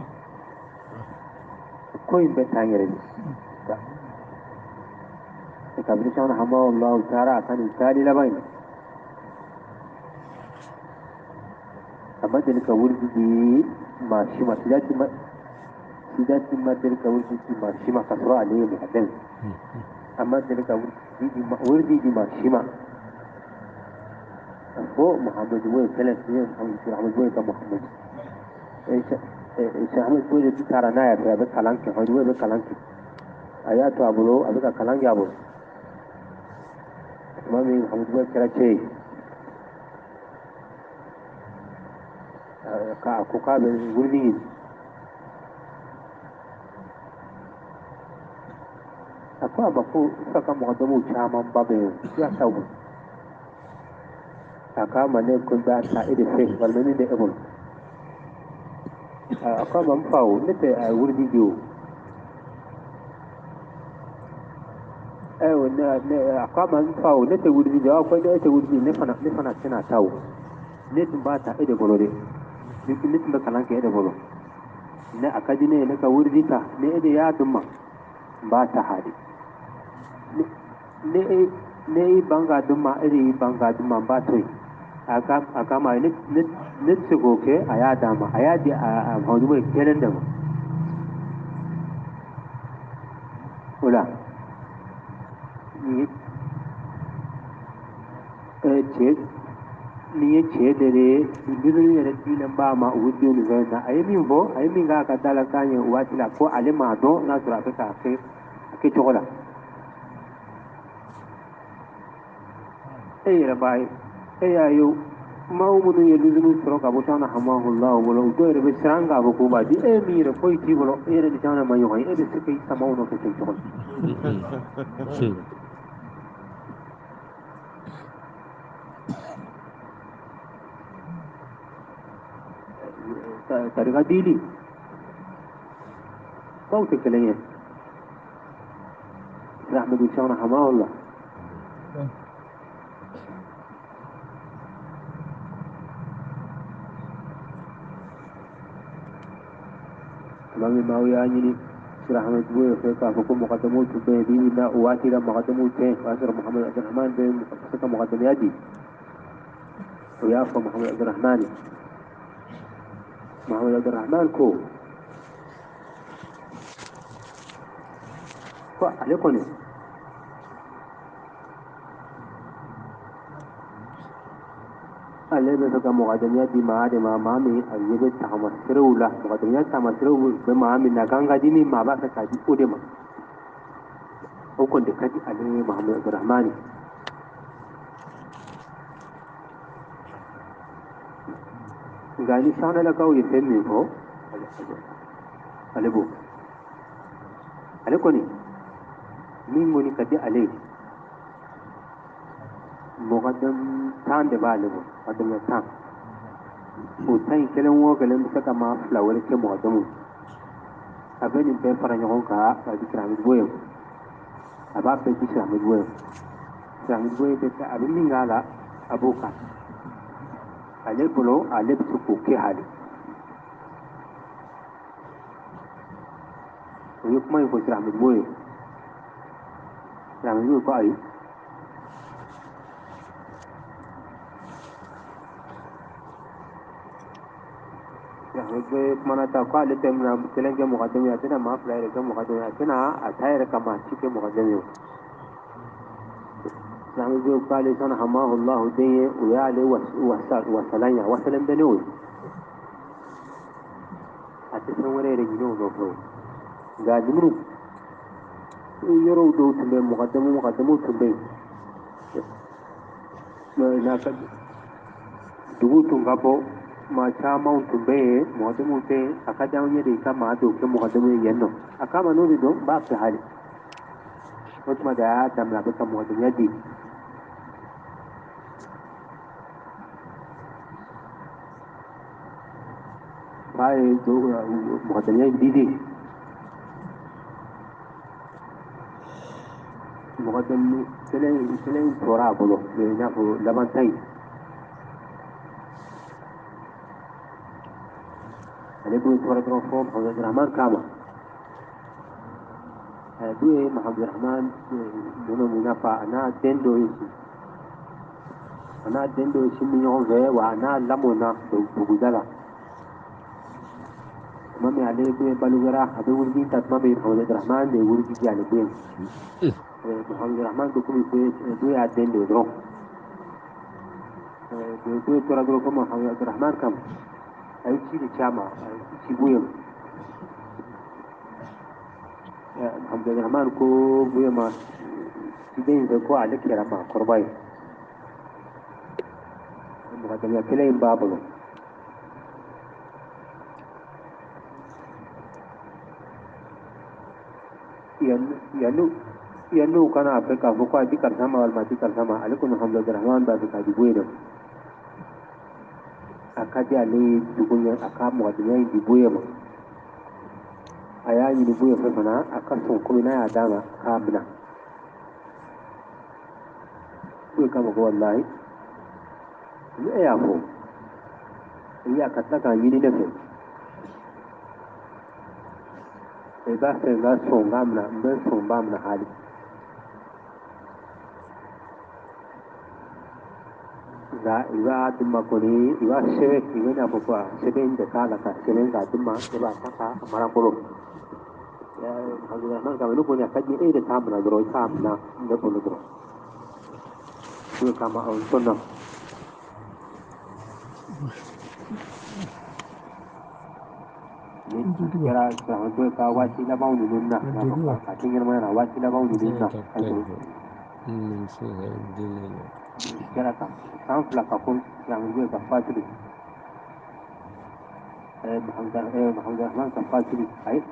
Ko in bɛ taa n yɛrɛ de kabini Sɛhane hamahullahu taara a ka nin taali laban in na, a ma deli ka wurudi di maa si ma. Sidati ma deli ka wurudi di maa si ma ka sɔrɔ ale ye mɔgɔ. A ma deli ka wurudi di maa si ma fo Muhammadu Boye kelen ye, Muhammadu Boye ka Muhammadu Cheikh Ahmed Boye de taara n'a ye a bɛ kalan kɛ, Muhammadu Boye bɛ kalan kɛ, a y'a to a bolo, a bɛ ka kalan kɛ a bolo. Tuma min Muhammadu Boye kɛra cɛ ye, a ko k'a bɛ wurudi ɲini. A ko a ma ko fa ka mɔgɔdamaw camanba bɛ yen, siya t'aw bolo. A k'a ma ne ko n b'a ta e de fɛ walima min bɛ e bolo. A ko a ma n fa o, ne tɛ a wurudi di o. Ayiwa, ne a ko a ma n fa o, ne tɛ wurudi di. A ko ne tɛ wurudi, ne fana tɛna ta o. Ne tun b'a ta e de bolo dɛ, ne tun bɛ kalan kɛ e de bolo. Ne a ka di ne ye ne ka wurudi ta, ne e de y'a dun ma, n b'a ta hali. Ne y'i ban k'a dun ma, e de y'i ban k'a dun ma, n b'a to yen. A ka ma ne tɛ se k'o kɛ, a y'a d'a ma, a y'a di a Muhammadu Boye kelen de ma. O la nin ye cɛ de ye, dumuni yɛrɛ dilen b'a ma u denw ni fɛn na. A ye min fɔ, a ye min k'a ka da la k'a ɲɛ o waati la, ko ale m'a dɔn n'a sɔrɔ a bɛ k'a kɛ a kɛcogo la. E yɛrɛ b'a ye, e y'a ye maaw minnu ye dumuni sɔrɔ ka bɔ Sɛhana hamahullahu bolo, u dɔw yɛrɛ bɛ siran k'a fɔ k'u b'a di. E min yɛrɛ foyi t'i bolo, e yɛrɛ ni Sɛhana ma ɲɔgɔn ye, e bɛ se k'i sama u nɔfɛ ten cogo di? Tarika dili baw tɛ kelen ye. Ahmadu Sɛhana hamahullah tuma min maaw y'a ɲini Sira Ahmed Boye fɛ k'a fɔ ko mɔgɔdamaw tun bɛ yen bi bi in na, o waati la mɔgɔdamaw tɛ yen, o y'a sɔrɔ Muhamadu Abdurahman bɛ se ka mɔgɔdamaya di. O y'a fɔ Muhamadu Abdurahman ye. Muhamadu Abdurahman ko ale kɔni ale bɛ fɛ ka mɔgɔdamaya di maa de ma, maa min a ɲɛ bɛ taamaserew la, mɔgɔdamaya taamaserew bɛ maa min na, k'an ka di min maa b'a fɛ k'a di o de ma. O kɔni de ka di ale ye Muhamadu Abdurahman. Nka ni Sɛhanalakaw ye fɛn min fɔ, ale b'o kɛ. Ale kɔni min kɔni ka di ale ye, mɔgɔdam 10 de b'ale bolo, mɔgɔdamya 10. O 10 in kelen o kelen bɛ se ka maa fila wɛrɛ kɛ mɔgɔdamu. A bɛ nin bɛɛ fara ɲɔgɔn kan k'a di Sira Ahmed Boye ma. A b'a bɛɛ di Sira Ahmed Boye ma. Sira Ahmed Boye bɛ kɛ, a bɛ min k'a la, a b'o k'a la. Ale bolo, ale bɛ se k'o kɛ hali. O ye kuma in fɔ Sira Ahmed Boye. Sira Ahmed Boye ko ayi. Ahmed Boye kumana ta ko ale tɛ bɛna kelen kɛ mɔgɔdɛmɛ ye, a tɛna maa fila yɛrɛ kɛ mɔgɔdɛmɛ ye, a tɛna a ta yɛrɛ ka maa si kɛ mɔgɔdɛmɛ ye. Ahmed Boye ko ale sɔnna hamahullahu den ye, o y'ale wasalan ye, a wasalen bɛ n'o ye. A tɛ fɛn wɛrɛ yɛrɛ ɲini o nɔfɛ o. Nka lemuru yɔrɔw dɔw tun bɛ yen, mɔgɔdɛmɛw tun bɛ yen. N'a ka dugu tun ka bɔ Maa caman tun bɛ yen mɔgɔdamaw tɛ yen, a ka di anw ye de i ka maa dɔw kɛ mɔgɔdamaw ye yen nɔ. A k'a ma n'o de don, n b'a fɛ hali. O tuma de a y'a daminɛ, a bɛ ka mɔgɔdamaya di. Fa ye mɔgɔdamaya in di de. Mɔgɔdami kelen in tora a bolo, i n'a fɔ laban ta in. Ale b'o tora dɔrɔn fɔ Muhamadu Abdurahman kama. Du ye Muhamadu Abdurahman nɔnɔ min n'a fa, a n'a den dɔ ye si. A n'a den dɔ ye si min ɲɔgɔn fɛ, wa a n'a lamɔna duguda la. Tuma min ale bɛ balokɛra, a bɛ wurudi ta tuma min, Muhamadu Abdurahman de ye wurudi di ale den. Muhamadu Abdurahman ko komi du y'a den de ye dɔrɔn. Du tora dɔrɔn ko Muhamadu Abdurahman kama. A ye ci de ci a ma, a ye ci Buye ma. Muhamadu Abdurahman ko Buye ma ciden in fɛ ko ale kɛra maakɔrɔba ye. Mɔgɔdamaya kelen in b'a bolo. Yanni u kana a fɛ k'a fɔ ko a di karisa ma walima a di karisa ma, ale ko Muhamadu Abdurahman b'a fɛ k'a di Buye de ma. A ka di ale ye dugu ɲɛ, a ka mɔgɔdenya in di Buye ma. A y'a ɲini Buye fɛ fana a ka sɔn, komi n'a y'a d'a ma a k'a minɛ. Buye k'a ma ko walahi ni e y'a fɔ i y'a ka tila k'a ɲini ne fɛ, i b'a fɛ n ka sɔn k'a minɛ, n bɛ sɔn n b'a minɛ hali. Nka i b'a di ma kɔni, i b'a sɛbɛn, i bɛna fɔ ko a sɛbɛn in de k'a la ka sɛbɛn k'a di ma, ne b'a ta k'a mara n bolo. Abdurahman kama ne kɔni a ka di e de k'a minɛ dɔrɔn, i k'a minɛ ne bolo dɔrɔn. O kama aw sɔnna. Ni kɛra silamɛtɔ ka waati labanw ninnu na, ka kɛ ɲɛnamaya la waati labanw ninnu na, kɛra kan san 2 ka ko silamɛtɔ ka fatuli. Muhamadu Rahman ka fatuli, ayi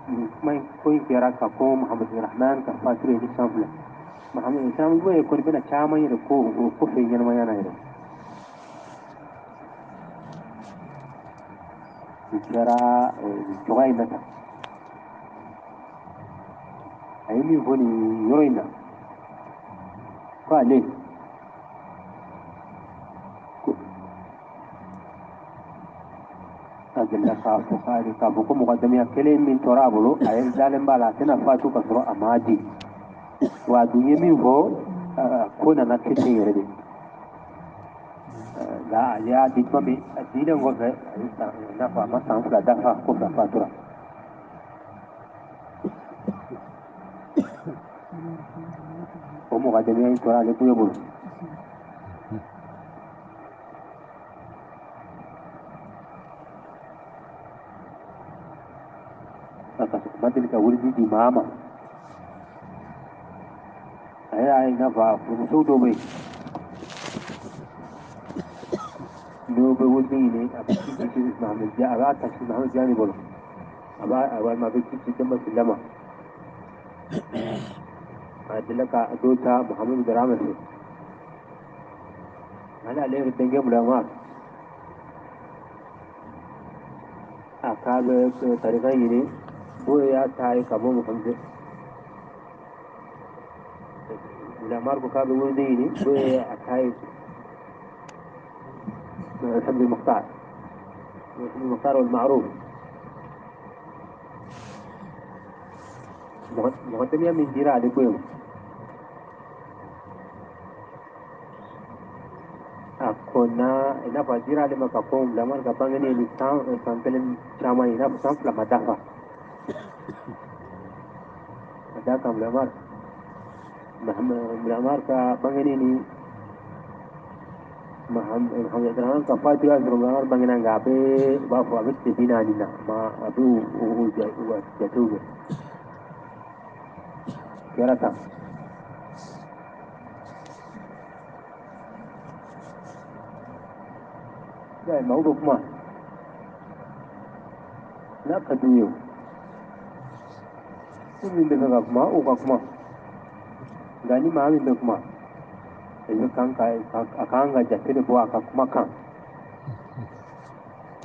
nin kuma in ko in kɛra ka ko Muhamadu Rahman ka fatuli ni san 2. Muhamadu silamɛtɔ ye kɔni bɛna caman yɛrɛ ko o kɔfɛ ɲɛnamaya na yɛrɛ. Nin kɛra nin cogoya in na tan. A ye min fɔ nin yɔrɔ in na, ko ale ko a delila k'a fɔ k'ale k'a fɔ ko mɔgɔdamaya kelen min tora a bolo, a ye dalen b'a la a tɛna fatu ka sɔrɔ a m'a di. Wa a dun ye min fɔ, ko nana kɛ ten yɛrɛ de. Nka ale y'a di tuma min, a dilen kɔfɛ, a ye san, i n'a fɔ a ma san 2 dafa kɔfɛ a fatura. O mɔgɔdamaya in tora ale kulo bolo. A ka ma deli ka wurudi di maa ma. A y'a ye i n'a fɔ a furumuso dɔw bɛ yen, n'o bɛ wurudi ɲini, a bɛ ci ci Mahamadu Diya, a b'a ta ci Mahamadu Diya bolo, a b'a a walima a bɛ ci ci Denba Sila ma. A delila ka dɔ ta Mahamadu Darame fɛ. Ale ale yɛrɛ denkɛ Bulama, a k'a bɛ tarika ɲini, Buye y'a ta ye ka bɔ Mahamadu Bulamar ko k'a bɛ wurudi ɲini, Buye a ta ye Muhamadu Mukhtar, Muhamadu Mukhtar wal Ma'ruf. Mɔgɔdamaya min dira ale Buye ma, a kɔnna i n'a fɔ a dira ale ma ka kɔn Bulamar ka bangeni ni san 1 caman ye, i n'a fɔ san 2 ma dafa. Ka d'a kan Bulamar ka bangeni ni Muhamadu Abdurahman ka fatu y'a sɔrɔ Bulamar bangena, nka a bɛ u b'a fɔ a bɛ tile 40 na, ma a bɛ o jatew kɛ. Kɛra tan. Ya maaw bɛ kuma n'a ka d'u ye, o min bɛ fɛ ka kuma o ka kuma, nka ni maa min bɛ kuma i bɛ kan ka a kan ka jate de bɔ a ka kuma kan.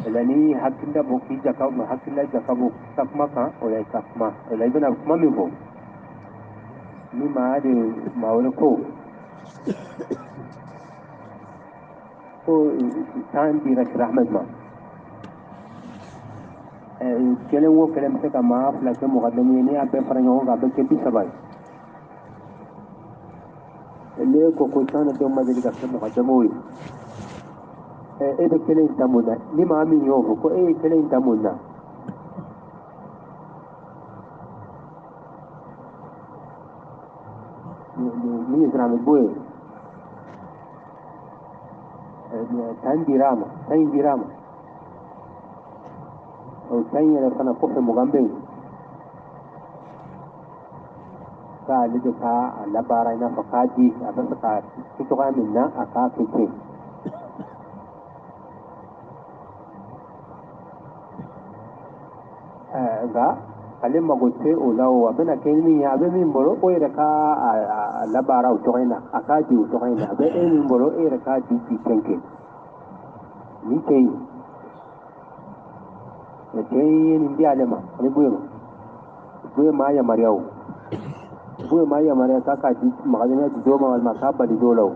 O la ni hakilila bɔ k'i jaka hakilila jaka bɔ ka kuma kan, o la i ka kuma, o la i bɛna kuma min fɔ ni maa de maa wɛrɛ ko ko tan dira Sir Ahmed ma, kelen o kelen bɛ se ka maa fila kɛ mɔgɔdɛmɛ ye, n'i y'a bɛɛ fara ɲɔgɔn kan a bɛ kɛ 30 ye. Ne ko ko tan dɔw ma deli ka kɛ mɔgɔdɛmɛw ye, e bɛ kelen in ta mun na? Ni maa min y'o fɔ ko e ye kelen in ta mun na? Min ye silamɛ bo ye, tan dira a ma, tan in dira a ma, o tan in yɛrɛ fana kɔfɛ 20 bɛ yen k'ale de k'a labaara i n'a fɔ k'a di a bɛ fɛ k'a kɛ cogoya min na a k'a kɛ ten. Nka ale mago tɛ o la, o a bɛna kɛ min ye, a bɛ min bolo o yɛrɛ k'a labaara o cogo in na, a k'a di o cogo in na, a bɛ e min bolo e yɛrɛ k'a di k'i kɛnkɛn. Nin cɛ in, cɛ in ye nin di ale ma, ale Buye ma, Buye m'a yamaruya o, Buye m'a yamaruya k'a k'a di magadenya di dɔw ma walima k'a bali dɔw la o.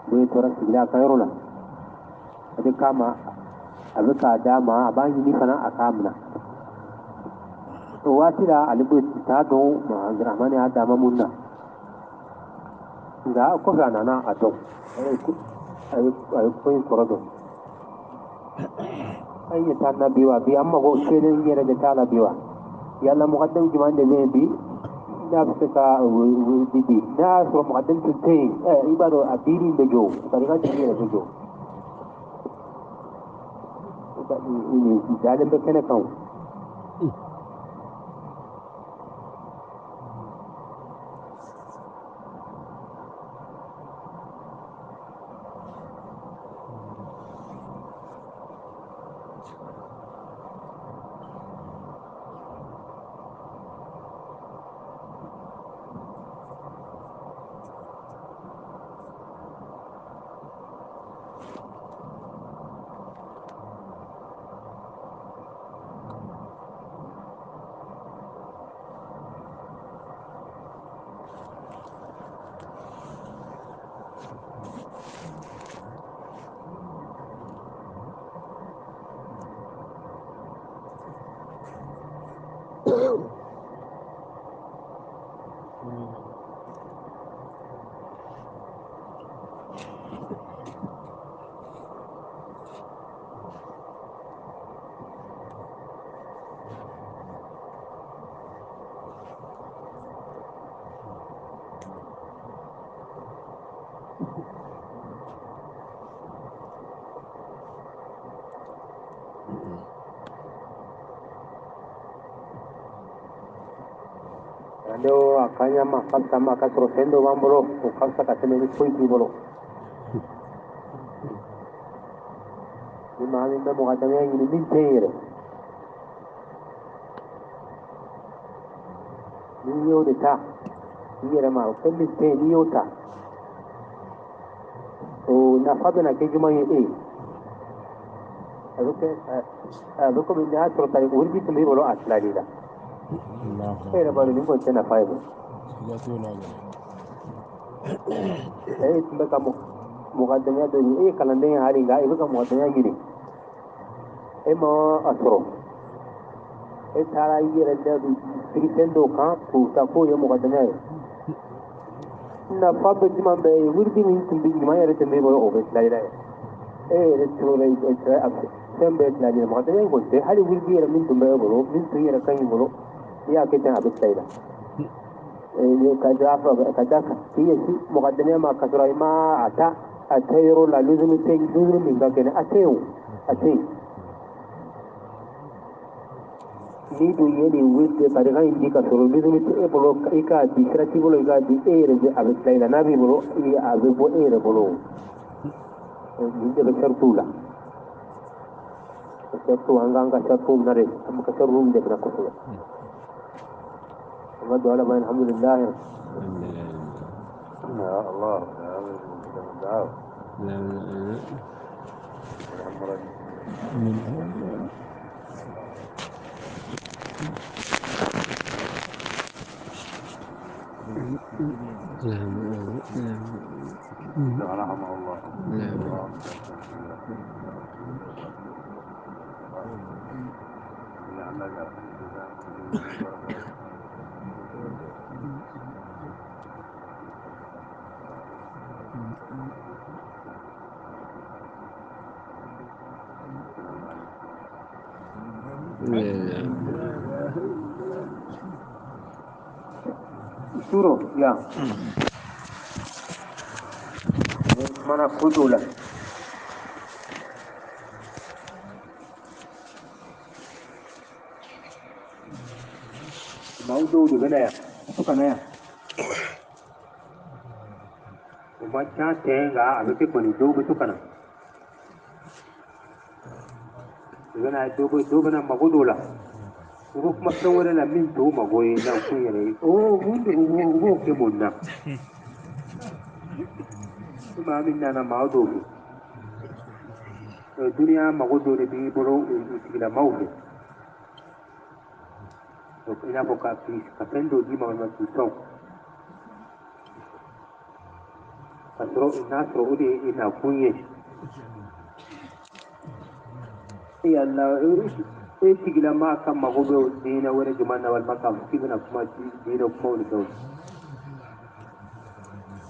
Buye tora sigilen a ka yɔrɔ la, o de kama a bɛ k'a d'a ma, a b'a ɲini fana a k'a minɛ. O waati la ale bɛ t'a dɔn Abdurahmani y'a d'a ma mun na, nka kɔfɛ a nana a dɔn, a ye ko in kɔrɔ dɔn. An ɲɛ t'an na bi wa, bi an mago kelen yɛrɛ de t'a la bi wa. Yala mɔgɔden jumɛn de bɛ yen bi n'a bɛ se ka di bi? N'a y'a sɔrɔ mɔgɔden tun tɛ yen, i b'a dɔn a biiri in bɛ jɔ, barika jigi yɛrɛ bɛ jɔ. Dalen bɛ kɛnɛ kan o. Dɔw a ka ɲa ma ka fisa ma ka sɔrɔ fɛn dɔ b'an bolo o ka fisa ka tɛmɛ ni foyi t'i bolo. Ni maa min bɛ mɔgɔdamaya ɲini min tɛ yen yɛrɛ, n'i y'o de ta i yɛrɛ ma, fɛn min tɛ yen n'i y'o ta, o nafa bɛna kɛ jumɛn ye e ye? A bɛ komi n'a sɔrɔ ta wurudi tun b'i bolo a tilal'i la. E yɛrɛ b'a dɔn nin kɔni tɛ nafa ye. E tun bɛ ka mɔgɔdamaya dɔ ɲini, e ye kalanden ye hali, nka i bɛ ka mɔgɔdamaya ɲini, e ma a sɔrɔ, e taara i yɛrɛ da siri fɛn dɔw kan k'o ta k'o ye mɔgɔdamaya ye. Nafa bɛ jumɛn bɛ ye? Wurudi min tun bɛ ɲuman yɛrɛ tun b'e bolo o bɛ tila i la yɛrɛ. E yɛrɛ tora fɛn bɛɛ tila i la, mɔgɔdamaya in kɔni tɛ, hali wurudi yɛrɛ min tun bɛ e bolo, min tun yɛrɛ ka ɲi bolo, n'i y'a kɛ ten a bɛ tila i la. Ka da kan k'i ɲɛsin mɔgɔdamaya ma ka sɔrɔ i ma a ta a tɛ yɔrɔ la, luzuru tɛ luzuru min ka kɛnɛ, a tɛ yen o, a tɛ yen. N'i dun ye nin wuli barika in di ka sɔrɔ luzuru tɛ e bolo, i k'a di sira t'i bolo, i k'a di e yɛrɛ bɛ a bɛ tila i la, n'a b'i bolo a bɛ bɔ e yɛrɛ bolo. Nin de bɛ saritu la. Saritu an k'an ka saritu minɛ de, an ka saritu de minɛ kosɛbɛ. An ka don Ala ma, alhamdulilahi. Ya Allah, ya Suro ya mana ko dɔw la. Maaw dɔw de bɛ na yan, to ka na yan. O ma ca tɛ, nka a bɛ kɛ kɔni, dɔw bɛ to ka na. U bɛ na, dɔw bɛ na mago dɔw la. U bɛ kuma fɛn wɛrɛ la min t'o mago ye n'a kun yɛrɛ ye. O mun de u b'o kɛ mun na? Ni maa min nana maa dɔw fɛ, duniya mago dɔw de b'i bolo o tigilamaw fɛ. I n'a fɔ ka fɛn dɔw d'i ma walima k'i sɔn. Ka sɔrɔ n'a sɔrɔ o de ye i nakun ye. Yalla e tigilama ka mago bɛ diinɛ wɛrɛ jumɛn na walima k'a fɔ k'i bɛna kuma diinɛ kumaw ni fɛnw.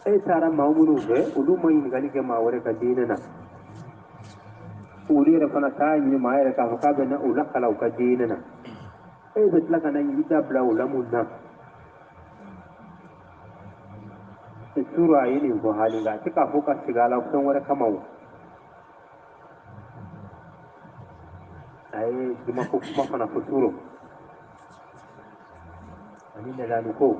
E taara maa minnu fɛ, olu ma ɲininkali kɛ maa wɛrɛ ka diinɛ na. Olu yɛrɛ fana t'a ɲini maa yɛrɛ k'a fɔ k'a bɛ na u lakala u ka diinɛ na. E bɛ tila ka na i da bila o la mun na? Suro a ye nin fɔ hali nka a tɛ k'a fɔ ka segin a la fɛn wɛrɛ kama o. A ye jumako kuma fana fɔ suro ani nalani ko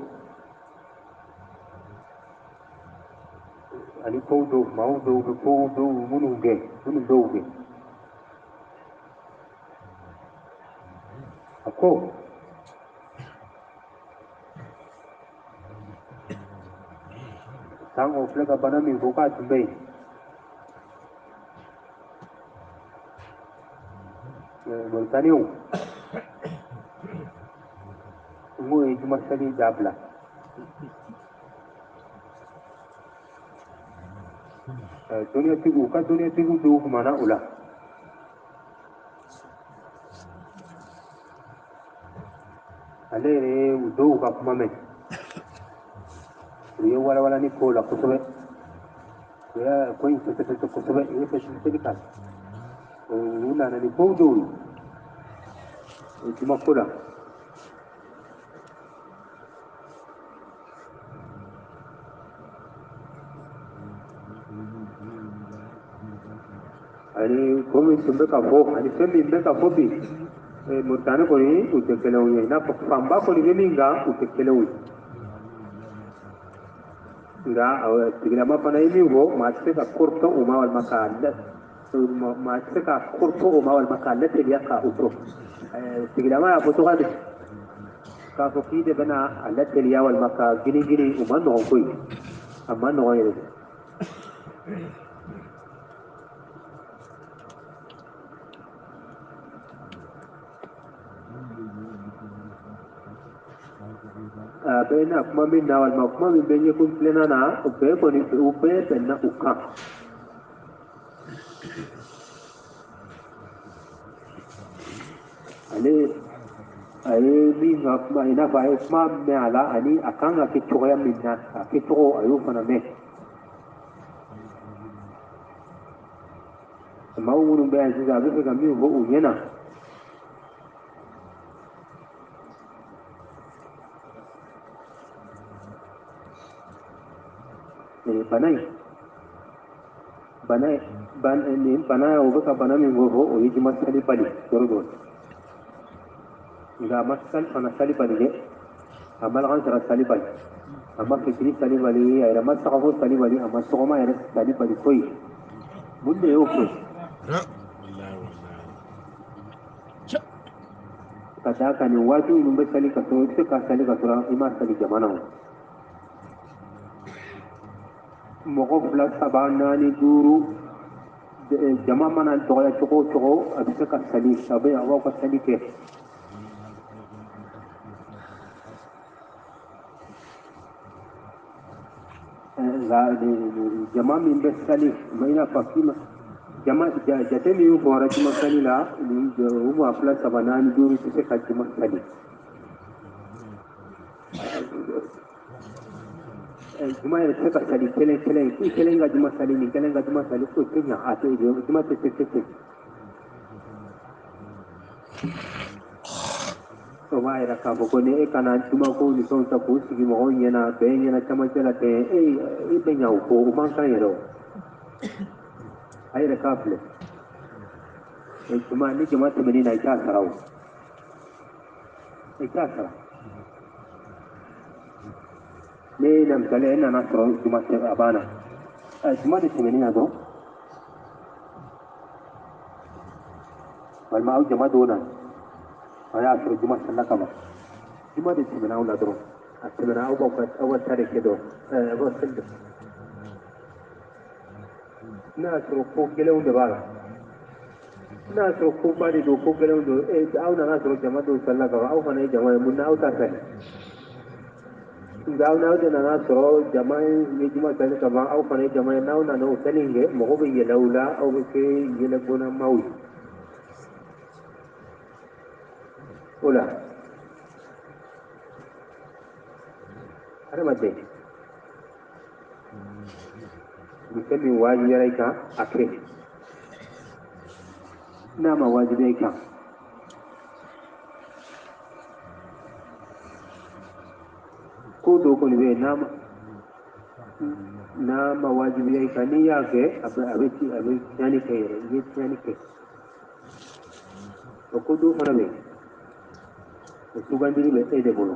ani kow dɔw, maaw dɔw bɛ kow dɔw minnu kɛ, minnu dɔw kɛ. A ko san o filɛ ka bana min fɔ k'a tun bɛ yen. Mauritaniw n k'o ye juma seli dabila. Dɔnniyatigiw ka dɔnniyatigiw dɔw kumana o la. Ale yɛrɛ ye u dɔw ka kuma mɛn. U ye walawalani k'o la kosɛbɛ. U y'a ko in fɛsɛfɛsɛ kosɛbɛ, u ye fɛsɛfɛsɛli k'a la. U nana ni kow dɔw ye o juma ko la. Ani ko min tun bɛ ka fɔ ani fɛn min bɛ ka fɔ bi Mauritanie kɔni, u tɛ kelenw ye. I n'a fɔ fanba kɔni bɛ min kan, u tɛ kelenw ye. Nka tigilama fana ye min fɔ, maa tɛ se ka kɔrɔtɔ o ma walima k'a maa tɛ se ka kɔrɔtɔ o ma walima k'a lateliya ka o to. Tigilama y'a fɔ cogoya min k'a fɔ k'i de bɛna a lateliya walima ka gini gini, o ma nɔgɔn koyi, a ma nɔgɔn yɛrɛ. A bɛ na kuma min na walima kuma min bɛ ɲɛkun tilenna na, o bɛɛ kɔni, u bɛɛ bɛnna u kan. Ale a ye min ka kuma, i n'a fɔ a ye kuma mɛn a la ani a kan ka kɛ cogoya min na, a kɛcogo, a y'o fana mɛn. Maaw minnu bɛ yan sisan, a bɛ fɛ ka min fɔ u ɲɛna, bana in, bana nin bana, o bɛ ka bana min fɔ, o ye juma sali bali yɔrɔ dɔ. Nka a ma sali fana sali bali dɛ, a ma lagansara sali bali, a ma fitiri sali bali, a yɛrɛ ma sagafo sali bali, a ma sɔgɔma yɛrɛ sali bali foyi. Mun de y'o kɛ? Ka d'a kan nin waati ninnu bɛ sali ka sɔrɔ i bɛ se ka sali ka sɔrɔ i ma sali jamana o. Mɔgɔ 2 3 4 5 jama mana dɔgɔya cogo o cogo a bɛ se ka sali, a bɛ a b'aw ka sali kɛ. Nka jama min bɛ sali i n'a fɔ k'i ma jama jate min fɔra juma sali la, u maa 2 3 4 5 tɛ se ka juma sali. Juma yɛrɛ tɛ se ka sali kelen kelen, i kelen ka juma sali nin kelen ka juma sali o tɛ ɲa, a tɛ juma tɛ se kɛ ten. O b'a yira k'a fɔ ko ni e kana juma ko ni fɛnw ta k'u sigi mɔgɔw ɲɛna bɛɛ ɲɛna camancɛ la ten, e bɛ ɲa o kɔ, o man kan yɛrɛ o. A yɛrɛ k'a filɛ. Juma ni jama tɛmɛn'i na i t'a sara o. I t'a sara. Ne na misali e nana sɔrɔ juma a banna. Juma de tɛmɛn'i na dɔrɔn. Walima aw jama dɔw nana. A y'a sɔrɔ juma salila ka ban. Juma de tɛmɛna aw la dɔrɔn. A tɛmɛna aw b'aw ka aw ka ta de kɛ dɔrɔn. Aw b'aw seli dɔrɔn. N'a y'a sɔrɔ ko gɛlɛnw de b'a la. N'a y'a sɔrɔ koba de don, ko gɛlɛnw don, aw nana sɔrɔ jama dɔw salila ka ban, aw fana ye jama ye, mun na aw ta sali? Nka aw n'aw de nana sɔrɔ jama ye juma sali ka ban, aw fana ye jama ye, n'aw nana o sali in kɛ, mɔgɔw bɛ yɛlɛ aw la, aw bɛ kɛ yɛlɛbonnamaw ye. O la, hadamaden, ni fɛn min wajibiyara i kan, a kɛ. N'a ma wajibiya i kan, ko dɔw kɔni bɛ yen, n'a ma wajibiya i kan, n'i y'a kɛ, a bɛ tiɲɛni kɛ yɛrɛ, i ye tiɲɛni kɛ. O ko dɔw fana bɛ yen, o sugandili bɛ e de bolo.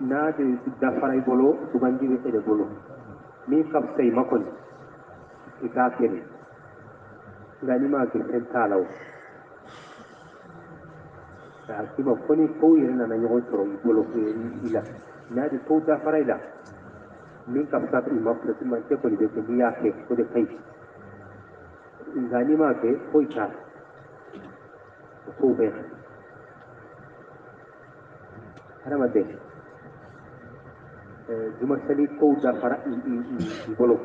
N'a de dafara i bolo, sugandi bɛ e de bolo. Min ka fisa i ma kɔni, i k'a kɛ de. Nka n'i m'a kɛ, fɛn t'a la o. A k'i ma fo ni kow yɛrɛ nana ɲɔgɔn sɔrɔ i bolo, i la. N'a de kow dafara i la, min ka fisa i ma, cɛ kɔni bɛ kɛ, n'i y'a kɛ, o de ka ɲi. Nka n'i m'a kɛ, foyi t'a la. O kow bɛ yan. Hadamaden, juma sali kow dafara i bolo.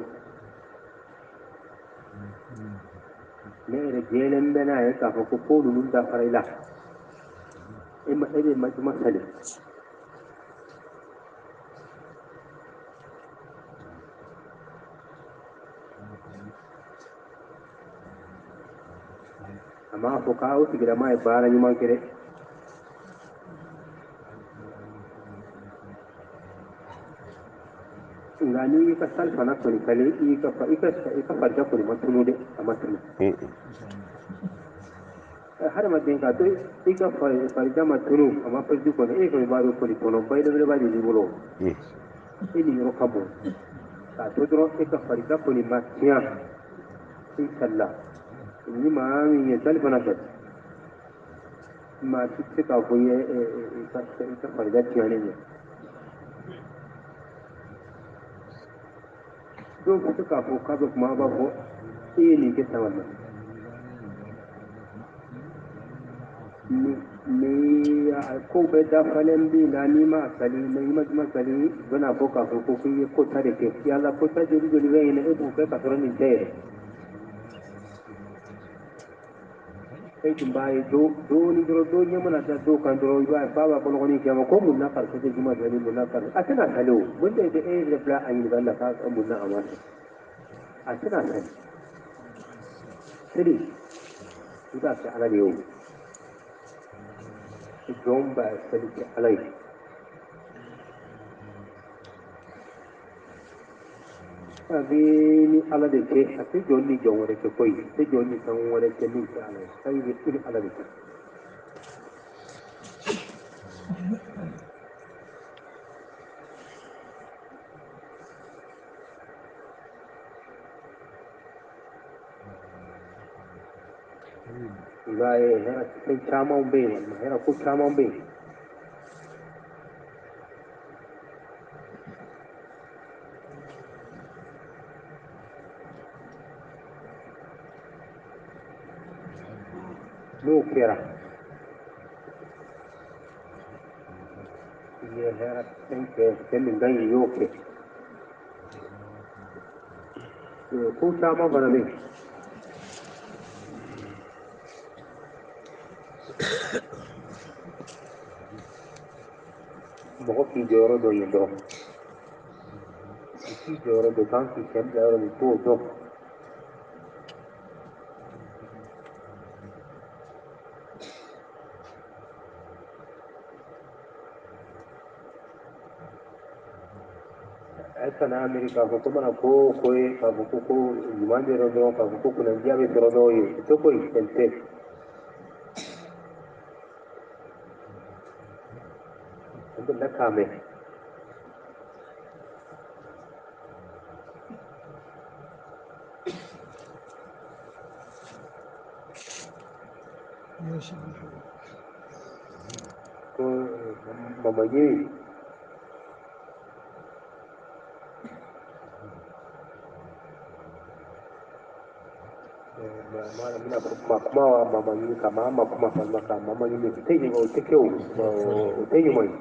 Ne yɛrɛ jɛlen bɛ n'a ye k'a fɔ ko ko ninnu dafara i la. E de ma juma sali. A m'a fɔ k'aw tigilama ye baara ɲuman kɛ dɛ. Nka n'i y'i ka sali fana kɔni sali, i ka farida kɔni ma tunu dɛ, a ma tunu. Hadamaden ka to i ka farida ma tunu, a ma faridi kɔni, e kɔni b'a dɔn kɔni tɔnɔ belebeleba de b'i bolo. E ni yɔrɔ ka bon. K'a to dɔrɔn e ka farida kɔni ma tiɲɛ, i salila. Ni maa min ye sali fana sali, maa si tɛ se k'a fɔ i ye i ka farida tiɲɛnen ye. Dɔw bɛ se k'a fɔ k'a bɛ kuma, a b'a fɔ e ye nin kɛ tan walima ni kow bɛɛ dafalen b'i la, n'i ma sali, n'i ma juma sali, u bɛna fɔ k'a fɔ ko k'i ye kota de kɛ. Yala kota joli joli bɛ yen, e b'o kɛ ka sɔrɔ nin tɛ yɛrɛ. E tun b'a ye dɔɔnin dɔrɔn, dɔw ɲɛ mana da dɔw kan dɔrɔn, i b'a ye f'a b'a kɔnɔkɔni kɛ ma ko mun na karisa tɛ juma sali, mun na karisa a tɛna sali o. Mun de e yɛrɛ bila a ɲininkali la k'a mun na a ma sali? A tɛna sali. Seli, i b'a kɛ Ala de ye o. Jɔn b'a seli kɛ Ala ye. A bɛ ni Ala de cɛ, a tɛ jɔn ni jɔn wɛrɛ cɛ koyi, a tɛ jɔn ni fɛn wɛrɛ cɛ min tɛ Ala ye. Ayi bɛ i ni Ala de cɛ. b'a ye hɛrɛ fɛn caman bɛ yen, walima hɛrɛ ko caman bɛ yen. N'o kɛra i ye hɛrɛ fɛn kɛ, fɛn min ka ɲi i y'o kɛ. Ko caman fana bɛ yen. Mɔgɔ k'i jɔyɔrɔ dɔ yen dɔrɔn, i k'i jɔyɔrɔ dɔ kan k'i sen bila yɔrɔ min t'o dɔn. A kana miiri k'a fɔ ko mana ko o ko ye k'a fɔ ko ɲuman bɛ yɔrɔ dɔrɔn, k'a fɔ ko kunnadiya bɛ sɔrɔ dɔw ye, o tɛ koyi, fɛn tɛ. An delila k'a mɛn. Ko mamaye ma kuma wa mama ɲini ka maa ma kuma walima ka mama ɲini, o tɛ ɲuman, o tɛ kɛ, o tɛ ɲuman ye.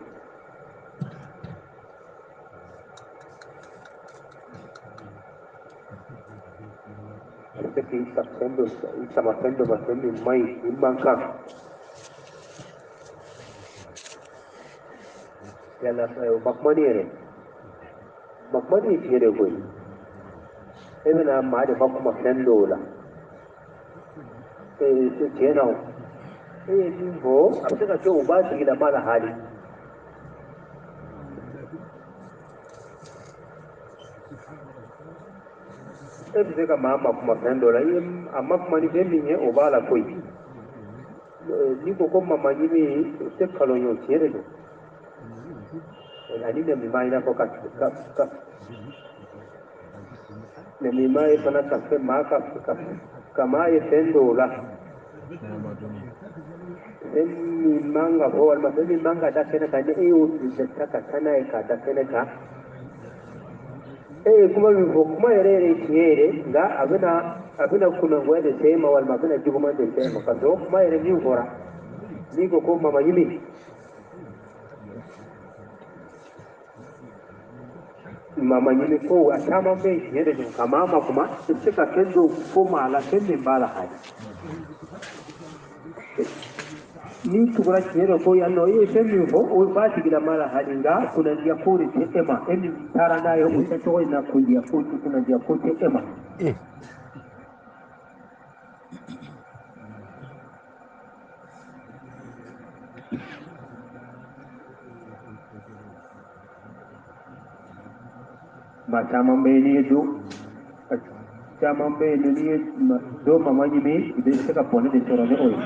A bɛ se k'i ta fɛn dɔ, i sama fɛn dɔ ma, fɛn min man ɲi, i man kan. Yala o ma kuma ni yɛrɛ, ma kuma ni ye tiɲɛ de koyi. E bɛna maa de ma kuma fɛn dɔw la. Tiɲɛ na o, e ye min fɔ, a bɛ se ka kɛ o b'a tigilama la hali. E bɛ se ka maa ma kuma fɛn dɔ la, i ye a ma kuma ni fɛn min ye, o b'a la koyi. N'i ko ko mama ɲimi, o tɛ kalon ye, o tiɲɛ de don. Ani nɛmima, i n'a fɔ ka nɛmima ye fana ka fɛn maa ka maa ye fɛn dɔw la, fɛn min man ka fɔ walima fɛn min man ka da kɛnɛ kan, ni e y'o ta ka taa n'a ye k'a da kɛnɛ kan, e ye kuma min fɔ, kuma yɛrɛ yɛrɛ ye tiɲɛ yɛrɛ, nka a bɛna kunnangoya de se e ma, walima a bɛna juguman de se e ma, ka sɔrɔ kuma yɛrɛ min fɔra, n'i ko ko mama ɲimi, mama ɲini ko a caman bɛ yen, tiɲɛ de don, ka maa ma kuma, i bɛ se ka fɛn dɔw fɔ maa la, fɛn min b'a la hali n'i tugura tiɲɛ dɔ ko yan nɔ, i ye fɛn min fɔ, o b'a tigilama la hali, nka kunnadiya ko de tɛ e ma. E min taara n'a ye o kɛcogo in na, kundiya ko tɛ, kunnadiya ko tɛ e ma. Maa caman bɛ yen, n'i ye do caman bɛ yen, n'i ye do mama ɲimi, i bɛ se ka bɔnɛ de sɔrɔ ni o ye.